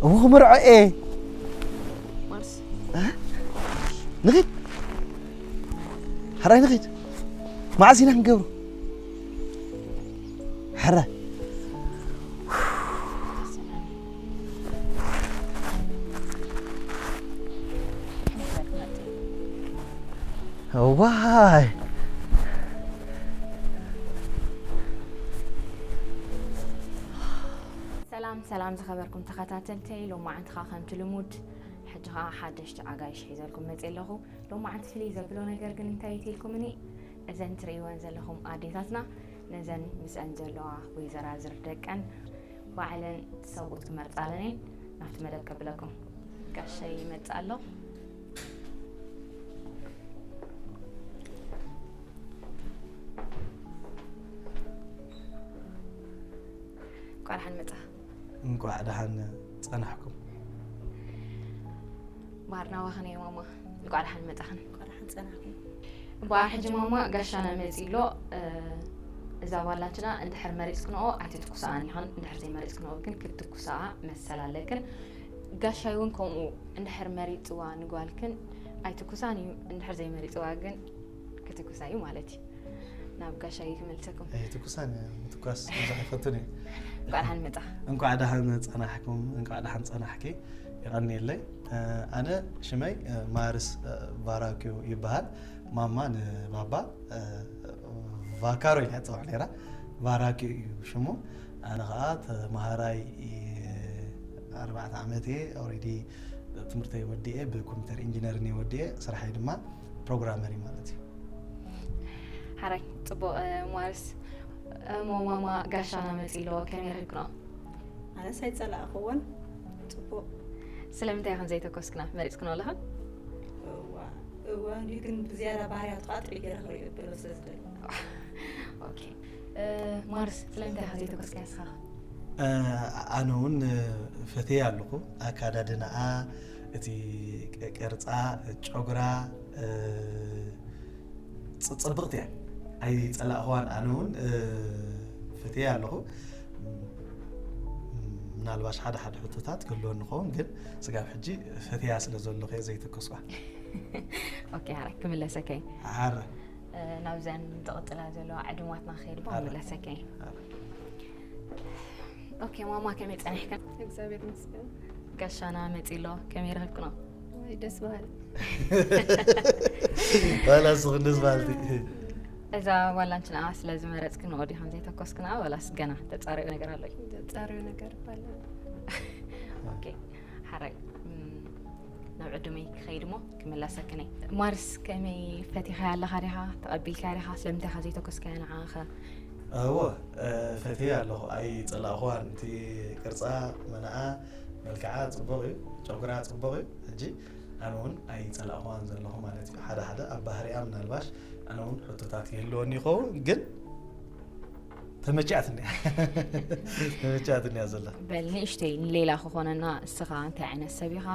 እሞ ክመርዖ እየ። ማርስ። ንኺድ። ሕራይ ንኺድ። መዓስ ኢና ክንገብሮ? ሕራይ። እዋይ። ሰላም ሰላም ዝኸበርኩም ተኸታተልተይ፣ ሎማዓንቲ ኸዓ ከምቲ ልሙድ ሕጂ ኸዓ ሓደሽቲ ኣጋይሽ ሒዘልኩም መፅእ ኣለኹ። ሎማዓንቲ ፍልይ ዘብሎ ነገር ግን እንታይ ኢትልኩምኒ፣ እዘን ትርእይወን ዘለኹም ኣዴታትና ነዘን ምስአን ዘለዋ ወይዘራዝር ደቀን ባዕለን ሰብኡት ክመርፃለን እየን። ናብቲ መደብ ከብለኩም። ጋሸይ ይመፅእ ኣሎ። እንኳዕ ደሓን መፃ። እንኳዕ ደሓን ጸናሕኩም። ባህርና ዋኽን እየ ማማ። እንኳዕ ደሓን መፃኽን። እንኳዕ ደሓን ጸናሕኩም። እምበኣር ሕጂ ማማ ጋሻና መፂ ኣሎ። እ፣ እዛ ጓላችና እንድሕር መሪፅክንኦ ኣይትትኩሳኣን ኢኽን፣ እንድሕር ዘይመሪፅክንኦ ግን ክትትኩሳኣ መሰል ኣለክን። ጋሻይ እውን ከምኡ፣ እንድሕር መሪፅዋ ንጓልክን ኣይትኩሳን እዩ፣ እንድሕር ዘይመሪፅዋ ግን ክትኩሳ እዩ ማለት እዩ። ናብ ጋሻይ ክመልሰኩም። ኣይትኩሳን እየ፣ ምትኳስ ብዙሕ ኣይፈቱን እየ። እንኳዕ ደሓን መጻ። እንኳዕ ደሓን ጸናሕኩም፣ እንኳዕ ደሓን ጸናሕኪ። የቐንየለይ። እ፣ ኣነ ሽመይ፣ እ፣ ማርስ፣ እ፣ ቫራኪዮ ይበሃል። ማማ ንባባ፣ እ፣ ቫካሮ ኢላ ትጽዋዕ ነይራ። ቫራኪዮ እዩ ሽሙ። ኣነ ኸኣ ተምሃራይ፣ እ፣ ኣርባዕተ ዓመት እየ። ኦልሬዲ ትምህርተይ ወዲኤ፣ ብኮምፒውተር ኢንጂነሪንግ እየ ወዲኤ። ስራሐይ ድማ ፕሮግራመር እዩ ማለት እዩ። ሓራይ፣ ጽቡቕ፣ እ፣ ማርስ፣ እሞ ማማ ጋሻና መጺ ኣለዎ፣ ከመይ ረኺብክኖ? ኣነስ ኣይጸላእኽዎን። ጽቡቕ። ስለምንታይ ኢኽን ዘይተኮስክና? መሪጽክኖ ኣለኽን? እዋ፣ እዋ፣ እንዲሁ ግን ብዝያዳ ባህርያቱ ከዓ ጥዕይ ገይረ ክርእዮ እብሎ ስለ ዝደሊ። ኦኬ። እ፣ ማርስ፣ ስለምንታይ ኢኻ ዘይተኮስካያ ንስኻ? እ፣ ኣነ እውን፣ እ፣ ፈትየ ኣለኹ። ኣካዳድናኣ፣ እቲ ቅ-፣ ቅርጻ፣ ጨጉራ፣ እ፣ ጽ-፣ ጽብቕቲ እያ። ኣይጸላእኽዋን፣ ኣነ እውን፣ እ፣ ፈትየ ኣለኹ። ም-፣ ምናልባሽ ሓደ ሓደ ሕቶታት ክህልወኒ ይኸውን፣ ግን ስጋብ ሕጂ ፈትያ ስለ ዘለኹ እየ ዘይተኮስኳ። ኦኬ፣ ሓራይ ክምለሰከይ። ሓረ። እ፣ ናብዘን ዝቕጽላ ዘለዋ ዕድማትና ክኸይድ እሞ ሓረ። ክምለሰከይ። ሓረ። ኦኬ፣ ማማ ከመይ ጸኒሕክን? እግዚኣብሔር ይመስገን። ጋሻና መጺ ኣሎ፣ ከመይ ረኺብክኖ? ወይ ደስ በሃሊ። ዋላ ንስኽን ደስ በሃልቲ። እዛ ጓል ኣንቺ ንኣ ስለ ዝመረጽክንኦ ዲኽን ዘይተኮስክንኣ፣ ዋላስ ገና ተጻርዮ ነገር ኣሎ? ተጻርዮ ነገር ይባላል። ኦኬ፣ ሓራይ፣ እም፣ ናብ ዕዱመይ ክኸይድ እሞ ክምለሰክን እየ። ማርስ፣ ከመይ ፈቲኻያ ኣለኻ ዲኻ? ተቐቢልካያ ዲኻ? ስለምንታይ ኢኻ ዘይተኮስካያ ንዓኸ? እወ፣ እ፣ ፈትየ ኣለኹ። ኣይጸላእኽዋን። እቲ ቅርጻ፣ መነኣ፣ መልክዓ ጽቡቕ እዩ፣ ጨጉራ ጽቡቕ እዩ። ሕጂ ኣነ እውን ኣይጸላእኽዋን ዘለኹ ማለት እዩ። ሓደ ሓደ ኣብ ባህሪኣ ምናልባሽ ኣነ እውን ሕቶታት ይህልወኒ ይኸውን፣ ግን ተመችኣትኒ እያ። ተመችኣትኒ እያ ዘላ። በል ንእሽተይ ንሌላ ክኾነና፣ እስኻ እንታይ ዓይነት ሰብ ኢኻ?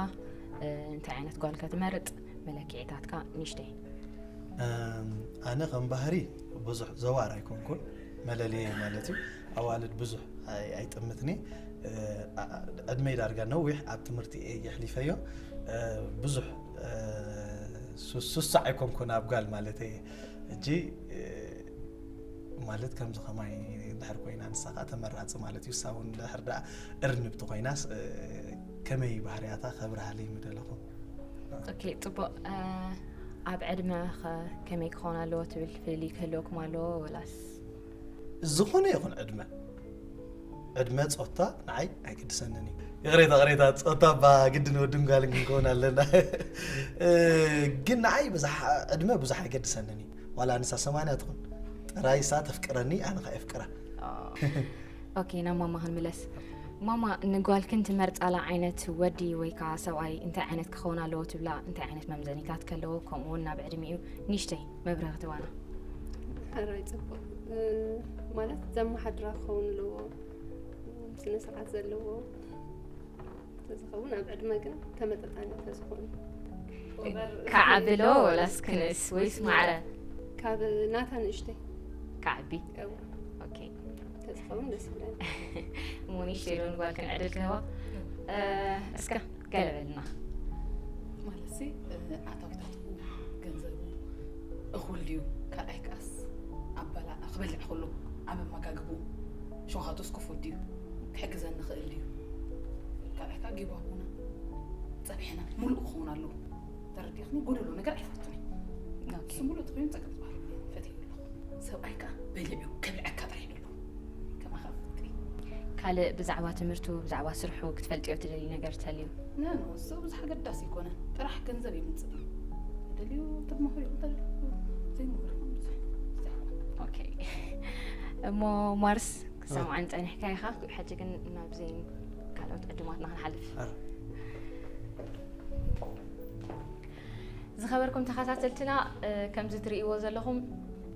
እ፣ እንታይ ዓይነት ጓል ከ ትመርጥ? መለክዒታትካ ንእሽተይ። እም፣ ኣነ ከም ባህሪ ብዙሕ ዘዋር ኣይኮንኩን፣ መለለየ ማለት እዩ። ኣዋልድ ብዙሕ ኣይ-፣ ኣይጥምትኒ። እ፣ ኣ-፣ ዕድመይ ዳርጋ ነዊሕ ኣብ ትምህርቲ እየ የሕሊፈዮ። እ፣ ብዙሕ፣ እ፣ ሱ-፣ ሱሳዕ ኣይኮንኩን ኣብ ጓል ማለት እየ። ሕጂ፣ እ፣ ማለት ከምዚ ከማይ ድሕር ኮይና ንሳ ኸኣ ተመራጺ ማለት እዩ። እሳ እውን ድሕር ደኣ እርንብቲ ኮይናስ፣ እ፣ ከመይ ባህርያታ ከብርሃለይ ምደለኹ። ኦኬ፣ ጽቡቕ። እ፣ ኣብ ዕድመ ኸ ከመይ ክኸውን ኣለዎ ትብል? ፍልልይ ክህልወኩም ኣለዎ ወላስ? ዝኾነ ይኹን ዕድመ፣ ዕድመ ጾታ ንዓይ ኣይግድሰንን እዩ። ይቕሬታ፣ ይቕሬታ፣ ጾታ እባ ግድን ወድን ጓልን ክንከውን ኣለና። እ፣ ግን ንዓይ ብዙሕ፣ ዕድመ ብዙሕ ኣይገድሰንን እዩ። ዋላ ንሳ ሰማንያ ትኹን፣ ጥራይ እሳ ተፍቅረኒ፣ ኣነ ኸኣ የፍቅራ። ኦ። ኦኬ፣ ናብ ማማ ክንምለስ። ማማ፣ ንጓልክን ትመርጻላ ዓይነት ወዲ ወይ ከኣ ሰብኣይ እንታይ ዓይነት ክኸውን ኣለዎ ትብላ? እንታይ ዓይነት መምዘኒታት ከለዎ? ከምኡ እውን ናብ ዕድሚኡ ንእሽተይ መብርሂ ክትባና። ሕራይ ጽቡቕ። እ፣ ማለት ዘመሓድራ ክኸውን ኣለዎ፣ ስነ ስርዓት ዘለዎ ተዝኸውን፣ ኣብ ዕድመ ግን ተመጣጣኒ ተዝኾኑ። ክዓቢ ዶ ወላስ ክንእስ ወይስ ማዕረ? ካብ ናታ ንእሽተይ። ክዓቢ? እወ። ኦኬ። ተዝኸውን ደስ ይብለኒ። እሞ ንእሽተይ ዶ ንጓልክን ዕድል ክህባ? እ፣ እስከ ገለ በልና። ማለትሲ፣ እ፣ ኣታዊታቱ፣ ገንዘቡ እኹል ድዩ? ካልኣይ ከኣስ ኣበላ-፣ ክበልዕ ከሎ ኣብ ኣመጋግብኡ ሸውሃቱስ ክፉት ድዩ? ክሕግዘኒ ይኽእል ድዩ? ካልኣይ ከኣ ጊባቦና፣ ጸብሕና ምሉእ ክኸውን ኣለዎ። ተረዲእኽኒ? ጎደሎ ነገር ኣይፈቱን እየ። ኦኬ። እሱ ምሉእ ተኾይኑ ጸገም ዝበሃል የብለይን፣ ፈትየዮ ኣለኹ። ሰብኣይ ከኣ በሊዑ ከብልዐካ ጥራሕ እዩ ደለዎ። ከማኻ ፍቅሪ። ካልእ ብዛዕባ ትምህርቱ፣ ብዛዕባ ስርሑ ክትፈልጥዮ ትደልዩ ነገር ተልዩ? ኖ፣ ኖ፣ እሱ ብዙሕ ኣገዳሲ ኣይኮነን። ጥራሕ ገንዘብ የምጽእ። ተደልዩ ተመኽሪ፣ ተደልዩ ዘይመኽሪ ብዙሕ። ኦኬ። እሞ ማርስ፣ ክሰምዓን ጸኒሕካ ኢኻ። ሕጂ ግን ናብ ዜን ካልኦት ዕዱማትና ክንሓልፍ። ኣረ። ዝኸበርኩም ተኸታተልትና፣ እ፣ ከምዚ ትርእይዎ ዘለኹም፣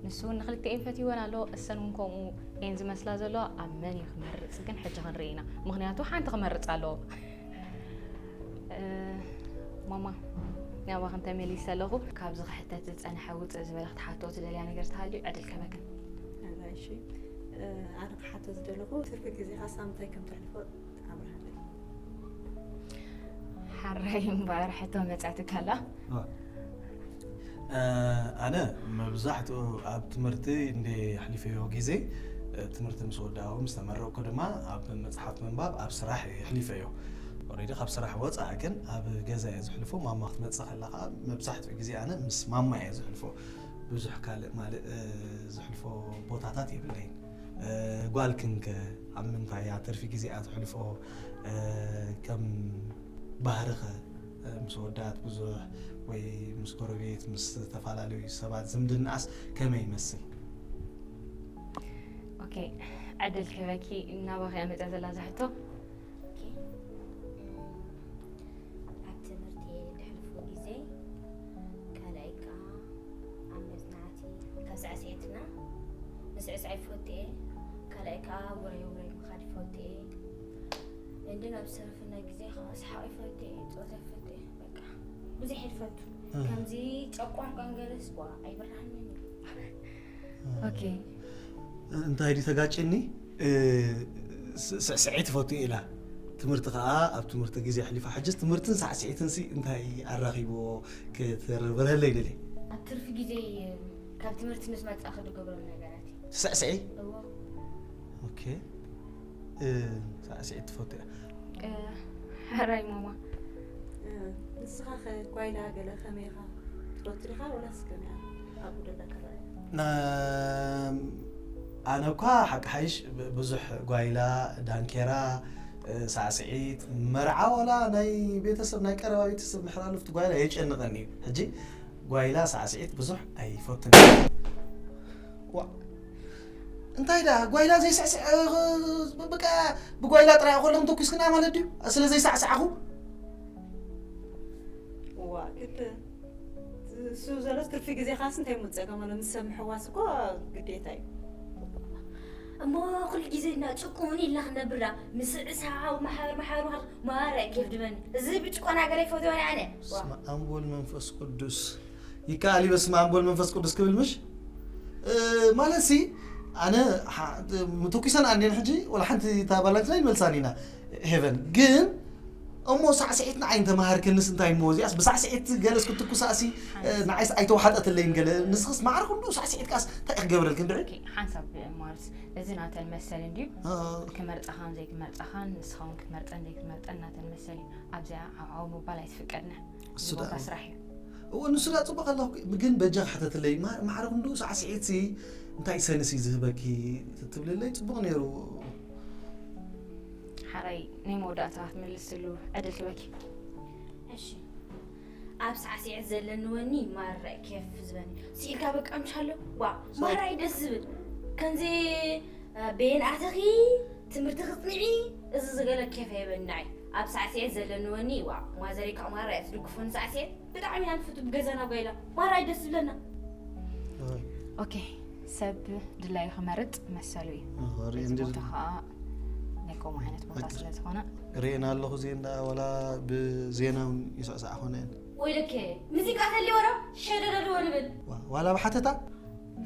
ንሱ እውን ንክልቲኤን ፈትይወን ኣሎ፣ እሰን እውን ከምኡ እየን ዝመስላ ዘለዋ። ኣብ መን እዩ ክመርጽ ግን ሕጂ ክንርኢ ኢና። ምኽንያቱ ሓንቲ ክመርጽ ኣለዎ። እ፣ ማማ፣ ናባኽን ተመሊሰ ኣለኹ። ካብዚ ክሕተት ዝጸንሐ ውጽእ ዝበለ ክትሓትኦ ትደልያ ነገር ተሃልዩ ዕድል ከበክን። ኣዛ፣ እሺ። ኣነ ክሓቶ ዝደለኹ፣ ትርፊ ግዜኻ ሳምንታይ ከም ተሕልፎ ኣብርሃለይ። ሓራይ እምበኣር ሕቶ መጻትካ ኣላ። ኣነ መብዛሕትኡ ኣብ ትምህርቲ እንደ ኣሕሊፈዮ ግዜ፣ ትምህርቲ ምስ ወዳእኩ ምስ ተመረቕኩ ድማ ኣብ መጽሓፍ ምንባብ ኣብ ስራሕ የሕሊፈዮ። ኦሬዲ ካብ ስራሕ ወፃእ ግን ኣብ ገዛ እየ ዝሕልፎ። ማማ ክትመፅእ ከላ ከዓ መብዛሕትኡ ግዜ ኣነ ምስ ማማ እየ ዝሕልፎ። ብዙሕ ካልእ ማለት ዝሕልፎ ቦታታት የብለይን። ጓልክንከ ኣብ ምንታይ እያ ትርፊ ግዜኣ ትሕልፎ? ከም ባህርኸ ምስ ወዳት ብዙሕ ወይ ምስ ጎረቤት ምስ ዝተፈላለዩ ሰባት ዝምድናኣስ ከመይ ይመስል? ኦኬ፣ ዕድል ክህበኪ ናባኺ እያ መፅያ ዘላ እዛ ሕቶ። ኣብ ትምህርቲ የሕልፎ ግዜ ካልኣይ ከዓ ኣብ መፅናዕቲ ካብ ሳዕስዒትና ምስዕሳዕ ይፈቱ እየ። ካልኣይ ከዓ ውራይ ውራይ ምኻድ ይፈቱ እየ። እንድን ኣብ ዝተረፈና ግዜ ከዓ ሰሓቕ ይፈቱ እየ፣ ፀወታ ይፈቱ እየ። በቃ ብዙሕ እየ ዝፈቱ። ከምዚ ጨቋም ቀንገለስ ቧ ኣይብርሃንን እዩ። ኦኬ። እንታይ ድዩ ተጋጭኒ? ስዕስዒት ትፈቱ ኢላ። ትምህርቲ ከዓ ኣብ ትምህርቲ ግዜ ኣሕሊፋ። ሕጅስ ትምህርትን ሳዕስዒትን ሲ እንታይ ኣራኺብዎ? ክትርብረለይ ደሊ። ኣብ ትርፊ ግዜ ካብ ትምህርቲ ምስ መጻእኺ ዝገብሮም ነገራት እዩ። ስዕስዒ? እዎ። ኦኬ። ሳዕስዒት ትፈቱ እያ። ሕራይ ማማ። ንስኻ ከ ጓይላ ገለ ከመይ ኢኻ? ትፈቱ ዲኻ ወላስ ከመይ ኢኻ ኣብኡ ደለካ ረኣያ? ኣነ እኳ ሓቂ ሓይሽ ብዙሕ ጓይላ፣ ዳንኬራ፣ ሳዕስዒት፣ መርዓ ዋላ ናይ ቤተሰብ ናይ ቀረባ ቤተሰብ ምሕላሉፍቲ ጓይላ የጨንቐኒ እዩ። ሕጂ ጓይላ ሳዕስዒት ብዙሕ ኣይፈቱን። ዋ እንታይ ዳ ጓይላ ዘይስዕስዕ በቃ ብጓይላ ጥራይ ኮሎም ተኩስክና ማለት ድዩ? ስለ ዘይሳዕሳዕኹ ዋ ግድ እሱ ዘሎስ ትርፊ ግዜ ካስ እንታይ ምፀገም ኣሎ? ምስ ሰብ ምሕዋስ እኮ ግዴታ እዩ። እሞ ኩሉ ግዜ እና ጭቁን ኢልና ክነብርና ምስዕሳው መሓር መሓር ማረ ኬፍ ድበኒ እዚ ብጭቆና ገለ ይፈትወኒ ኣነ። ስመ ኣብ ወልድ መንፈስ ቅዱስ ይከኣል እዩ። በስመ ኣብ ወልድ መንፈስ ቅዱስ ክብል ምሽ ማለት ሲ ኣነ ምትኩሰን ኣንዴን ሕጂ ወላ ሓንቲ ታባላትና ይመልሳን ኢና ሄቨን ግን እሞ ሳዕስዒት ንዓይ እንተመሃርክንስ እንታይ እሞ እዚኣስ ብሳዕስዒት ገለስ ክትኩሳሲ ንዓይስ ኣይተዋሓጠትለይን ገለ ንስኽስ ማዕረ ኩሉ ሳዕስዒት ካስ እንታይ ክገብረልክን ድዒ ሓንሳብ ማርስ እዚ ናተን መሰል እንድዩ። ክመርፃኻን ዘይክመርፃኻን ንስኻ እውን ክትመርፀን ዘይክትመርፀን ናተን መሰል እዩ። ኣብዚኣ ዓው ዓው ምባል ኣይትፍቀድና። እዚ እሱ ደኣ ቦታ ስራሕ እዩ። እወ ንሱ ደኣ ፅቡቅ ኣለኹ ግን በጃ ክሕተትለይ ማዕረ ክንዱ ሳዕስዒት ሲ እንታይ ሰንስ እዩ ዝህበኪ ትብልለይ ፅቡቅ ነይሩ። ሓራይ ናይ መወዳእታ ክትምልስሉ ዕድል ክበኪ። እሺ ኣብ ሳዕስዒት ዘለኒ ወኒ ማረ ኬፍ ዝበኒ ስኢልካ በቃ ምሻሎ ዋ ማራይ ደስ ዝብል ከምዚ ቤን ኣተኺ ትምህርቲ ክፅንዒ እዚ ዝገለ ኬፍ የበኒ ንዓይ ኣብ ሳዕስዒት ዘለኒ ወኒ ዋ ማዘረይ ከዓ ማራ እያ ትድግፎኒ ሳዕስዒት ብጣዕሚ ኢና ንፍቱ ብገዛና ጓይላ ማራይ ደስ ዝብለና ኦኬ ሰብ ድላዩ ክመርጥ መሰሉ እዩ። ሪኢ እዚ እንዲ ቦታ ከዓ ናይ ከምኡ ዓይነት ቦታ ስለ ዝኾነ ርኤና ኣለኹ ዜና ወላ ብዜና እውን ይስዕሳዕ ኾነ እየን ወይለከ ሙዚቃ ተልወራ ሸደደድዎ ንብል ዋ- ዋላ ብሓተታ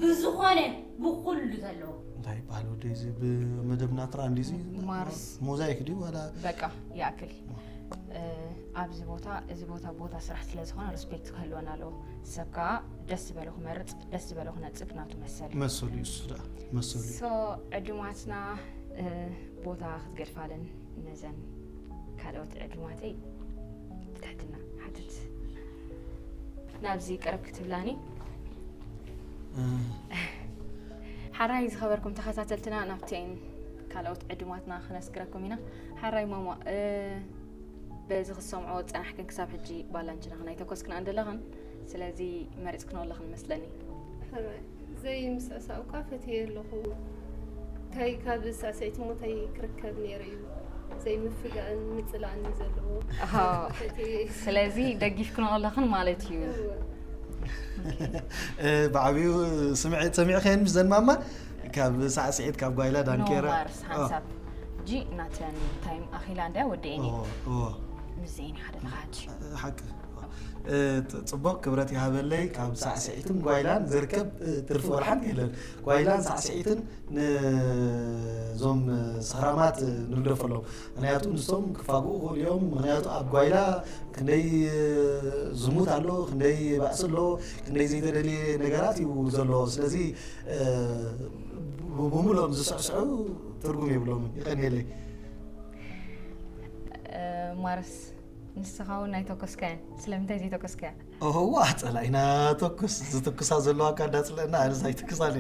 ብዝኾነ ብኩሉ ዘለዎ እንታይ ይበሃል ወደይ እዚ ብመደብና ትራ እንዲዚ ማርስ ሞዛይክ ድዩ ዋላ በቃ ይኣክል እ፣ ኣብዚ ቦታ እዚ ቦታ ቦታ ስራሕ ስለ ዝኾነ ሪስፔክት ክህልወና ኣለዎ። ሰብ ከዓ ደስ ዝበሎ ክመርፅ ደስ ዝበሎ ክነፅግ ናቱ መሰል እዩ። መሰሉ እዩ እሱ ደኣ መሰሉ እዩ ሶ ዕዱማትና እ፣ ቦታ ክትገድፋለን ነዘን ካልኦት ዕዱማተይ ብትሕትና ሓትት ናብዚ ቅርብ ክትብላኒ እ፣ ሓራይ ዝኸበርኩም ተኸታተልትና ናብተን ካልኦት ዕዱማትና ክነስግረኩም ኢና። ሓራይ ማማ እ፣ በዚ ክሰምዖ ዝፀናሕክን ክሳብ ሕጂ ባላንችና ክናይ ተኮስክና እንደለኽን ስለዚ መሪፅክን ኣለኽን መስለኒ። ሕራይ ዘይምስዕሳው እኳ ፈትየ ኣለኹ። እንታይ ካብ ሳዕስዒት እሞ እንታይ ክርከብ ነይሩ እዩ ዘይምፍጋእን ምፅላእን እዩ ዘለዎ። ኣሃ፣ ፈትየ ስለዚ ደጊፍክን ኣለኽን ማለት እዩ። እወ። እ፣ ብዓብዩ ስምዒት ሰሚዕኸየን ምስ ዘንማማ ካብ ሳዕስዒት ካብ ጓይላ ዳንኬራ ኖ ማርስ ሓንሳብ ጂ ናተን ታይም ኣኺላ እንዳ ወዲኤን እዩ። ኦ፣ ኦ፣ ምስዚኤን ሓደ ተኻጂ ሓቂ ጽቡቕ ክብረት ይሃበለይ። ካብ ሳዕስዒትን ጓይላን ዝርከብ ትርፊ ወላ ሓንቲ የለን። ጓይላን ሳዕስዒትን ንዞም ሰኽራማት ንግደፈሎም። ምኽንያቱ ንሶም ክፋግኡ ክኽእሉ እዮም። ምኽንያቱ ኣብ ጓይላ ክንደይ ዝሙት ኣሎ፣ ክንደይ ባእሲ ኣሎ፣ ክንደይ ዘይተደልየ ነገራት እዩ ዘሎ። ስለዚ ብሙሉኦም ዝስዕስዑ ትርጉም የብሎምን። ይቐንየለይ። ማርስ ንስኻ እውን ኣይተኮስካያን። ስለምንታይ ዘይተኮስካያ? እዋ ጸላኢና ተኩስ ዝትኩሳ ዘለዋ እኳ እንዳጽለአና ኣነ ኣይትኩሳን።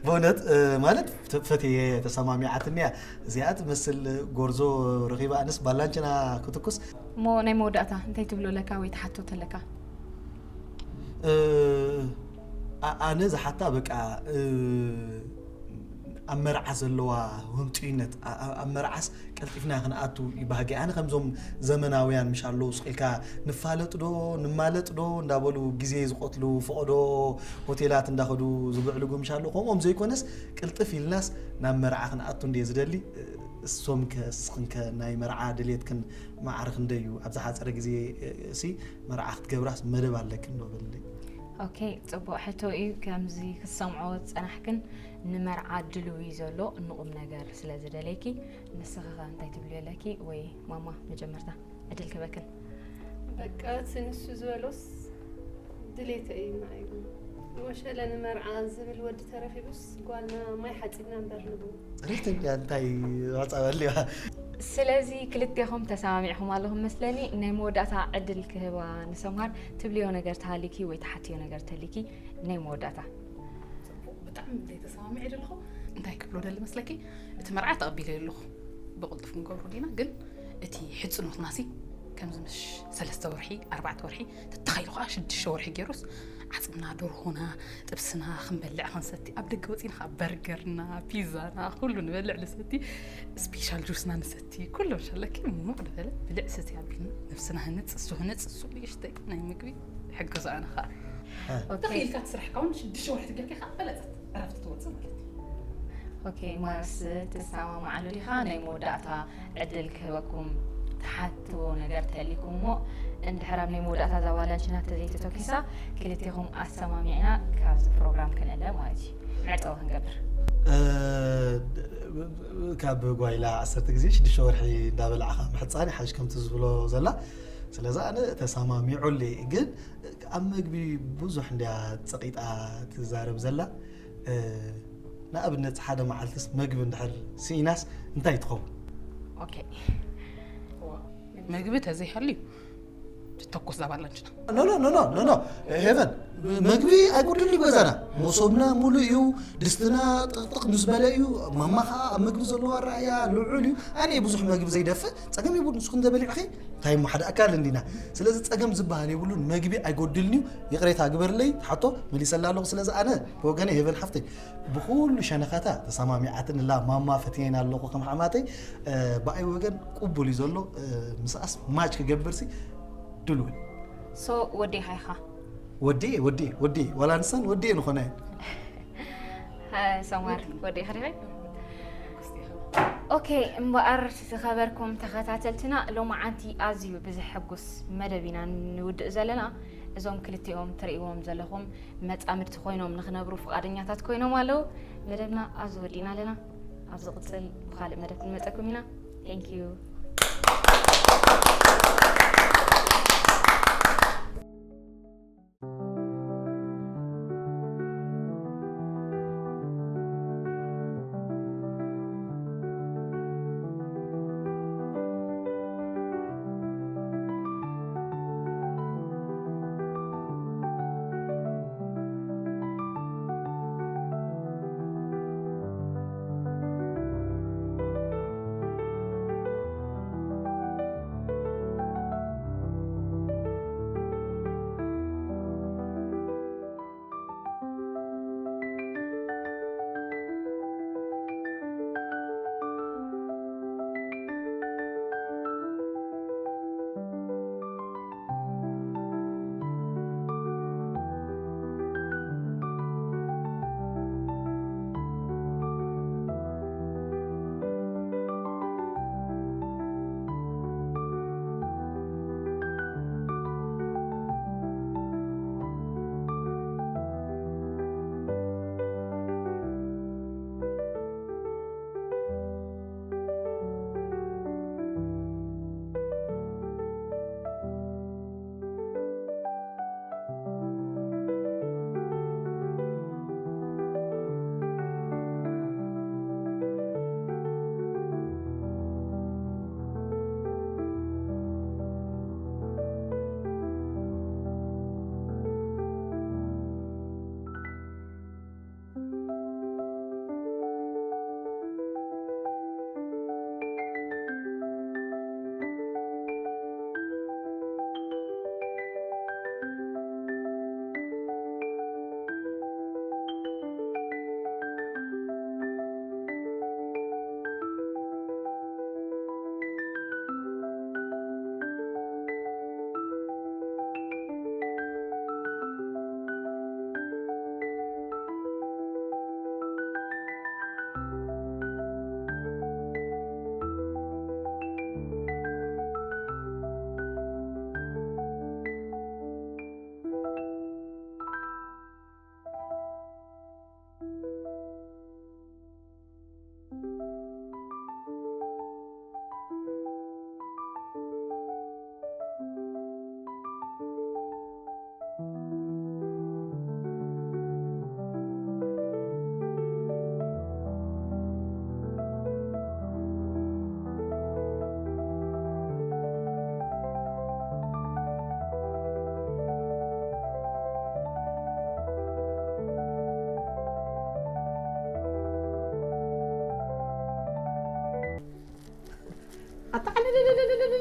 ብእውነት ማለት ፈትየ ተሰማሚዓትኒ እያ። እዚኣ ትመስል ጎርዞ ረኺባ ኣነስ ባላንችና ክትኩስ። እሞ ናይ መወዳእታ እንታይ ትብሎ ኣለካ ወይ ትሓቶ ተለካ? ኣነ ዝሓታ በቃ ኣብ መርዓ ዘለዋ ህንጡይነት ኣብ መርዓስ ቀልጢፍና ክንኣቱ ይባህጊ። ኣነ ከምዞም ዘመናውያን ምሽ ኣለዉ ስቕ ኢልካ ንፋለጥ ዶ ንማለጥ ዶ እንዳበሉ ግዜ ዝቐትሉ ፈቐዶ ሆቴላት እንዳኸዱ ዝብዕልጉ ምሽ ኣለዉ። ከምኦም ዘይኮነስ ቅልጥፍ ኢልናስ ናብ መርዓ ክንኣቱ እንድየ ዝደሊ። እሶም ከ እስኽን ከ ናይ መርዓ ድሌትክን ማዕረ ክንደይ እዩ? ኣብ ዝሓፀረ ግዜ ሲ መርዓ ክትገብራስ መደብ ኣለክን ዶ በልለይ። ኦኬ፣ ጽቡቕ ሕቶ እዩ። ከምዚ ክትሰምዖ ዝጸናሕክን ንመርዓ ድልው እዩ ዘሎ ንቑም ነገር ስለ ዝደለይኪ። ንስኺ ኸ እንታይ ትብልዮ ኣለኪ? ወይ ማማ መጀመርታ ዕድል ክበክን። በቃ እቲ ንሱ ዝበሎስ ድሌተ እዩ። ንዓይ እውን ወሸለ ንመርዓ ዝብል ወዲ ተረኺቡስ ጓልና ማይ ሓፂብና እምበር ንብሉ። ሪት እንድያ እንታይ ማዕጻ በሊዋ። ስለዚ ክልቴኹም ተሰማሚዕኹም ኣለኹም መስለኒ። ናይ መወዳእታ ዕድል ክህባ ንሰምሃር። ትብልዮ ነገር ተሃሊኪ ወይ ትሓትዮ ነገር ተሊኪ ናይ መወዳእታ። ጽቡቕ፣ ብጣዕሚ ዘይተሰማሚዐ ዘለኹ እንታይ ክብሎ ደሊ መስለኪ? እቲ መርዓ ተቐቢለ ኣለኹ፣ ብቕልጡፍ ክንገብሮ ዲና፣ ግን እቲ ሕጽኖትና ሲ ከምዚ ምሽ ሰለስተ ወርሒ ኣርባዕተ ወርሒ ተተኻኢሉ ከዓ ሽዱሽተ ወርሒ ገይሩስ ዓጽምና ደርሆና ጥብስና ክንበልዕ ክንሰቲ ኣብ ደገ ወፂና ከዓ በርገርና ፒዛና ኩሉ ንበልዕ ንሰቲ ስፔሻል ጁስና ንሰቲ ኩሉ ሸለኪ ሙቕ ዝበለ ብልዕ ሰቲ ኣቢልና ነብስና ህንፅ እሱ ህንፅ እሱ ንእሽተይ ናይ ምግቢ ሕግዞ ኣነ ከዓ ኦኬ። ተኽኢልካ ትስራሕ ካውን ሽዱሽተ ወርሒ ትገብኪ ከዓ በለፀት ዕረፍቲ ትወፅእ ማለት እዩ። ኦኬ ማርስ ትሰማማዓሉ ዲኻ? ናይ መወዳእታ ዕድል ክህበኩም ትሓትዎ ነገር ተሊኩም እሞ እንድሕር ኣብ ናይ መወዳእታ እዛ ዋላንችና ተዘይተተኪሳ ክልቴኹም ኣሰማሚዕና ካብዚ ፕሮግራም ክንእለ ማለት እዩ። መዕጸዊ ክንገብር። ካብ ጓይላ ዓሰርተ ግዜ ሽዱሽተ ወርሒ እንዳበላዕኻ ምሕፃን ይሓሽ ከምቲ ዝብሎ ዘላ። ስለዚ ኣነ ተሰማሚዑለይ ግን ኣብ መግቢ ብዙሕ እንድያ ፀቂጣ ትዛረብ ዘላ። ንኣብነት ሓደ መዓልትስ መግቢ እንድሕር ስኢናስ እንታይ ትኸውን? ኦኬ መግቢ ተዘይሃልዩ ትተኮስ ዛባላ እንችና ኖ ኖ ኖ ኖ ኖ ኖ ሄቨን መግቢ ኣይጎድል እዩ ገዛና። መሶብና ሙሉእ እዩ። ድስትና ጥቕጥቕ ምስ በለ እዩ። ማማ ከዓ ኣብ መግቢ ዘለዎ ኣረኣያ ልዑል እዩ። ኣነ ብዙሕ መግቢ ዘይደፍእ ፀገም የብሉ። ንስኹም ተበሊዕኺ እንታይ እሞ ሓደ ኣካል እንዲና። ስለዚ ፀገም ዝበሃል የብሉን። መግቢ ኣይጎድልን እዩ። ይቕሬታ ግበርለይ ሓቶ መሊሰላ ኣለኹ። ስለዚ ኣነ ብወገነ ሄቨን ሓፍተይ ብኩሉ ሸነኻታ ተሰማሚዓትን እላ ማማ ፈትየን ኣለኹ ከም ሓማተይ ብኣይ ወገን ቅቡል እዩ ዘሎ። ምስኣስ ማች ክገብርሲ ድልውን ሶ ወዲኻ ኢኻ ወዲ ወዲ ወዲ ዋላ ንሰን ወዲ ንኾነ ሰማር ወዲኻ ዲኻ ኦኬ እምበኣር ዝኸበርኩም ተኸታተልትና ሎማዓንቲ ኣዝዩ ብዘሐጉስ መደብ ኢና ንውድእ ዘለና። እዞም ክልቲኦም ትርእይዎም ዘለኹም መጻምድቲ ኮይኖም ንኽነብሩ ፍቓደኛታት ኮይኖም ኣለዉ። መደብና ኣብዚ ወዲእና ኣለና። ኣብ ዝቕጽል ብኻልእ መደብ ክንመጸኩም ኢና። Thank you።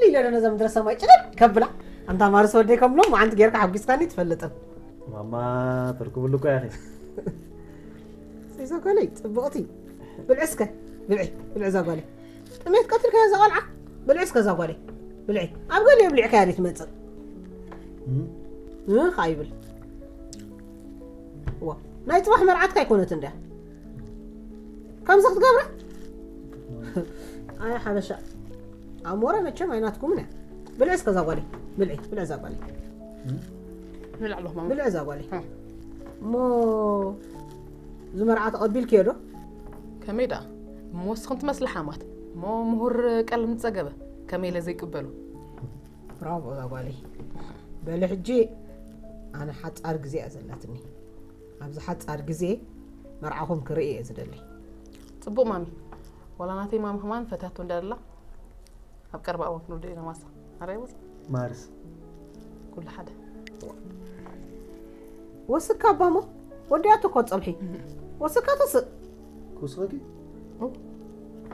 ኢለ ዶ ነዛ ምድረ ሰማይ ጭልል ከብላ? ኣንታ ማርስ ወደይ ከምሎም መዓንቲ ጌርካ ሓጒስካኒ ትፈልጥን። ማማ ትርክብሉ እኮ ያኺ። እዛ ጓለይ ጽብቕቲ። ብልዒ እስከ፣ ብልዒ፣ ብልዒ እዛ ጓለይ። ጥሜት ቀትልካያ እዛ ቆልዓ። ብልዒ እስከ እዛ ጓለይ። ብልዒ። ኣብ ገሊኡ ብሊዕካያ ድዩ ትመጽእ? እ፣ እ፣ ኸኣ ይብል። ዋ፣ ናይ ጽባሕ መርዓትካ ኣይኮነትን ድያ? ከምዚ ክትገብራ? ኣይ ሓበሻ። ኣሞረ መቸም ኣይናትኩምን እያ። ብልዒ እስከ እዛ ጓለይ። ብልዒ፣ ብልዒ እዛ ጓለይ። ንብላዕ ኣለኹ ማማ። ብልዒ እዛ ጓለይ። እሞ እዚ መርዓ ተቐቢልክዮ ዶ? ከመይ ደኣ? እሞ ወስኽን ትመስሊ ሓማት። እሞ ምሁር ቀለም ዝጸገበ ከመይ ኢለ ዘይቅበሎ? ብራቮ እዛ ጓለይ። በሊ ሕጂ ኣነ ሓጻር ግዜ እያ ዘላትኒ። ኣብዚ ሓጻር ግዜ መርዓኹም ክርኢ እየ ዝደሊ። ጽቡቕ ማሚ። ዋላ ናተይ ማሚ ከማን ፈትያቶ እንዳ ደላ ኣብ ቀረባ እዋን ክንወደኦ ኢና ማሳ። ኣራይ ወጽ ማርስ ኩሉ ሓደ። ወስካ ኣባሞ ወዲያቶ እኮ ጸብሒ። ወስካ ተስእ። ክውስኸኪ?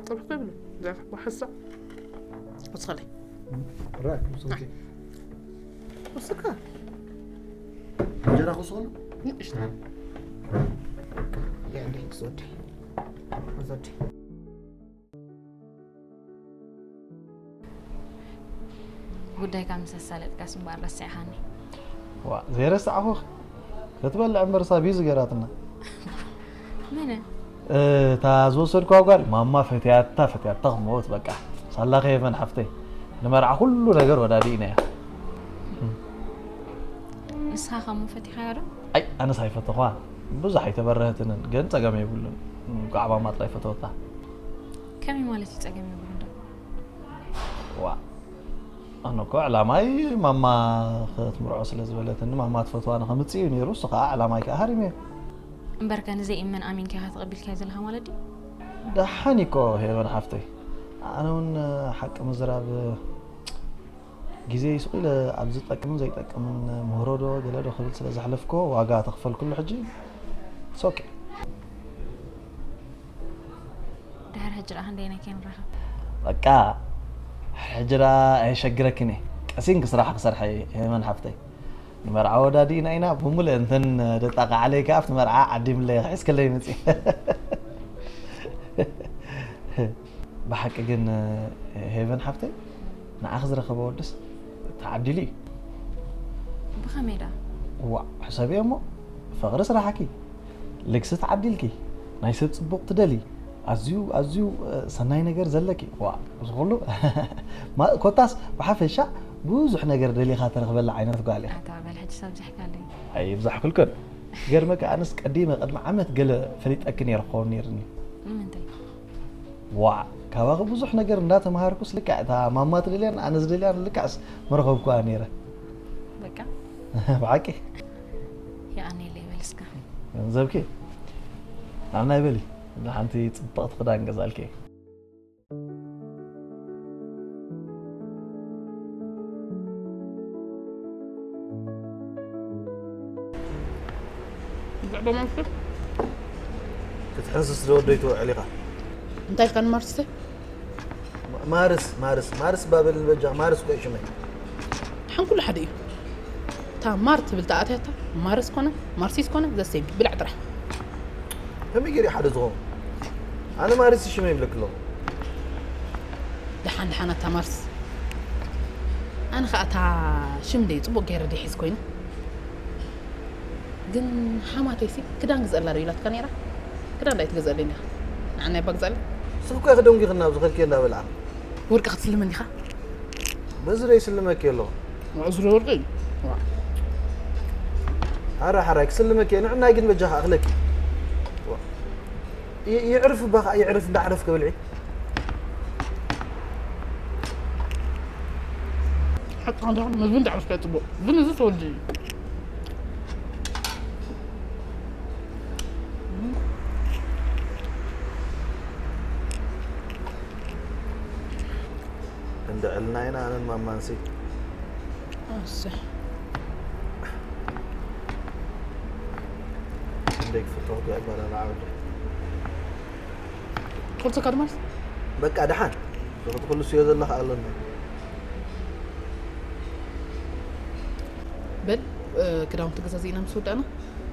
ጸብሒ ከብሉ። ዛፍ ወሐሳ። ወስኸለይ። ራክ ክውስኸኪ? ወስካ። እንጀራ ክውስኸሉ? ንእሽቶ። ያንዴ ክሶድ። ክሶድ። ጉዳይካ ምስ ኣሳለጥካስ እምበኣር ረሲዕኻኒ። ዋ ዘይረሳዕኹኽ ክትበልዕ እምበርሳ ቢዚ ገይራትና። መነ? እታ ዝወሰድኳ ጓል ማማ ፈትያታ ፈትያታ ክመውት በቃ ሳላ ከየፈን ሓፍተይ ንመርዓ ኩሉ ነገር ወዳዲእናያ። ንስኻ ከሞ ፈቲኻዮ ዶ? ኣይ ኣነስ ኣይፈተኹዋ ብዙሕ ኣይተበረሀትንን ግን ፀገም የብሉን። ጓዕባማ ጥራይ ፈተወታ። ከመይ ማለት እዩ ፀገም የብሉን ዶ? ዋ ኣነ እኮ ዕላማይ ማማ ክትምርዖ ስለ ዝበለትኒ ማማ ትፈትዋ ንኸምፅእ እዩ ነይሩ። እሱ ከዓ ዕላማይ ከዓ ሃሪመዮ። እምበርከ ንዘይእመን ኣሚንካ ኢኻ ተቐቢልካዮ ዘለኻ ማለት ድዩ? ደሓን እኮ ሄቨን ሓፍተይ። ኣነ እውን ሓቂ ምዝራብ ግዜ ይስቑ ኢለ ኣብ ዝጠቅምን ዘይጠቅምን ምህሮ ዶ ገለ ዶ ክብል ስለ ዘሕለፍኮ ዋጋ ተኽፈልኩሉ ሕጂ it's okay። ድሕሪ ሕጂ ደኣ ክንደየናይ ከይንራኸብ? በቃ ሕጂ ደኣ ኣየሸግረክን እየ። ቀሲንኪ ስራሕ ክሰርሐ እየ ሄመን ሓፍተይ። ንመርዓ ወዳዲእና ኢና ብሙሉእ እንተን ደጣቃ ዓለይ ከኣ ኣብቲ መርዓ ዓዲምለይ ክሕዝክለይ መፅየ። ብሓቂ ግን ሄቨን ሓፍተይ ንዓኺ ዝረኸበ ወድስ ተዓዲሉ እዩ። ብኸመይ ደኣ? ዋእ ሕሰብዮ እሞ ፍቕሪ ስራሕኪ፣ ልግሲ ተዓዲልኪ፣ ናይ ሰብ ጽቡቕ ትደልዪ፣ ኣዝዩ ኣዝዩ ሰናይ ነገር ዘለኪ። ዋእ እዚ ኩሉ ኮታስ ብሓፈሻ ብዙሕ ነገር ደሊኻ ትረኽበላ ዓይነት ጓል ኢኻ። ኣታ በል ሕጅስ ኣብዚሕካለይ። ኣይብዛሕኩልክን። ይገርመኪ ኣነስ ቀዲመ ቅድሚ ዓመት ገለ ፈሊጠኪ ነይረ ክኸውን ነይርኒ። ንምንታይ? ዋዕ ካባኺ ብዙሕ ነገር እንዳተምሃርኩስ ልክዕ እታ ማማ ትደልያን ኣነ ዝደልያን ልክዕስ ምረኸብኩዋ ነይረ። በቃ ብሓቂ የቐንየለይ በል እስካ። ገንዘብኪ ናብናይ በሊ ሓንቲ ፅብቕቲ ክዳን ገዛልኪ። ብዛዕባ ማንስተር ክትሕንስስ ዝወደይ ትውዕል ኢኻ። እንታይ ኢልካ ንማርስ? ማርስ ማርስ ማርስ ባበል በጃ ማርስ ቆይ ሽመይ። ሓንኩሉ ሓደ እዩ። እታ ማር ትብል ተኣትያታ ማርስ ኮነ ማርሲስ ኮነ ዘሰይም ብላዕ ጥራሕ። ከመይ ገይሩ ሓደ ዝኸውን ኣነ ማርስ ሽመይ ይብለክ ኣለኹ። ደሓን ደሓን ኣታ ማርስ ኣነ ኸኣ እታ ሽም ደይ ጽቡቕ ገይረ ደይ ሒዝ ኮይኑ ግን ሓማተይሲ ክዳን ግዘላ ዶ ኢላትካ ነይራ ክዳን ዳይ ትገዘለይ እንዲኻ ንዓና ይባ ግዛለ ስብኮ ክደንጉ ይኽና ኣብዚ ኸልኪ እንዳበልዓ ወርቂ ክትስልመ እንዲኻ በዚ ደይ ስልመኪ ኣለኹ እዚ ወርቂ ሓራ ሓራይ ክስልመኪ ንዕናይ ግን በጃኻ ኣኽለኪ ይዕርፍ እባ ከዓ ይዕርፍ እንዳዕረፍ ክብልዒ ሓቂ እንዳ ምግቢ እንዳዕረፍካ ፅቡቅ ግን እዚ ተወዲ እንድዕልና ኢና ኣነን ማማንሲ እሰይ እንደይ ክፍተው ያባላል ዓወደ ክልተ ካድማስ በቃ ደሓን ዝኽቲ ኩሉ ስዮ ዘለኻ ኣለና ክዳውንቲ ገዛዚእና ምስ ወዳእና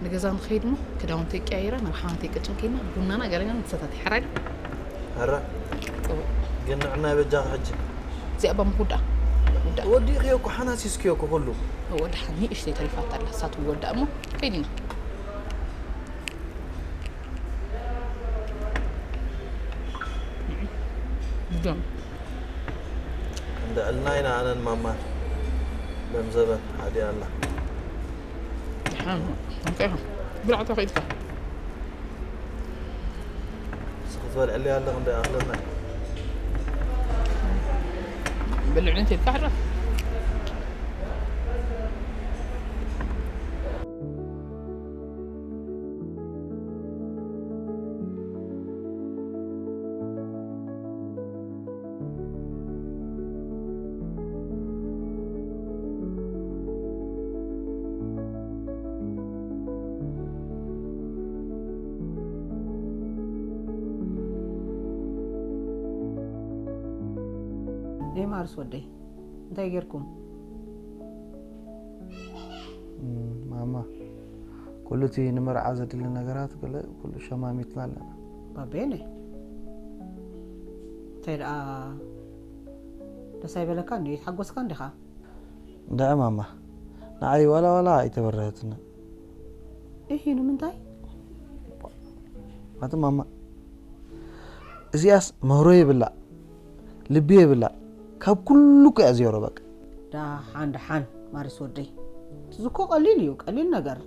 ንገዛ ንኸይድ እሞ ክዳውንቲ ቀያይራ ናብ ሓማተይ ቅጭን ከይድና ቡናና ገለና ንሰታት ይሓራይ። ኣረ ግን ንዕና በጃኻ ሕጂ። እዚኣ ባም ውዳ ውዳ ወዲእኽዮ እኮ ሓናሲስክዮ እኮ ኩሉ። ወዳ ሓኒ እሽተይ ተሪፋታ ኣላ ሳት ወዳ እሞ ከይድና። ዶም እንደ ዕልና ኢና ኣነን ማማን ለምዘበን ሓዲያ ኣላ። ሓን እንታይ ብላዕታ ከይድካ ንስኺ ትበልዕለይ ኣለኺ እንደ ኣኽለና። ብልዕነት ኢልካ ሕረፍ። ነይ ማርስ ወደይ እንታይ ጌርኩም? ማማ ኩሉ እቲ ንመርዓ ዘድሊ ነገራት ገለ ኩሉ ሸማሚትና ኣለና። ባቤነ እንታይ ደኣ ደስ ኣይበለካ እንዲ ይትሓጎስካ እንዲኻ? እንድዒ ማማ ንዓይ ዋላ ዋላ ኣይተበረሀትንን። እሂ ንምንታይ? ኣቲ ማማ እዚኣስ ምህሮ የብላ ልቢ የብላ ካብ ኩሉ እኮ እያ ዜሮ በቃ። ደሓን ደሓን ማርስ ወደይ፣ እዚ እኮ ቀሊል እዩ፣ ቀሊል ነገር።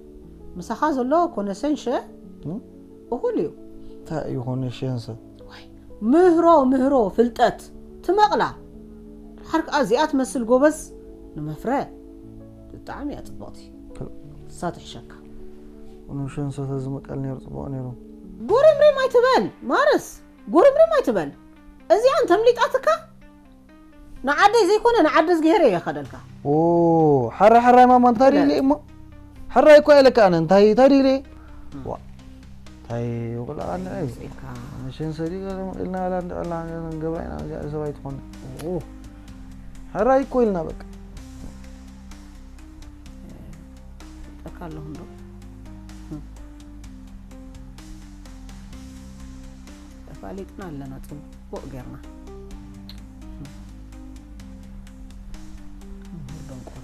ምሳኻ ዘሎ ኮነሰንሸ እኹል እዩ። እንታይ እዩ ኮነሸንሰ? ምህሮ ምህሮ ፍልጠት ትመቕላ። ደሓር ከኣ እዚኣ ትመስል ጎበዝ ንመፍረ ብጣዕሚ እያ ጽብቕቲ። እሳ ትሕሸካ። ኮነሸንሰ ተዝምቀል ነይሩ ጽቡቕ ነይሩ። ጎረምሬም ኣይትበል ማርስ፣ ጎረምሬም ኣይትበል። እዚኣን ተምሊጣትካ ንዓደይ ዘይኮነ ንዓደ ዝግሄር እየ ከደልካ። ኦ ሓራይ ሓራይ ማማ እንታይ ድለ እሞ ሓራይ እኮ ኣለካ ኣነ እንታይ እንታይ ድለ ዋ እንታይ ይቁላ ኣነ ኢልካ መሽን ሰዲ ኢልና ላ እንድዕላ ገብራ ኢና እዚኣ ሰብኣይ ትኾነ ኦ ሓራይ እኮ ኢልና በቃ ጠካ ኣለኹ እንዶ ተፋሊጥና ኣለና ጽቡቕ ጌርና ምሁር ደንቆሮ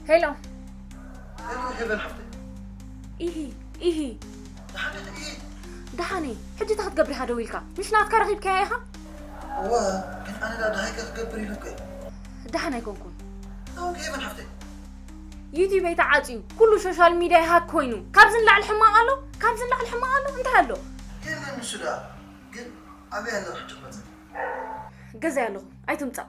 ሄሎ ሄሎ ሄቨን ሓፍተይ ኢሂ ኢሂ ደሓን ዲኺ ኢሂ ደሓን እየ ሕጂ እንታይ ክትገብር ኢኻ ደዊልካ ምሽ ናትካ ረኺብካያ ኢኻ እወ ግን ኣነ ዳ ደሃይከ ክገብር ኢሉ እኮ ደሓን ኣይኮንኩን እንታይ ሄቨን ሓፍተይ ዩትዩበይ ተዓፅዩ ኩሉ ሶሻል ሚድያ ሃክ ኮይኑ ካብዚ ንላዕሊ ሕማቕ ኣሎ ካብዚ ንላዕሊ ሕማቕ ኣሎ እንታይ ኣሎ የለን ንሱ ደኣ ግን ኣበይ ኣለኺ ሕጂ ክመፅእ ገዛይ ኣለኹ ኣይትምፃእ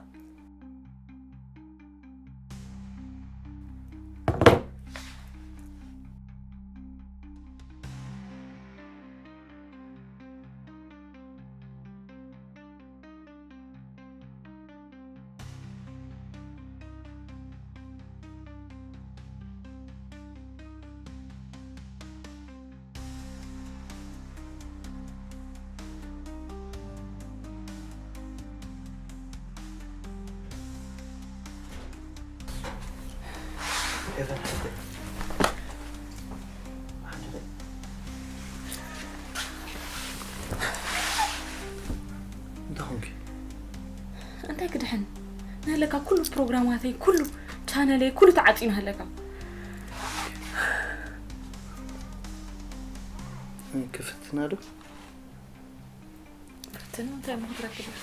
እንታይ ኮንኪ? እንታይ ክድሕን ናለካ ኩሉ ፕሮግራማተይ ኩሉ ቻነለይ ኩሉ ተዓፂ ናለካ ክፍትና ዶ? ክትፍትን እንታይ እሞ ክትረክብ ኢኻ?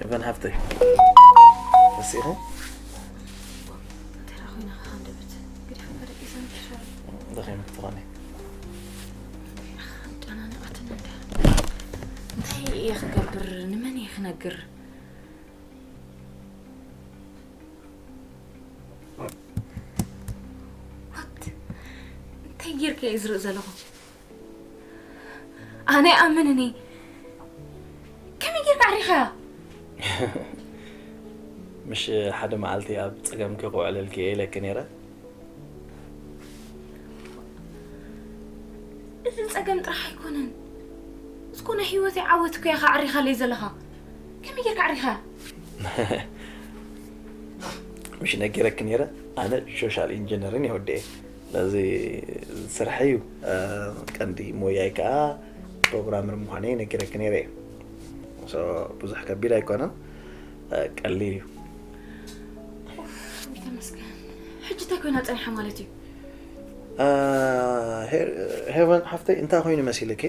ኤቨን ሃፍተይ፣ ረሲእኺ? እንተ ደኣ ኮይና ከ ሃንደበት ገዲፈ ፈረቂሰ ምትሻል ደኺምኪ ትኾኒ። ኣጨናነቐትኒ እንዳ እንታይ እየ ክገብር? ንመን እየ ክነግር? ዋት እንታይ ጌርካ እየ ዝርኢ ዘለኹ? ኣነ ይኣምን እኔ ከመይ ጌርካ ዓሪኻያ? ምሽ ሓደ መዓልቲ ኣብ ጸገምኪ ክውዕለልኪ እየ ኢለኪ ነይረ። እዚ ጸገም ጥራሕ ኣይኮነን፣ እስኮ ናይ ህይወተይ ዓወት እኮ ኢኻ ኣዕሪኻለይ ዘለኻ። ከመይ ጌርካ ኣዕሪኻ? ምሽ ነጊረክ ነይረ ኣነ ሶሻል ኢንጂነርን የወደየ ነዚ ስራሕ እዩ ቀንዲ ሞያይ ከዓ ፕሮግራመር ምዃነይ ነጊረክ ነይረ እዩ ብዙሕ ከቢድ ኣይኮነን ቀሊል እዩ ተመስገን። ሕጂ እንታይ ኮይና ፀኒሓ ማለት እዩ? ሄቨን ሓፍተይ እንታይ ኮይኑ መሲልኪ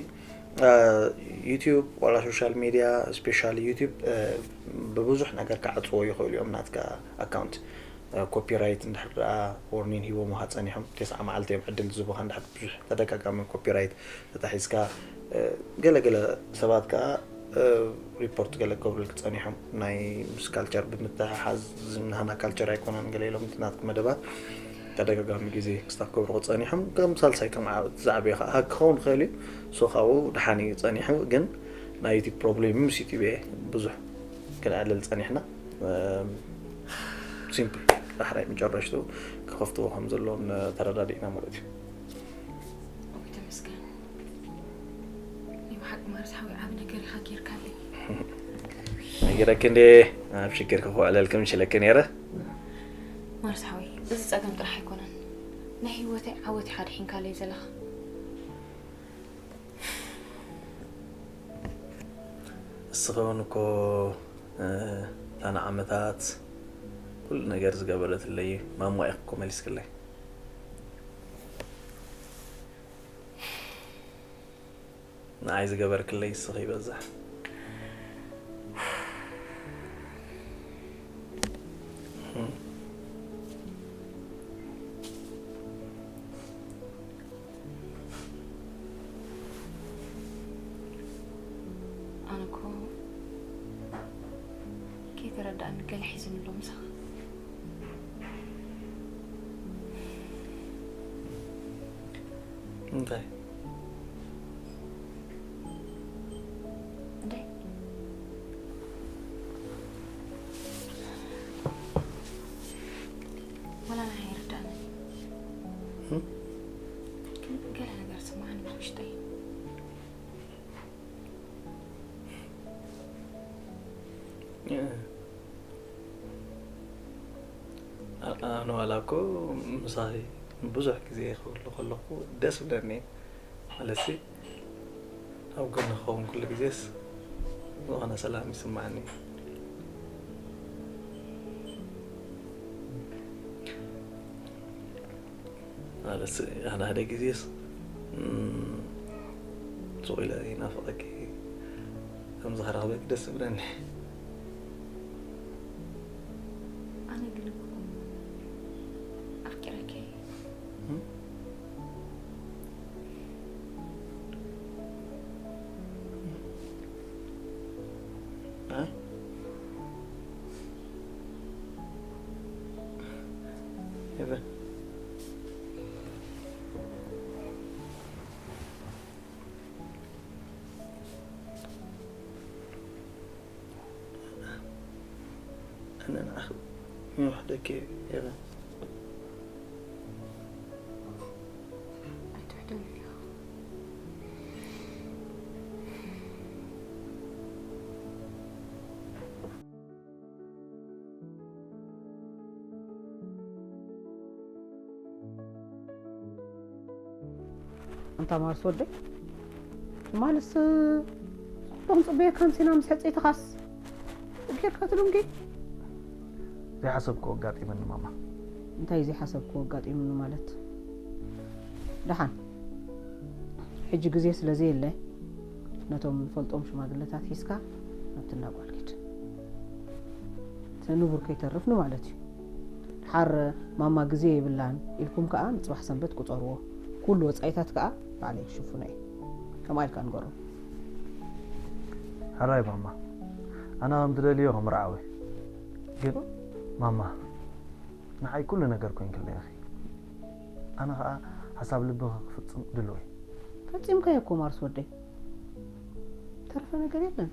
ዩቲዩብ ዋላ ሶሻል ሚድያ ስፔሻሊ ዩቲዩብ ብብዙሕ ነገር ክዓፅዎ ይኽእሉ እዮም ናትካ ኣካውንት ኮፒራይት እንድሕር ደኣ ዎርኒን ሂቦምኻ ፀኒሖም ተስዓ መዓልቲ እዮም ዕድል ዝህቡኻ እንድሕር ብዙሕ ተደጋጋሚ ኮፒራይት ተታሒዝካ ገለገለ ሰባት ከዓ ሪፖርት ገለ ክገብሩልክ ፀኒሖም ናይ ምስ ካልቸር ብምትሕሓዝ ናህና ካልቸር ኣይኮነን ገለ ኢሎም ናትክ መደባት ተደጋጋሚ ግዜ ክስታፍ ክገብሩ ፀኒሖም ከም ሳልሳይ ከም ዝዓበየ ከዓ ሃክ ክኸውን ይኽእል እዩ ሶ ካብኡ ደሓን እዩ ፀኒሑ ግን ናይ ዩቲብ ፕሮብሌም ምስ ዩቲብ እየ ብዙሕ ክነዕልል ፀኒሕና ሲምፕል ዳሕራይ መጨረሽትኡ ክኸፍትዎ ከም ዘለዎም ተረዳዲእና ማለት እዩ ተመስገን ናይ ብሓቂ ማርስ ሓዊ ዓብ ነገር ኢኻ ጌርካለይ ነጊረኪ እንዴ ኣብ ሽግር ክኽውዕለልኪ ምሽለኪ ነይረ ማርስ ሓዊ እዚ ፀገም ጥራሕ ኣይኮነን ናይ ህይወተይ ዓወት ሓድሒንካለይ ዘለኻ እስኸውን እኮ እታ ንዓመታት ኩሉ ነገር ዝገበረትለይ ማማ ኢኽ እኮ መሊስክለይ ንዓይ ዝገበርክለይ እስኺ ይበዝሕ ኣነ እኮ ከይተረዳእኒ ገለ ሒዝኒ ኣሎ ምሳኻ እንታይ እንታይ ወላ ንዓይ ይርዳእኒ ግን ገለ ነገር ስማዕኒ ምስ ውሽጠይ ኣነ ዋላ እኮ ምሳኺ ብዙሕ ግዜ ክብሉ ከለኹ ደስ ብለኒ ማለት ኣብ ጎኒ ክኸውን ኩሉ ግዜስ ዝኾነ ሰላም ይስማዓኒ ማለት ሓደ ሓደ ግዜስ ሱቕ ኢለ ይናፍቐኪ ከምዚ ክረኽበኪ ደስ ዝብለኒ ኣነ ግን እኮ ኣፍቂረኪ Eve. أنا ناخذ من وحدك يا ابن. ኣንታ ማርስ ወደይ ትማልስ ቶም ፅበየካ ምሲና ምስ ሕፅይትኻስ ጌርካ ትሉምጊ ዘይሓሰብኩ ኣጋጢመኒ ማማ እንታይ ዘይሓሰብኩ ኣጋጢሙኒ ማለት ደሓን ሕጂ ግዜ ስለ ዘየለ ነቶም ንፈልጦም ሽማግለታት ሒዝካ ናብቲ እንዳጓል ኪድ እቲ ንቡር ከይተርፍ ንማለት እዩ። ድሓር ማማ ግዜ የብላን ኢልኩም ከኣ ንጽባሕ ሰንበት ቁጸርዎ። ኩሉ ወጻኢታት ከኣ ባዕለይ ክሽፍኖ እየ። ከምኣ ኢልካ ንገሮም። ሕራይ ማማ፣ ኣነ ከም ትደልዮ ክምርዓው እየ። ግን ማማ፣ ንዓይ ኩሉ ነገር ኮይንክለይ ኢኺ። ኣነ ከኣ ሓሳብ ልብኺ ክፍጽም ድሉው እየ። ፈጺምካዮ እኮ ማርስ ወደይ። ተረፈ ነገር የለን።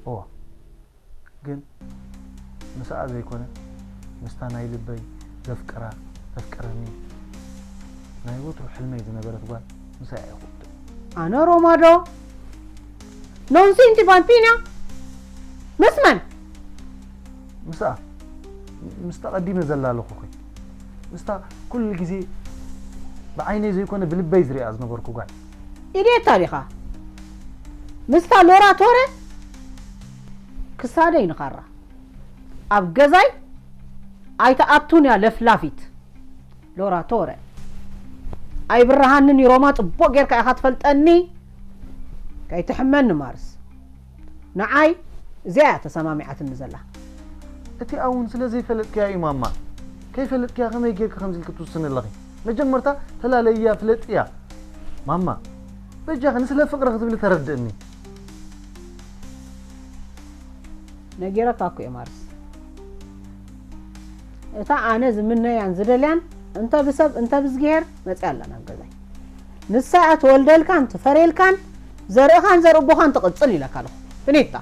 እወ። ግን ምስኣ ዘይኮነ ምስታ ናይ ልበይ ዘፍቅራ ዘፍቅረኒ ናይ ወትሩ ሕልመይ ዝነበረት ጓል ምስኣ እየ ክውድእ። ኣነ ሮማዶ Non senti bambina? ምስ መን? ምስኣ ምስታ ቀዲመ ዘላለኹኺ ምስታ ኩሉ ግዜ ብዓይነይ ዘይኮነ ብልበይ ዝሪኣ ዝነበርኩ ጓል። ኢዴታ ዲኻ? ምስታ ሎራቶረ? ክሳደይ ንኻራ ኣብ ገዛይ ኣይትኣቱን እያ ለፍላፊት። ሎራቶረ ኣይብርሃንን ሮማ ጽቡቕ ጌርካ ኢኻ ትፈልጠኒ። ከይትሕመኒ ማርስ። ንዓይ እዚኣ እያ ተሰማሚዓትኒ ዘላ። እቲኣ እውን ስለ ዘይፈለጥክያ እዩ ማማ። ከይፈለጥክያ ከመይ ጌርኪ ከምዚ ኢልኪ ትውስኒ ኣለኺ? መጀመርታ ተላለይያ ፍለጥያ ማማ። በጃኺ ንስለ ፍቕሪ ክትብሊ ተረድእኒ። ነጊረካ እኮ እየ ማርስ። እታ ኣነ ዝምነያን ዝደልያን እንተ ብሰብ እንተ ብዝግሄር መፅያ ኣላ ናብ ገዛይ። ንሳ እያ ትወልደልካን ትፈርየልካን ዘርእኻን ዘርእቦኻን ትቕፅል ኢለካ ኣለኹ። ፍኒታ።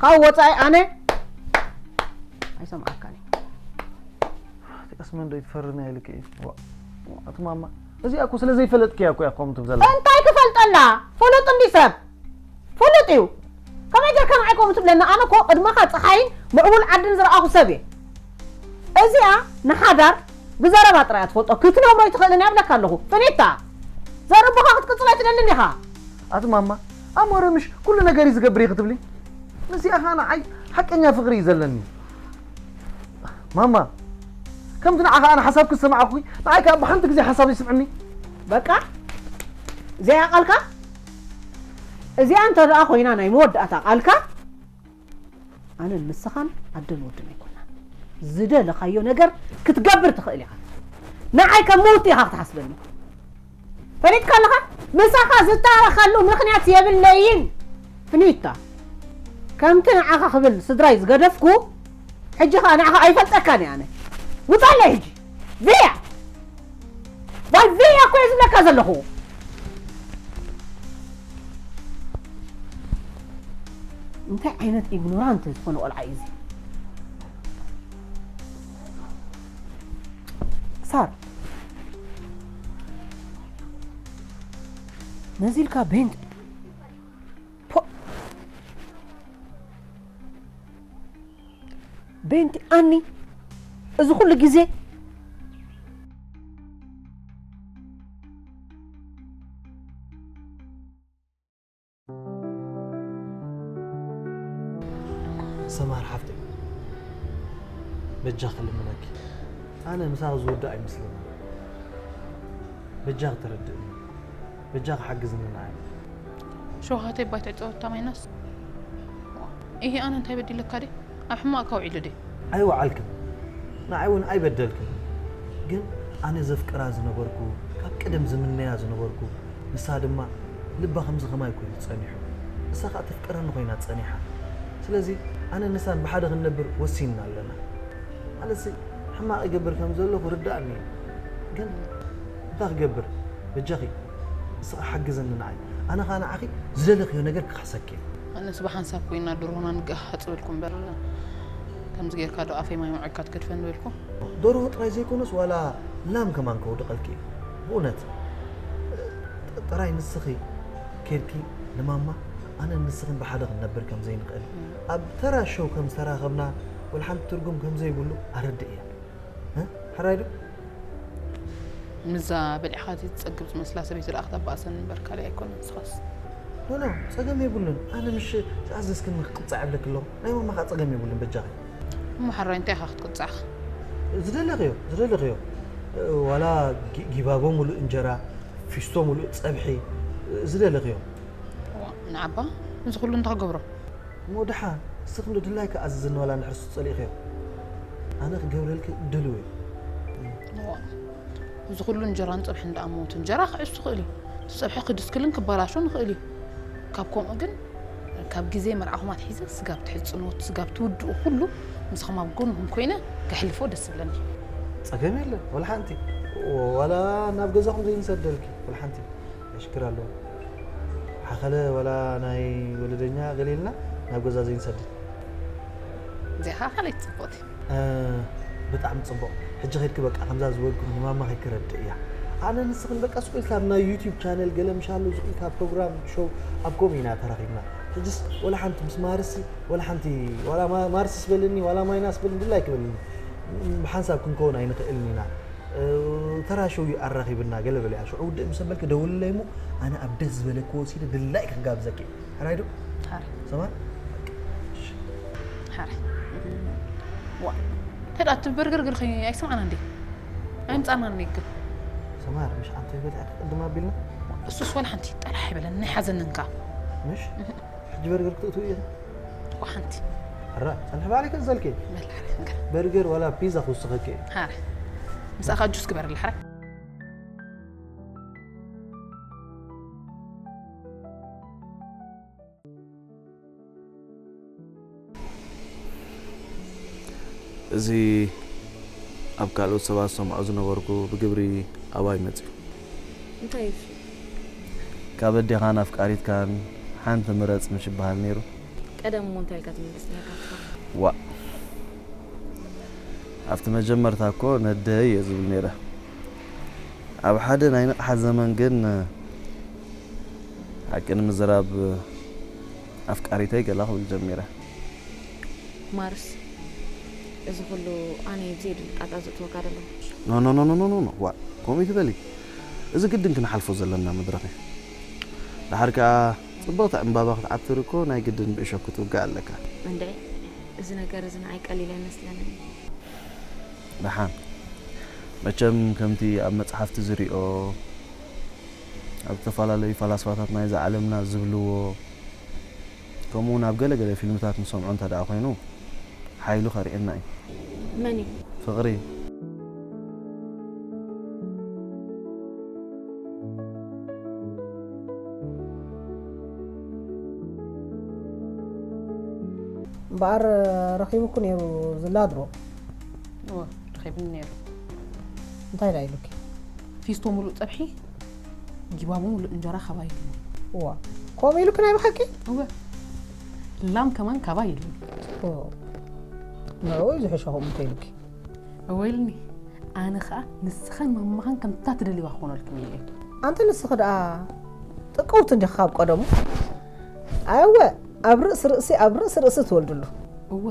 ካብ ወፃኢ ኣነ ኣይሰምዓካን እየ። ትቀስመን ዶ ይትፈርኒ ኢልኪ እዩ? ዋ፣ ኣቲ ማማ፣ እዚኣ እኮ ስለ ዘይፈለጥክያ እኮ እያ ከምኡ ትብል ዘላ። እንታይ ክፈልጠላ? ፍሉጥ እንዲ ሰብ ፍሉጥ እዩ። ከመይ ጌርካ ንዓይ ከምኡ ትብለኒ? ኣነ እኮ ቅድመኻ ፀሓይን ምዕቡል ዓድን ዝረኣኹ ሰብ እየ። እዚኣ ንሓዳር ብዘረባ ጥራይ እያ ትፈልጦ፣ ክትነብሮ ኣይትኽእልን እያ እብለካ ኣለኹ። ፍኒታ፣ ዘረባኻ ክትቅፅል ኣይትደልን ኢኻ። ኣቲ ማማ፣ ኣሞረ ምሽ ኩሉ ነገር እዩ ዝገብር እዩ ክትብሊ? ምስኣ ኸኣ ንዓይ ሓቀኛ ፍቕሪ እዩ ዘለኒ። ማማ፣ ከምቲ ንዓኻ ኣነ ሓሳብኪ ዝሰማዕኩኺ፣ ንዓይ ከኣ ብሓንቲ ግዜ ሓሳብ ይስምዕኒ። በቃ፣ እዚኣ ቃልካ፣ እዚኣ እንተ ደኣ ኮይና ናይ መወዳእታ ቃልካ፣ ኣነን ንስኻን ኣደን ወድን ኣይኮናን። ዝደለኻዮ ነገር ክትገብር ትኽእል ኢኻ። ንዓይ ከም ምውቲ ኢኻ ክትሓስበኒ። ፈሊጥካ ኣለኻ? ምሳኻ ዝታረኸሉ ምኽንያት የብለይን። ፍኒታ፣ ከምቲ ንዓኻ ክብል ስድራይ ዝገደፍኩ፣ ሕጂ ኸኣ ንዓኻ ኣይፈልጠካን እየ ኣነ። ውጻለይ ሕጂ። ቪያ! ባል ቪያ እኮ እየ ዝብለካ ዘለኹ። እንታይ ዓይነት ኢግኖራንት ዝኾነ ቆልዓ እዩ እዚ? ሳር፣ ነዚ ኢልካ ቤንት ፖ-፣ ቤንቲ ኣኒ፣ እዚ ኩሉ ግዜ ሰማር ሓፍተይ፣ በጃኺ ልምነኪ፣ ኣነ ምሳኺ ዝውዳእ ኣይመስለኒ። በጃኺ ተረድእኒ፣ በጃኺ ሓግዝኒ ንዓይ። ሸውሃተይ ባይ ትዕጸወታ ማይናስ። ኢሂ፣ ኣነ እንታይ በዲለካ ድየ? ኣብ ሕማቕ ከውዒሉ ድየ? ኣይወዓልክን፣ ንዓይ እውን ኣይበደልክን። ግን ኣነ ዘፍቅራ ዝነበርኩ፣ ካብ ቀደም ዝምነያ ዝነበርኩ፣ ንሳ ድማ ልባ ከምዚ ከማይ ኮይኑ ጸኒሑ። ንሳ ከኣ ተፍቅረኒ ኮይና ጸኒሓ። ስለዚ ኣነ ንሳን ብሓደ ክንነብር ወሲንና ኣለና። ማለትሲ ሕማቕ ይገብር ከም ዘለኹ ርዳእኒ እዩ። ግን እንታይ ክገብር? በጃኺ ንስኺ ሓግዝኒ ንዓይ። ኣነ ኸኣ ንዓኺ ዝደለኽዮ ነገር ክኽሕሰኪ እየ። ኣነስ ብሓንሳብ ኮይና ደርሆና ንገሃጽ በልኩ እምበር፣ ከምዚ ጌርካ ዶ ኣፈይ ማይ መውዓግካ ትገድፈኒ በልኩ። ደርሆ ጥራይ ዘይኮነስ ዋላ ላም ከማን ከውድቐልኪ እየ። ብእውነት ጥራይ ንስኺ ኬድኪ ንማማ ኣነን ንስኽን ብሓደ ክንነብር ከም ዘይንኽእል፣ ኣብ ተራ ሸው ከም ዝተራኸብና ወላ ሓንቲ ትርጉም ከም ዘይብሉ ኣረድእያ። እ? ሕራይ ዶ? ምዛ በሊዕኻ ዘይትጸግብ ዝመስላ ሰበይቲ ደኣ ክተባእሰኒ እምበር ካልእ ኣይኮነን። ንስኻስ? ኖ፣ ኖ፣ ጸገም የብሉን። ኣነ ምሽ ዝኣዘዝክኒ ክቅጻዕ እብለኪ ኣለኹ። ናይ ማማ ከኣ ጸገም የብሉን፣ በጃኺ። እሞ ሕራይ እንታይ ኢኻ ክትቅጻዕ? ዝደለኽዮ፣ ዝደለኽዮ። ዋላ ጊ-፣ ጊባቦ ሙሉእ እንጀራ፣ ፊስቶ ሙሉእ ጸብሒ፣ ዝደለኽዮ። ዋ፣ ንዓባ፣ እዚ ኩሉ እንታይ ክገብሮ? እሞ ደሓን ንስኺ እንዶ ድላይኪ ኣዝዝኒ ዋላ እንድሕር ንሱ ጸሊእክዮ። ኣነ ክገብረልኪ ድልው እየ። እዋ፣ እዚ ኩሉ እንጀራን ጸብሕን ደኣ እሞ እቲ እንጀራ ክዕስ ይኽእል እዩ። እቲ ጸብሒ ክድስክልን ክበላሾን ይኽእል እዩ። ካብ ከምኡ ግን ካብ ግዜ መርዓኹም ኣትሒዘ ስጋብ ትሕጽንዎ ስጋብ ትውድኡ ኩሉ ምስኹም ኣብ ጎንኹም ኮይነ ከሕልፎ ደስ ዝብለኒ። ጸገም የለን ዋላ ሓንቲ። ዋላ ናብ ገዛኹም ዘይንሰደልኪ ዋላ ሓንቲ። ሽግር ኣለዎ። ሓኸለ ዋላ ናይ ወለደኛ ገለ ኢልና ናብ ገዛ ዘይንሰድድ። እዚኣ ሓኸለይ ጽቡቕቲ። እ፣ ብጣዕሚ ጽቡቕ። ሕጂ ኸድኪ በቃ ከምዛ ዝበልኩ ንማማ ኸድኪ ረድእ እያ። ኣነ ንስኽን በቃ ስቕ ኢልካ ኣብ ናይ ዩቲዩብ ቻነል ገለ ምሻሉ ስቕ ኢልካ ፕሮግራም ሾው ኣብ ከምኡ ኢና ተራኺብና። ሕጅስ ወላ ሓንቲ ምስ ማርስሲ፣ ወላ ሓንቲ፣ ዋላ ማ-፣ ማርስስ በልኒ፣ ዋላ ማይናስ በልኒ፣ ድላይ ክበልኒ። ብሓንሳብ ክንከውን ኣይንኽእልን ኢና። እ፣ ተራ ሸው እዩ ኣራኺብና፣ ገለ በለ እያ። ሽዑ ውድእ ምስ ኣበልኪ ደውልለይ እሞ፣ ኣነ ኣብ ደስ ዝበለኪ ወሲደ ድላይ ክጋብዘኪ እየ። ሕራይ ዶ? ሕራይ። ሰማዕ? በቃ። እሺ። ሕራይ። ዋ። እንታይ ደኣ እቲ በርገር ገርኺ ኣይሰማዕና እንዴ? ኣይምጻና እንዴ ግን? ሰማር፣ ምሽ ኣንተ ይበልዕ ቅድም ኣቢልና? እሱስ ወላ ሓንቲ ጠላሕ ይበለን፣ ናይ ሓዘንንካ። ምሽ? ሕጂ በርገር ክትእትው እየ። ዋ ሓንቲ። ሕራ፣ ጸንሕ ባዕለይ ከዘልኪ። በል፣ ሕራይ፣ እንካ። በርገር ዋላ ፒዛ ክውስኸኪ እየ። ሕራይ። ምሳኻ ጁስ ግበረላ፣ ሕራይ። እዚ ኣብ ካልኦት ሰባት ዝሰምዖ ዝነበርኩ ብግብሪ ኣባይ መጺኡ። እንታይ እዩ እሱ? ካብ ኣዴኻን ኣፍቃሪትካን ሓንቲ ምረጽ ምሽ ይበሃል ነይሩ። ቀደም እሞ እንታይ ኢልካ ትምልስ ነይርካ ትኸውን? ዋእ! ኣብቲ መጀመርታ እኮ ነደይ እየ ዝብል ነይረ። ኣብ ሓደ ናይ ንቕሓት ዘመን ግን፣ ሓቂ ንምዝራብ፣ ኣፍቃሪተይ ገላ ክብል ጀሚረ። ማርስ፣ እዚ ኩሉ ኣነ ብዘይድል ጣጣ ዘእትወካ ዘሎ? ኖ፣ ኖ፣ ኖ፣ ኖ፣ ኖ፣ ኖ፣ ኖ። ዋ፣ ከምኡ ትበሊ? እዚ ግድን ክንሓልፎ ዘለና መድረኽ እዩ። ደሓር ከኣ ጽብቕቲ ዕምባባ ክትዓትር እኮ ናይ ግድን ብእሾክ ክትውጋእ ኣለካ። እንድዒ፣ እዚ ነገር እዚ ንዓይ ቀሊል ኣይመስለንን። ደሓን፣ መቸም ከምቲ ኣብ መጽሓፍቲ ዝሪኦ፣ ኣብ ዝተፈላለዩ ፈላስፋታት ናይዛ ዓለምና ዝብልዎ፣ ከምኡ እውን ኣብ ገለ ገለ ፊልምታት ንሰምዖ እንተ ደኣ ኮይኑ፣ ሓይሉ ከርእየና እዩ። መን እዩ? ፍቕሪ። እምበኣር ረኺቡኩ ነይሩ ዝላድሮ? እወ፣ ረኺብኒ ነይሩ። እንታይ ደኣ ኢሉኪ? ፊስቶ ሙሉእ ጸብሒ፣ ጊባቦ ሙሉእ እንጀራ ካባይ ኢሉኒ። እዋ፣ ከምኡ ኢሉኪ ናይ ብሓቂ? እወ። ላም ከማን ካባይ ኢሉኒ። ኦ፣ ንዕኡ እዩ ዝሕሾ ከምኡ እንተ ኢሉኪ። እወ ኢሉኒ። ኣነ ኸኣ ንስኻን ማማኻን ከምታ ትደልይዋ ክኾነልኩም ኢለ። ኣንቲ ንስኺ ደኣ ጥቅውቲ እንዲኺ ካብ ቀደሙ። ኣወ፣ ኣብ ርእሲ ርእሲ፣ ኣብ ርእሲ ርእሲ ትወልድሉ። እወ፣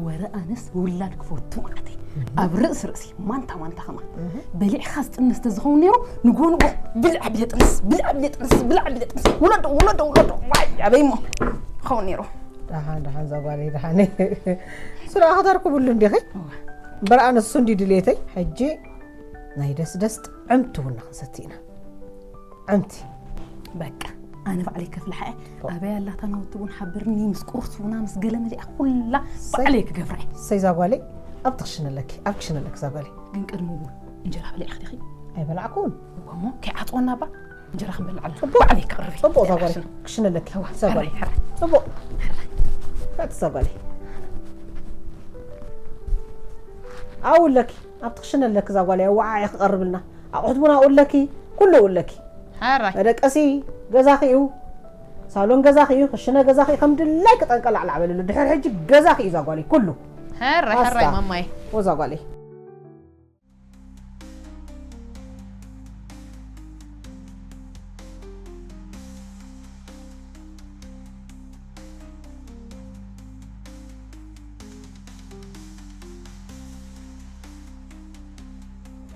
ወረ ኣነስ ውላድ ክፈቱ መዓተይ። ኣብ ርእሲ ርእሲ፣ ማንታ ማንታ ኸማ። እህ። በሊዕኻ ዝጥነስ ተዝኸውን ነይሩ፣ ንግሆ ንግሆ ብልዕ ኣብየ ጥንስ፣ ብልዕ ኣብየ ጥንስ፣ ብልዕ ኣብየ ጥንስ። ውለዶ፣ ውለዶ፣ ውለዶ። ዋይ፣ ኣበይ እሞ ኸውን ነይሩ። ደሓን፣ ደሓን፣ እዛ ጓለይ፣ ደሓን። ስራ ከተርክብሉ እንዲኺ? እወ። እምበር ኣነስ እሱ እንዲ ድሌተይ። ሕጂ ናይ ደስደስ ጥዕምቲ ቡና ክንሰቲ ኢና። ጥዕምቲ። በቃ፣ ኣነ ባዕለይ ከፍልሓ እየ። ኦ። ኣበይ ኣላታ ናውቲ ቡን ሓብርኒ፣ ምስ ቁርሲ ቡና፣ ምስ ገለ መሊኣ ኩላ እሰይ። ባዕለይ ክገብራ እየ። እሰይ፣ እዛ ጓለይ፣ ኣብቲ ክሽነ ኣለኪ፣ ኣብ ክሽነ ኣለኪ፣ እዛ ጓለይ። ግን ቅድሚ ቡን እንጀራ በሊዕኺ ዲኺ? ኣይበላዕኩን። እወ እሞ፣ ከይዓጽወና እባ። እንጀራ ክንበልዕ ኣለና። ጽቡቕ። ባዕለይ ክቕርብ እየ። ጽቡቕ፣ እዛ ጓለይ። ክሽነ ኣለኪ። እዋ፣ እዛ ጓለይ። ሕራይ፣ ሕራይ። ጽቡቕ። ሕራይ። ፈጥ፣ እዛ ጓለይ። ኣብኡ ኣለኪ። ኣብቲ ክሽነ ኣለኪ፣ እዛ ጓለይ። ኣወዓዒ ክቐርብልና። ኣቑሑት ቡን ኣብኡ ኣለኪ። ኩሉ ኣብኡ ኣለኪ። ሕራይ። መደቀሲ ገዛኺ እዩ። ሳሎን ገዛኺ እዩ። ክሽነ ገዛኺ እዩ። ከም ድላይኪ ጠንቀላዕላዕ በልሉ። ድሕሪ ሕጂ ገዛኺ እዩ፣ እዛ ጓለይ። ኩሉ። ሕራይ፣ ፓስታ። ሕራይ፣ ማማይ። እዛ ጓለይ።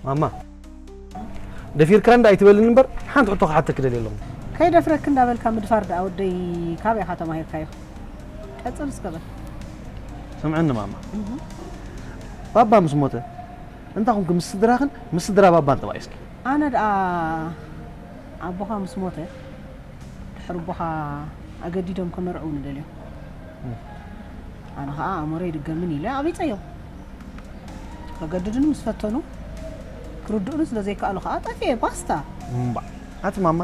ማማ፣ ደፊርካ እንዳ ኣይትበልኒ እምበር፣ ሓንቲ ሕቶ ክሓተኪ ደልየ ኣለኹ። ከይደፍረኪ እንዳበልካ ምድፋር ደኣ ወደይ፣ ካበይ ኢኻ ተማሂርካዮ? ቀጽል እስከ በል። ስምዕኒ ማማ። እህ። ባባ ምስ ሞተ፣ እንታይ ኮንኪ ምስ ስድራኽን ምስ ስድራ ባባን ተባኢስኪ? ኣነ ደኣ ኣቦኻ ምስ ሞተ፣ ድሕሪ ኣቦኻ ኣገዲዶም ከመርዕዉኒ ደልዮም። እም። ኣነ ኸኣ ኣእምሮይ ይድገምን ኢለ ኣቕቢጸዮም። ከገድዱኒ ምስ ፈተኑ፣ ክርድኡኒ ስለ ዘይከኣሉ ኸኣ ጠፊኤ፣ ባስታ። እምባእ፣ ኣቲ ማማ፣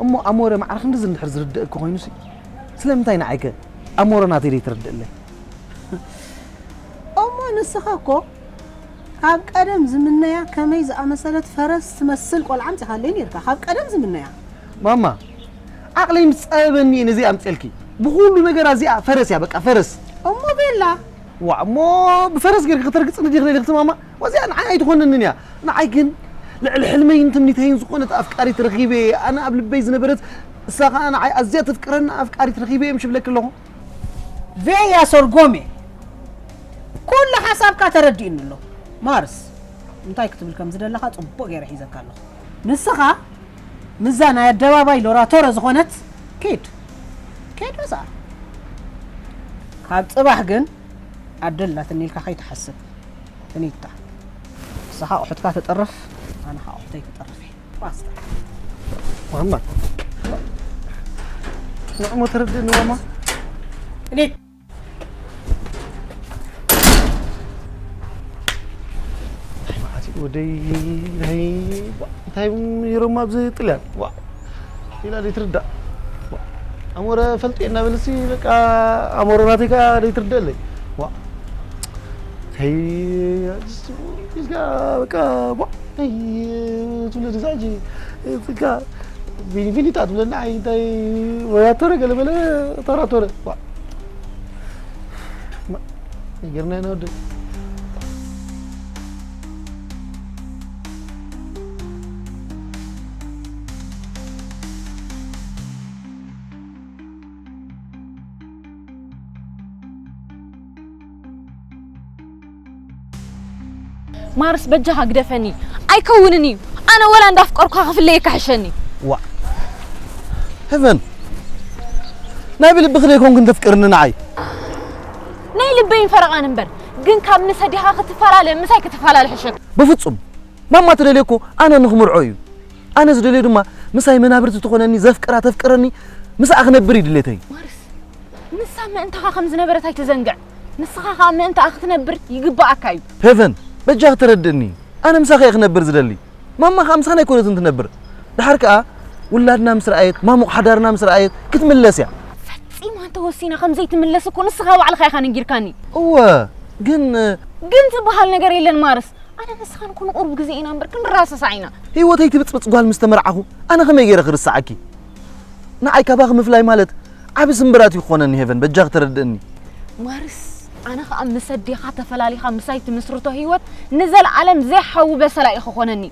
እሞ ኣሞረ ማዕረ ክንድዚ እንድሕር ዝርድእኪ ኮይኑሲ፣ ስለምንታይ ንዓይከ ኣሞረ ናተይ ዘይትርድእለይ? እሞ ንስኻ እኮ ካብ ቀደም ዝምነያ ከመይ ዝኣመሰለት ፈረስ ትመስል ቆልዓ ኣምጺኻለይ ነይርካ። ካብ ቀደም ዝምነያ። ማማ፣ ዓቕለይ ምስ ጸበበኒ እየ ነዚ ኣምጺኤልኪ። ብኹሉ ነገራ እዚኣ ፈረስ እያ፣ በቃ ፈረስ። እሞ ቤላ? ዋእ፣ እሞ ብፈረስ ጌርኪ ከተርግጽኒ ዲኺ ደሊኽቲ ማማ? ወዚኣ ንዓይ ኣይትኾነንን እያ። ንዓይ ግን ልዕሊ ሕልመይን ትምኒተይን ዝኾነት ኣፍቃሪት ረኺበ፣ ኣነ ኣብ ልበይ ዝነበረት እሳ ኸዓ ንዓይ ኣዝያ ተፍቅረኒ ኣፍቃሪት ረኺበ እየ ምሽ ብለኪ ኣለኹ። ቬያ ሶርጎሜ፣ ኩሉ ሓሳብካ ተረዲእኒ ኣሎ። ማርስ፣ እንታይ ክትብል ከም ዝደለኻ ጽቡቕ ገይረ ሒዘካ ኣለኹ። ንስኻ ምስዛ ናይ ኣደባባይ ሎራቶረ ዝኾነት ኪድ፣ ኪድ ምስኣ። ካብ ጽባሕ ግን ኣደ ኣላትኒ ኢልካ ከይትሓስብ። ፍኒታ፣ ንስኻ ኣቑሑትካ ተጠርፍ፣ ኣነ ኸዓ ኣቑሑተይ ክጠርፍ እየ። ባስታ። ማማ። ንዕሞ ተረድእኒ ማማ። እኔ እንታይ መዓት እዩ ወደይ፣ ናይ፣ እንታይ ነይሮም ኣብዚ ጥልያን? ዋ። ኢላ ዘይትርዳእ። ዋ። ኣሞረ ፈልጥ እናበለሲ በቃ ኣሞረ ናተይ ከኣ ዘይትርደኣለይ። ዋ። ተይ፣ ኢልካ በቃ፣ ዋ። ተይ፣ ትብለኒ እዛ ሕጂ። እዚካ ቪኒ ቪኒታ ትብለኒ፣ ኣይ፣ እንታይ፣ ወያቶረ ገለ በለ፣ ተራቶረ። ዋ። ማ-፣ ይገርና ኢና ወደይ። ማርስ በጃኻ ግደፈኒ። ኣይከውንን እዩ። ኣነ ወላ እንዳፍቀርኩኻ ክፍለየካ ሕሸኒ። ዋ። ሄቨን። ናይ ብልብኺ ደይኮንክን ተፍቅርኒ ንዓይ? ናይ ልበይን ፈረቓን እምበር፣ ግን ካብ ምስ ኣዴኻ ክትፈላለ ምሳይ ክትፈላለ ሕሸካ። በፍጹም። ማማ ትደልዮ እኮ ኣነ ንኽምርዖ እዩ። ኣነ ዝደልዮ ድማ ምሳይ መናብርቲ ትኾነኒ፣ ዘፍቅራ ተፍቅረኒ፣ ምስኣ ክነብር እዩ ድሌተይ። ማርስ፣ ንሳ ምእንታኻ ከም ዝነበረት ኣይትዘንግዕ። ንስኻ ኸኣ ምእንታኣ ክትነብር ይግብኣካ እዩ። ሄቨን፣ በጃኺ ተረድእኒ። ኣነ ምሳኺ እየ ክነብር ዝደሊ። ማማ ኸኣ ምሳና ኣይኮነትን ትነብር። ደሓር ከኣ ውላድና ምስ ረኣየት፣ ማሙቕ ሓዳርና ምስ ረኣየት ክትምለስ እያ። ፈጺማ እንተወሲና ከም ዘይትምለስ እኮ ንስኻ ባዕልኻ ኢኻ ነጊርካኒ። እወ፣ ግን ግን ዝበሃል ነገር የለን ማርስ። ኣነ ንስኻን እኮ ንቑሩብ ግዜ ኢና እምበር ክንረሳሳዕ ኢና። ህይወተይ ትብጽብጽ ጓል ምስ ተመርዓኹ ኣነ ከመይ ገይረ ክርስዓኪ? ንዓይ ካባኺ ምፍላይ ማለት ዓቢ ስምብራት እዩ ክኾነኒ ሄቨን፣ በጃኺ ተረድእኒ። ማርስ፣ ኣነ ኸኣ ምስ ኣዴኻ ተፈላሊኻ ምሳይ ትምስርቶ ህይወት ንዘለኣለም ዘይሓዊ በሰላ እዩ ክኾነኒ።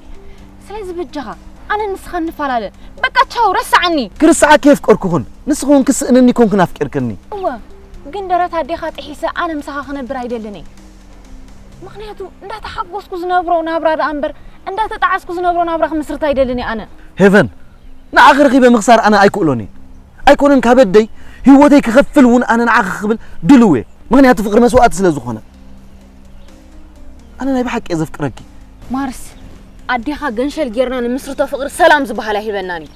ስለዚ በጃኻ ኣነ ንስኻ ንፈላለ። በቃ ቻው፣ ረስዓኒ። ክርስዓኪ የፍቀርኩኽን፣ ንስኺ እውን ክስእንኒ ኮንክን ኣፍቂርክኒ። እወ፣ ግን ደረት ኣዴኻ ጥሒሰ ኣነ ምሳኻ ክነብር ኣይደልን እየ። ምኽንያቱ እንዳተሓጎስኩ ዝነብሮ ናብራ ደኣ እምበር እንዳተጣዓስኩ ዝነብሮ ናብራ ክምስርት ኣይደልን እየ ኣነ። ሄቨን፣ ንዓኺ ረኺበ ምኽሳር ኣነ ኣይክእሎን እየ። ኣይኮነን ካብ ኣደይ ህይወተይ ክኸፍል እውን ኣነ ንዓኺ ክብል ድልው እየ። ምኽንያቱ ፍቕሪ መስዋእቲ ስለ ዝኾነ። ኣነ ናይ ብሓቂ እየ ዘፍቅረኪ። ማርስ፣ ኣዴኻ ገንሸል ጌርና ንምስርቶ ፍቕሪ ሰላም ዝበሃል ኣይህበናን እዩ።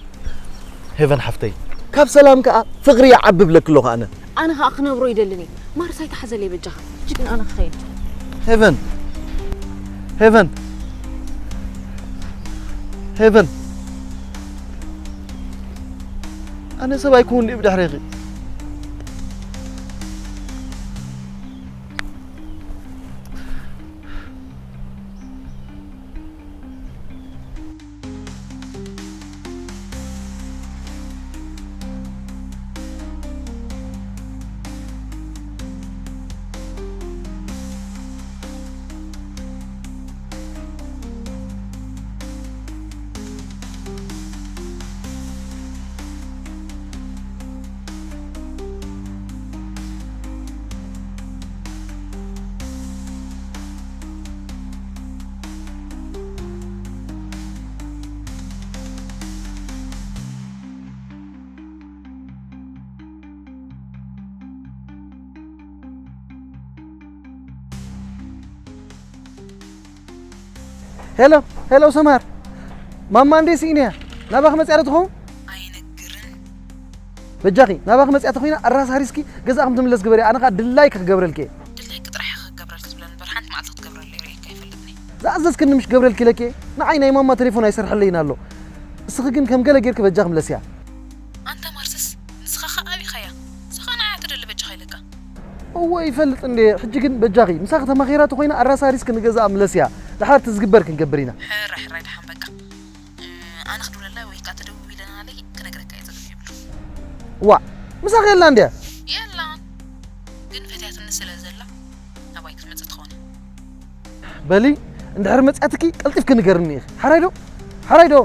ሄቨን ሓፍተይ፣ ካብ ሰላም ከኣ ፍቕሪ ይዓቢ እብለኪ ኣለኹ ኣነ። ኣነ ኸኣ ክነብሮ ይደልን እየ። ማርስ ኣይትሓዘለይ በጃኻ። ሕጂ ግን ኣነ ክኸይድ። ሄቨን፣ ሄቨን፣ ሄቨን፣ ኣነ ሰብ ኣይኮን ድየ ብድሕሬኺ? ሄሎ፣ ሄሎ ሰማር፣ ማማ እንዴ ስኢነያ? ናባኺ መጽያ ዶ ትኸውን? ኣይነግርን። በጃኺ ናባኺ መጽያ ተኾይና ኣራሳሪስኪ ገዛእኹም ትምለስ ግበሪ፣ ኣነ ኸኣ ድላይኪ ክገብረልኪ እየ። ድላይኪ ጥራሕ ኢኺ ክገብረልኪ ዝብለ እምበር ሓንቲ መዓልቲ ክትገብረለይ ርእየካ ኣይፈልጥን እየ። ዝኣዘዝክኒ ምሽ ክገብረልኪ ኢለኪ እየ። ንዓይ ናይ ማማ ቴሌፎን ኣይሰርሐለይን ኣሎ። እስኺ ግን ከም ገለ ጌርኪ በጃኺ ምለስያ። ኣንታ ማርስስ፣ ንስኻ ኸኣ ኣቢኻያ። ንስኻ ንዓይ ትደሊ በጃኻ ኢለካ። እወ ይፈልጥ እንዴ፣ ሕጂ ግን በጃኺ ምሳኺ ተማኺራ ተኾይና ኣራሳሪስኪ ንገዛኣ ምለስያ። ድሓር እቲ ዝግበር ክንገብር ኢና። ሕራይ ሕራይ ደሓን በቃ። እ፣ ኣነ ክድውለላ ወይ ከኣ ተደዊለናለይ ክነግረካ እየ፣ ጸገም የብሉን። ዋእ፣ ምሳኺ የላ እንድያ? የላን፣ ግን ፈትያትኒ ስለ ዘላ ናባይ ክትመጽእ ትኸውን እያ። በሊ፣ እንድሕር መጽኣትኪ ቀልጢፍኪ ንገርኒ ኢኺ። ሓራይ ዶ? ሓራይ ዶ?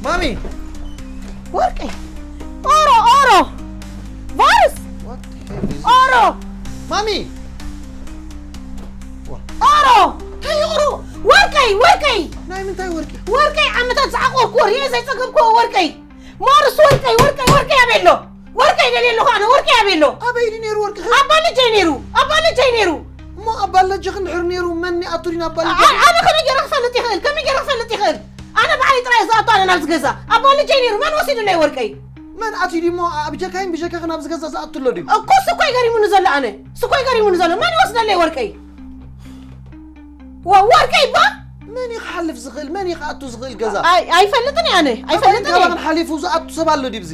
ማሚ! ወርቂ! ኦሮ! ኦሮ! ቫርስ! What the hell is this? ኦሮ! ማሚ! ኦሮ! እንታይ ኦሮ? ወርቀይ! ወርቀይ! ናይ ምንታይ ወርቂ? ወርቀይ ዓመታት ዝዓቆርኩዎ ርየ ዘይጸገብኩዎ ወርቀይ! ማርስ ወርቀይ! ወርቀይ! ወርቀይ ኣበይ ኣሎ? ወርቀይ ደልየ ኣለኹ ኣነ! ወርቀይ ኣበይ ኣሎ? ኣበይ ድዩ ነይሩ ወርቂ? ኣብ ባልጀይ ነይሩ! ኣብ ባልጀይ ነይሩ! እሞ ኣብ ባለጀኺ እንድሕር ነይሩ መን ይኣቱ ድዩ ናብ ባለጀኺ? ኣ- ኣነ ከመይ ገይረ ክፈልጥ ይኽእል? ከመይ ገይረ ክፈልጥ ይኽእል? ኣነ ባዕለይ ጥራይ ዝኣቱ ኣነ ናብዚ ገዛ። ኣብ ባልጀይ ነይሩ መን ወሲዱለይ ወርቀይ? መን ኣትዩ ድዩ እሞ ኣብ ጀካይን ብጀካኽን ኣብዚ ገዛ ዝኣቱ ኣሎ ድዩ? እኮ እሱ እኮ ይገሪሙኒ ዘሎ ኣነ። እሱ እኮ ይገሪሙኒ ዘሎ መን ይወስደለይ ወርቀይ? ወ- ወርቀይ እባ መን እዩ ክሓልፍ ዝኽእል? መን እዩ ክኣቱ ዝኽእል ገዛ? ኣይ- ኣይፈልጥን እየ ኣነ። ኣይፈልጥን እየ። ካባኽን ሓሊፉ ዝኣቱ ሰብ ኣሎ ድዩ ብዚ?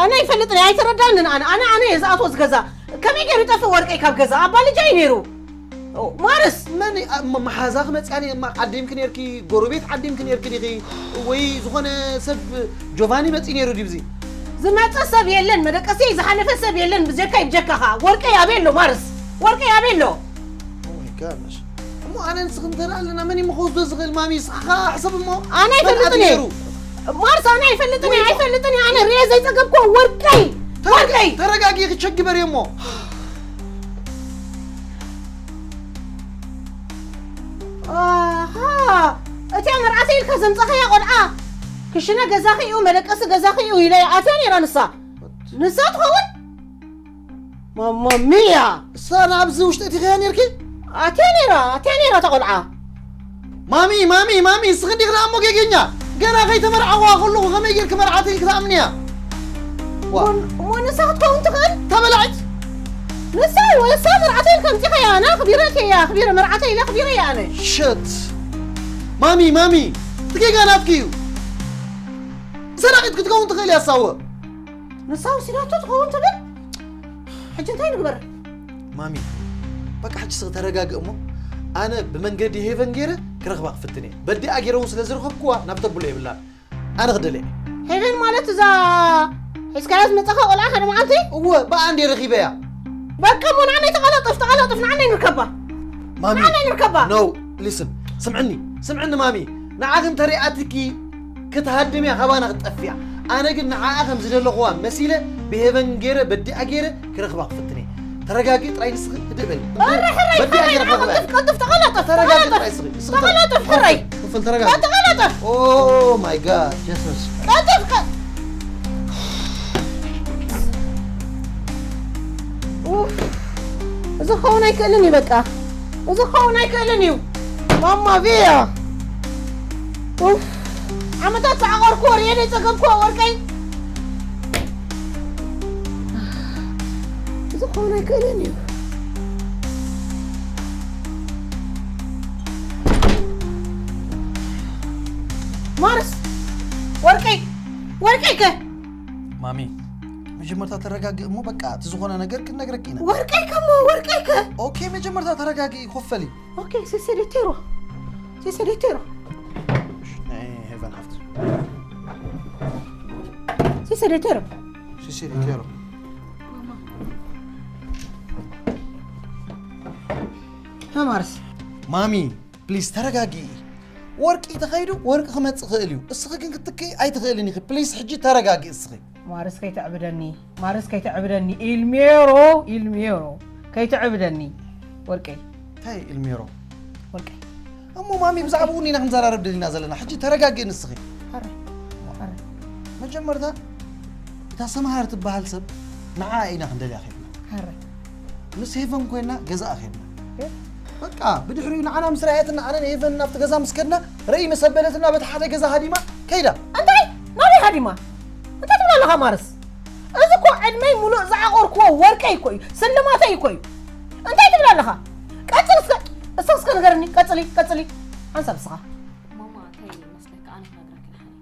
ኣነ ኣይፈልጥን እየ። ኣይተረዳንን ኣነ። ኣነ ኣነ እየ ዝኣትዎ እዚ ገዛ። ከመይ ገይሩ ይጠፍእ ወርቀይ ካብ ገዛ? ኣብ ባልጃይ ነይሩ። ማርስ መን እዩ? ኣ- መ- መሓዛኺ መፅያ ነይ- ማ- ዓዲምኪ ነይርኪ? ጎረቤት ዓዲምኪ ነይርኪ ዲኺ? ወይ ዝኾነ ሰብ ጆቫኒ መፂ ነይሩ ድዩ ብዚ? ዝመፀ ሰብ የለን። መደቀሲ ዝሓለፈ ሰብ የለን። ብጀካይ ብጀካኻ ወርቀይ ኣበይ ኣሎ? ማርስ ወርቀይ ኣበይ ኣሎ? Oh my gosh. እሞ ኣነ ንስኺ እንተደኣ ኣለና መን እዩ ክወስዶ ዝኽእል? ማሚ ንስኻ ሕሰብ እሞ። ኣነ መን ኣይፈልጥን ኣትዩ እየ። ነይሩ? ማርስ ኣነ ኣይፈልጥን እየ። ኣይፈልጥን እየ። ኣነ ርየ ዘይፀገብኮ ወርቀይ ወርቀይ ተረጋጊ ክቸግበር እየ እሞ። ኣሃ እቲኣ መርዓተይ ኢልካ ዘምፀኸያ ቆልዓ ክሽነ ገዛኺ እዩ መደቀሲ ገዛኺ እዩ ኢለ ኣትያ ነይራ ንሳ ንሳ ትኸውን ማማ ሚያ እሳ ናብዚ ውሽጢ እቲኸያ ነርኪ? ኣትያ ነይራ ኣትያ ነይራ እታ ቆልዓ ማሚ ማሚ ማሚ እስኺ እንዲኺ ደኣ እሞ ጌገኛ ገና ከይተመርዓዋ ከለኹ ከመይ ጌርኪ መርዓተይ ክትኣምንያ? ዋ እሞ ንሳ ክትከውን ትኽእል ተበላዒት ንሳ ወሳ መርዓተይ ኢልካ ኣምፂኸያ ኣነ ኣኽቢረኪ እየ ኣኽቢረ መርዓተይ ኢለ ኣኽቢረ እየ ኣነ ሸት ማሚ ማሚ እቲ ጌጋ ናትኪ እዩ ሰራቒት ክትከውን ትኽእል እያ ሳወ ንሳ ወሲዳቶ ትኸውን ትብል ሕጂ እንታይ ንግበር ማሚ በቃ ሕጂ ስኺ ተረጋግእ እሞ ኣነ ብመንገዲ ሄቨን ገይረ ክረኽባ ክፍትን እየ በዲኣ ገይረ እውን ስለ ዝረኸብክዋ ናብ ተብሎ የብላን ኣነ ክደልየ ሄቨን ማለት እዛ ሒዝካያ ዝመፀኻ ቆልዓ ሓደ መዓልቲ እወ ብኣ እንደ ረኺበያ በቃ እሞ ንዓናይ ተቐላጠፍ ተቐላጠፍ ንዓናይ ንርከባ ማሚ ንዓናይ ንርከባ no listen ስምዕኒ ስምዕኒ ማሚ ንዓኺ እንተሪኣትኪ ክትሃድም እያ ካባና ክትጠፍያ ኣነ ግን ንዓኣ ከም ዝደለኽዋ መሲለ ብሄቨን ገይረ በዲኣ ገይረ ክረኽባ ክፍትን እየ ተረጋጊ ጥራይ ንስኺ ህድእ በሊ ሕራይ ሕራይ በዲኣ ሕራይ ገይረ ክረኽባ ቀልጥፍ ቀልጥፍ ተቐላጠፍ ተረጋጊ ተቐላጠፍ ጥራይ ስኺ ስኺ ተቐላጠፍ ሕራይ ክፍል ተረጋጊ ቀልጥፍ ቀልጥፍ Oh my god Jesus ቀልጥፍ ቀ- ኡፍ፣ እዚ ክኸውን ኣይክእልን እዩ በቃ እዚ ክኸውን ኣይክእልን እዩ ማማ ቪያ ኡፍ፣ ዓመታት ዝዓቐርኩዎ ርየ ዘይፀገብኩዎ ወርቀይ እዚ ክኸውን ኣይክእልን እዩ ማርስ ወርቀይ ወርቀይ ከ ማሚ መጀመርታ ተረጋግእ እሞ በቃ እቲ ዝኾነ ነገር ክንነግረኪ ኢና ወርቀይ ከሞ ወርቀይ ከ ኦኬ መጀመርታ ተረጋግእ ኮፈሊ ኦኬ ሴሴዴቴሮ ሴሴዴቴሮ ናይ ሄቨን ሃፍት ሴሴዴቴሮ ሴሴዴቴሮ ተማርስ ማሚ ፕሊዝ ተረጋጊ ወርቂ ተኸይዱ ወርቂ ክመፅእ ክእል እዩ እስኺ ግን ክትክኢ ኣይትኽእልን ኢኺ ፕሊዝ ሕጂ ተረጋጊ እስኺ ማርስ ከይተዕብደኒ ማርስ ከይተዕብደኒ ኢልሜሮ ኢልሜሮ ከይተዕብደኒ ወርቀይ እንታይ ኢልሜሮ ወርቀይ እሞ ማሚ ብዛዕባኡ ኢና ክንዘራረብ ደሊና ዘለና ሕጂ ተረጋጊ ንስኺ ሐረ ሐረ መጀመርታ እታ ሰምሃር ትበሃል ሰብ ንዓ ኢና ክንደልያ ኸድና ሐረ ምስ ሄቨን ኮይና ገዛኣ ኸድና በቃ ብድሕሪኡ ንዓና ምስ ረኣየትና ኣነ ንሄቨን ናብቲ ገዛ ምስ ከድና ረኢ መሰበለትና በቲ ሓደ ገዛ ሃዲማ ከይዳ እንታይ ናበይ ሃዲማ እንታይ ትብላ ኣለኻ ማርስ እዚ እኮ ዕድመይ ሙሉእ ዝዓቆርክዎ ወርቀይ እኮ እዩ ስልማተይ እኮ እዩ እንታይ ትብላ ኣለኻ ቀፅል እስከ እስኻ እስከ ንገርኒ ቀፅሊ ቀፅሊ ሓንሳብ እስኻ ማማ እንታይ መስለካ ኣነ ክነግረኪ ድሓኒ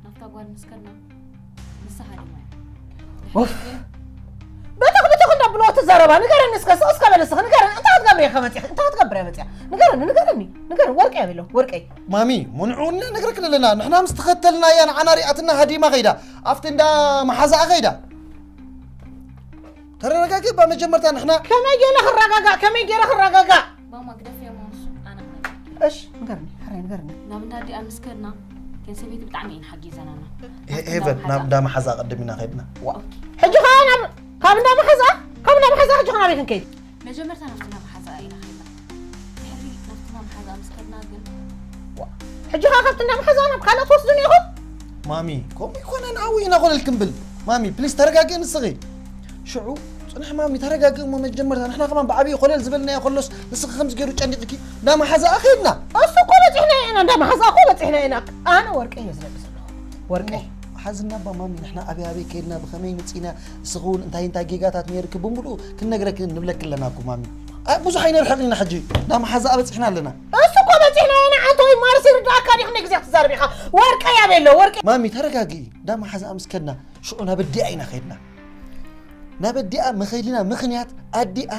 ናብታ ጓል ምስ ከድና ንሳ ሃዲማ ኡፍ በተኽ በተኽ እንዳብሎ ትዛረባ ንገረኒ እስከ ስቕ እስከ በለ እስኺ ንገረኒ እንታይ ክትገብሪ ኢኻ መፂእኺ እንታይ ክትገብሪ እያ መፂኣ ንገረኒ ንገረኒ ንገረኒ ወርቀይ ኣበሎ ወርቀይ ማሚ ምንዑ ነግረክ ኣለና ንሕና ምስ ተኸተልናያ ንዓና ሪኣትና ሃዲማ ከይዳ ኣብቲ እንዳ መሓዛኣ ከይዳ ተረጋጊ ባ መጀመርታ ንሕና ከመይ ገይረ ክረጋጋእ ከመይ ገይረ ክረጋጋእ ማማ ግደፍያ ማንሱ ኣነ እሽ ንገርኒ ሕረ ኣይንገርኒ። ናብ እንዳ ኣዲኣ ምስ ከድና፣ እተን ሰበይቲ ብጣዕሚ እየን ሓጊዘናና። ሄቨን ናብ እንዳ መሓዛ ቅድም ኢና ከድና። ሕጂ ኸዓ ናብ ካብ እንዳ መሓዛ ካብ እንዳ መሓዛ ሕጂ ኸዓ ናበይ ክንከይድ? መጀመርታ ናብቲ እንዳ መሓዛ ኢና ከድና። ድሕሪ ናብቲ እንዳ መሓዛ ምስ ከድና ግን ሕጂ ኸዓ ካብቲ እንዳ መሓዛ ናብ ካልእ ትወስዱኒ ኢኹም? ማሚ፣ ከምኡ ይኮነን፣ ኣብኡ ኢና ኮለል ክንብል። ማሚ ፕሊስ ተረጋግኢ ንስኺ። ሽዑ ጽንሕ ማሚ፣ ተረጋግኢ እሞ መጀመርታ። ንሕና ከማን ብዓብዪ ኮለል ዝበልናዮ ከሎስ ንስኺ ከምዚ ገይሩ ጨኒቕኪ። እንዳ መሓዛኣ ከድና። እሱ እኮ በፂሕና ኢና፣ እንዳ መሓዛ እኮ በፂሕና ኢና። ኣነ ወርቀይ እየ ዝደሊ ዘለኹ። ወርቀይ። ሓዝና እባ ማሚ፣ ንሕና ኣበይ ኣበይ ከይድና፣ ብኸመይ መፂና፣ ንስኺ እውን እንታይ እንታይ ጌጋታት ነይርኪ ብምሉኡ ክንነግረክን ንብለኪ ኣለና እኮ ማሚ። ኣይ ብዙሕ ኣይነርሕቕን ኢና ሕጂ። እንዳ መሓዛኣ በፂሕና ኣለና። እሱ እኮ በፂሕና ኢና። ኣንተ ወይ ማርሲ ርዳእካ ዲኽ ንግዜ ክትዛረብ ኢኻ። ወርቀይ ኣበይ ኣሎ ወርቀይ? ማሚ ተረጋግኢ። እንዳ መሓዛኣ ምስ ከድና ሽዑ ናብ ኣዲኣ ኢና ከድና። ናብ ኣዲኣ መኸድና ምኽንያት ኣዲኣ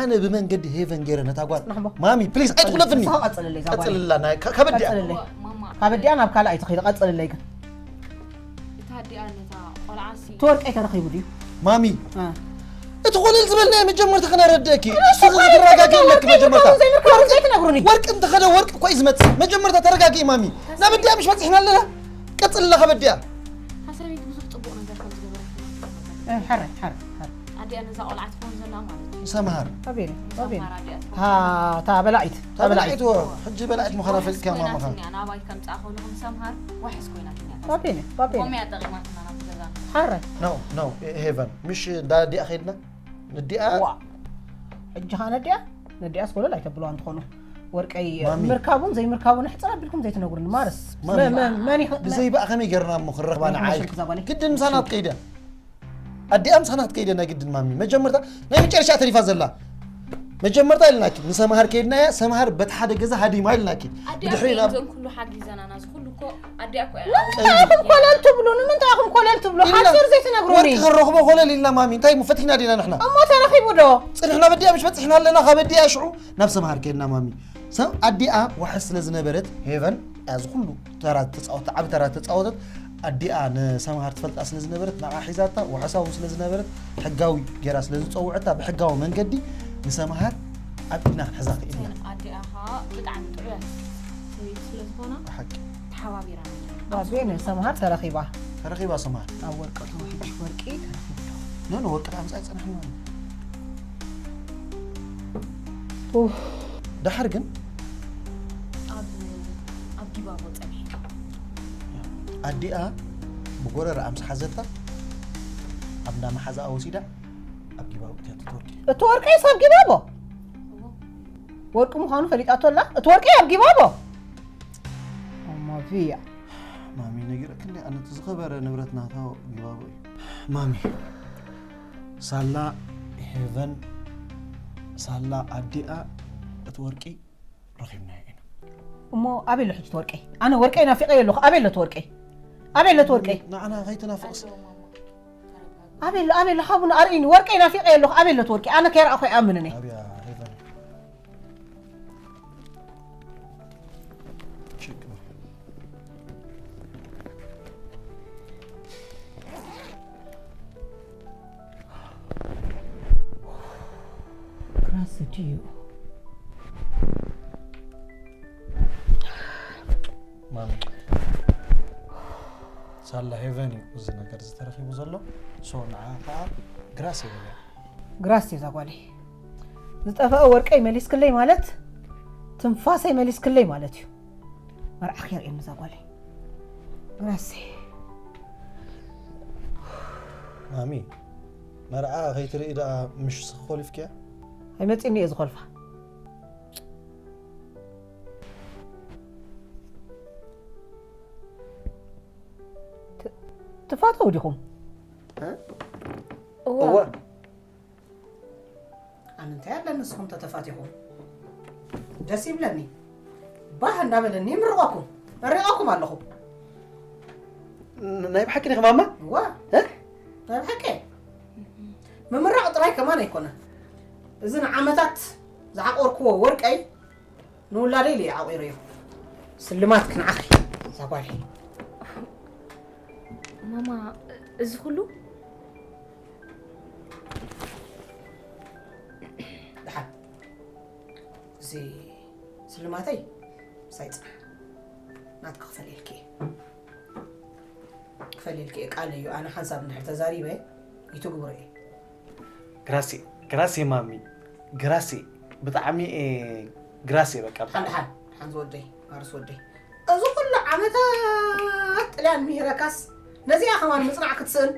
ኣነ ብመንገዲ ሄቨን ገይረ ነታ ጓል። ማሚ ፕሊዝ ኣይትቑለፍኒ። ንስኻ ቀፅልለይ እዛ ጓል። ቀፅልላ ናይ- ካ- ካብ ኣዲኣ። ቀፅልለይ። ማማ ካብ ኣዲኣ ናብ ካልእ ኣይትኸይድ፣ ቀፅልለይ ግን። እታ ኣዲኣ ነታ ቆልዓሲ እቲ ወርቀይ ተረኺቡ ድዩ? ማሚ እ። እቲ ኮለል ዝበልናዮ መጀመርታ ከነረድእኪ። ንስኺ ክትረጋግኢ ኣለኪ መጀመርታ። ዘይምርካቡ ዘይትነግሩኒ። ወርቂ እንተኸደ ወርቂ እኮ እዩ ዝመፅእ። መጀመርታ ተረጋግኢ ማሚ። ናብ ኣዲኣ ምሽ በፂሕና ኣለና። ቀፅልላ ካብ ኣዲኣ። ሓሳበይት ብዙሕ ፅቡቕ ነገር ከም ዝገበረትና እ፣ ሕራይ፣ ሕራይ፣ ሕራይ። ኣዲኣ ነዛ ቆልዓ ትኸውን ዘላ ማለት እዩ። ሰምሃር። ኣቤለ፣ ኣቤለ። ሰምሃር ኣዲኣ ትኸውን። ሃ፣ እታ በላዒት፣ እታ በላዒት። በላዒት፣ ሕጂ በላዒት ምዃና ፈሊጥካ እሞ ዋሕስ ኮይናትኒ እያ። ናባይ ከምፅኣ ከለኹም ሰምሃር ዋሕስ ኮይናትኒ እያ። ኣቤለ፣ ኣቤለ። ከምኡ እያ ጠቒማትና ናብቲ ገዛ። ሕራይ። ኖ፣ ኖ፣ ሄቨን። ምሽ እንዳ ኣዲኣ ከይድና? ንዲኣ? ዋ። ሕጂ ኸዓ ነዲኣ? ነዲኣስ ኮለል ኣይተብልዋ እንትኾኑ። ወርቀይ ማሚ። ምርካቡን ዘይምርካቡን ሕፅር ኣቢልኩም ዘይትነግሩኒ። ማርስ። ማሚ። መ- መ- መን ይኸ- ብዘይ በኣ ከመይ ጌርና እሞ ክንረኽባ መን ንዓይ? ይኸ- እዛ ጓለይ? ግድን ምሳና ክትከይድ እያ። ኣዲኣ ምሳና ክትከይድ እያ ናይ ግድን ማሚ። መጀመርታ ናይ መጨረሻ ተሪፋ ዘላ። መጀመርታ ኢልናኪ ንሰምሃር ከይድናያ፣ ሰምሃር በቲ ሓደ ገዛ ሃዲማ ኢልናኪ። ኣዲኣ ብድሕሪ ከይድ ናብ ዘን ኩሉ ሓጊዘና ናዚ ኩሉ እኮ ኣዲኣ እኮ እያ። ንምንታይ ኢኹም ኮለል ትብሉ? ንምንታይ ኢኹም ኮለል ትብሉ? ኢልና ሓፂር ዘይትነግሩኒ? ወርቂ ክንረኽቦ ኮለል ኢልና ማሚ። እንታይ እሞ ፈቲና ዲና ንሕና? እሞ ተረኺቡ ዶ? ፅንሕና በዲኣ ምሽ በፂሕና ኣለና። ካብ ኣዲኣ ሽዑ ናብ ሰምሃር ከይድና ማሚ። ሰብ ኣዲኣ ዋሕስ ስለ ዝነበረት ሄቨን እያ እዚ ኩሉ ተራ ተፃወት፣ ዓቢ ተራ ተፃወተት። ኣዲኣ ንሰምሃር ትፈልጣ ስለ ዝነበረት ንዓ ሒዛታ፣ ዋሕሳ እውን ስለ ዝነበረት ሕጋዊ ጌራ ስለ ዝፀውዐታ ብሕጋዊ መንገዲ ንሰምሃር ኣብ ኢድና ክንሕዛ ክኢልና። ኣዲኣ ኸዓ ብጣዕሚ ጥዑያት ሰበይቲ ስለ ዝኾና ብሓቂ። ተሓባቢራና ኢና። ባቤ ንሰምሃር ተረኺባ። ተረኺባ ሰምሃር። ኣብ ወርቂ ተዋሒዱ ወርቂ ተረኺቡ። ኖ፣ ኖ፣ ወርቂ ኣምፃ ኣይፀናሕና። ኡፍ። ደሓር ግን ኣብ ኣብ ጊባቦ ጸኒሕና። ኣዲኣ ብጎረርኣ ምስ ሓዘታ ኣብ እንዳ መሓዛኣ ወሲዳ ኣብ ጊባቦ እትያ ትወርቂ። እቲ ወርቀይስ ኣብ ጊባቦ? እዎ። ወርቂ ምዃኑ ፈሊጣቶ ኣላ? እቲ ወርቀይ ኣብ ጊባቦ? ማቪያ። ማሚ ነጊረክኒ ኣነ እቲ ዝኸበረ ንብረት ናታ ጊባቦ እዩ። ማሚ ሳላ ሄቨን ሳላ ኣዲኣ እቲ ወርቂ ረኺብናዮ ኢና። እሞ ኣበይ ኣሎ ሕጂ እቲ ወርቀይ? ኣነ ወርቀይ ናፊቐዮ ኣለኹ። ኣበይ ኣሎ እቲ ወርቀይ? ኣበይ ኣሎ እቲ ወርቀይ? ንዓና ከይትናፍቕስ። ኣበይ ኣሎ? ኣበይ ኣሎ? ሃቡኒ ኣርእዩኒ። ወርቀይ ናፊቐዮ ኣለኹ። ኣበይ ኣሎ እቲ ወርቀይ? ኣነ ከይረኣኹ ኣይኣምንን እየ። ኣብያ ሄቨን። ችግር ክራስ ድዩ? ማሚ ሳላ ሄቨን እዩ እዚ ነገር ዝተረኺቡ ዘሎ። ሶ ንዓ ከዓ ግራስ ይበልያ። ግራስ እዩ እዛ ጓለይ። ዝጠፈአ ወርቀይ መሊስክለይ ማለት ትንፋሰይ መሊስክለይ ማለት እዩ። መርዓ ክየርእየኒ እዛ ጓለይ። ግራሰይ። ማሚ መርዓ ከይትርኢ ደኣ ምሽ ስኺ ኮሊፍክያ? ኣይመፅእኒ እየ ዝኾልፋ። ት- ትፋተው ዲኹም? እ? እወ። እወ። ኣነ እንታይ ኣለኒ ንስኹም ተተፋቲኹም? ደስ ይብለኒ። ባህ እንዳበለኒ ይምርቐኩም። እሪቐኩም ኣለኹ። ን- ናይ ብሓቂ ዲኺ ማማ? እዋ። እ? ናይ ብሓቂ። ምምራቕ ጥራይ ከማን ኣይኮነ። እዚ ንዓመታት ዝዓቆርክዎ ወርቀይ ንውላደይ ኢለ እየ ዓቂረዮ። ስልማት ክንዓኺ እዛ ጓለይ። ማማ፣ እዚ ኩሉ? ደሓን። እዚ ስልማተይ ምሳይ ጽናሕ። ኣት ክኽፈልልኪ እየ። ክፈልልኪ እየ፣ ቃል እዩ። ኣነ ሓንሳብ እንድሕር ተዛሪበ ይትግብሮ እየ። ግራሴ ግራሴ ማሚ ግራሴ ብጣዕሚ እየ ግራሴ በቃ ሓን ሓን ሓን ዝወደይ ማርስ ወደይ፣ እዚ ኩሉ ዓመታት ጥልያን ምሂረካስ ነዚኣ ከማን ምጽናዕ ክትስእን፣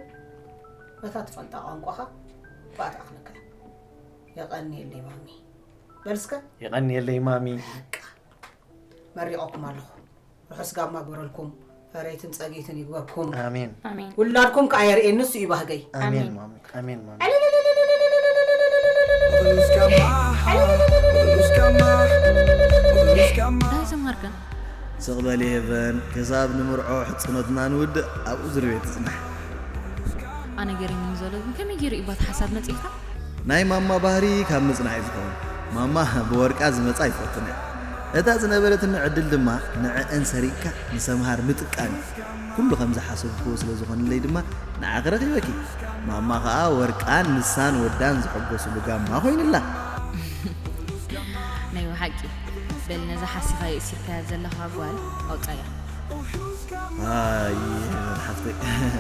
በታ ትፈልጣ ቋንቋኻ ብኣት ኣኽለካ። የቐንየለይ ማሚ። በልስከ የቐንየለይ ማሚ። መሪቐኩም ኣለኹ። ርሑስ ጋማ ግበረልኩም፣ ፈረይትን ጸገይትን ይግበርኩም። ኣሜን ኣሜን ውላድኩም ከኣ የርእየኒ፣ ንሱ እዩ ባህገይ። ኣሜን ማሚ ኣሜን ማሚ። ዳይ ዘምሃርከን ስቕ በሊ ሄቨን፣ ክሳብ ንምርዖ ሕጽኖትና ንውድእ ኣብኡ ዝርቤት ትጽናሕ። ኣነ ገሪሙኒ ዘሎ ግን ከመይ ገይሩ እዩ ባት ሓሳብ መጺእካ? ናይ ማማ ባህሪ ካብ ምጽናሕ እዩ ዝኸውን። ማማ ብወርቃ ዝመጻ ኣይፈቱን እያ። እታ ዝነበረትኒ ዕድል ድማ ንዕአን ሰሪቕካ ንሰምሃር ምጥቃም እዩ። ኩሉ ከም ዝሓሰብክዎ ስለ ዝኾነለይ ድማ ንዓኺ ረኺበኪ። ማማ ኸኣ ወርቃን ንሳን ወዳን ዝሐጎስሉ ጋማ ኮይኑላ። ናይ ብሓቂ በል ነዛ ሓሲኻዮ እሲርካያ ዘለኻ ጓል ኣውጻያ። ኣይ ሓፍተይ፣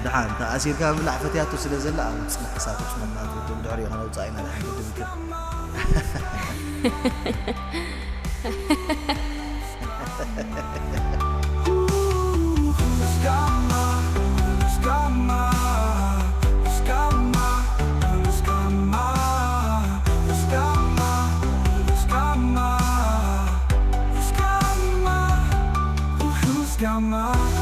ደሓን ተኣሲርካ ምብላዕ ፈትያቶ ስለ ዘላ ኣብ ጽንሕ እሳት ጽመና ትውድም ድሕሪኡ ከነውጽኣ ኢና። ደሓን ግድም ይብል።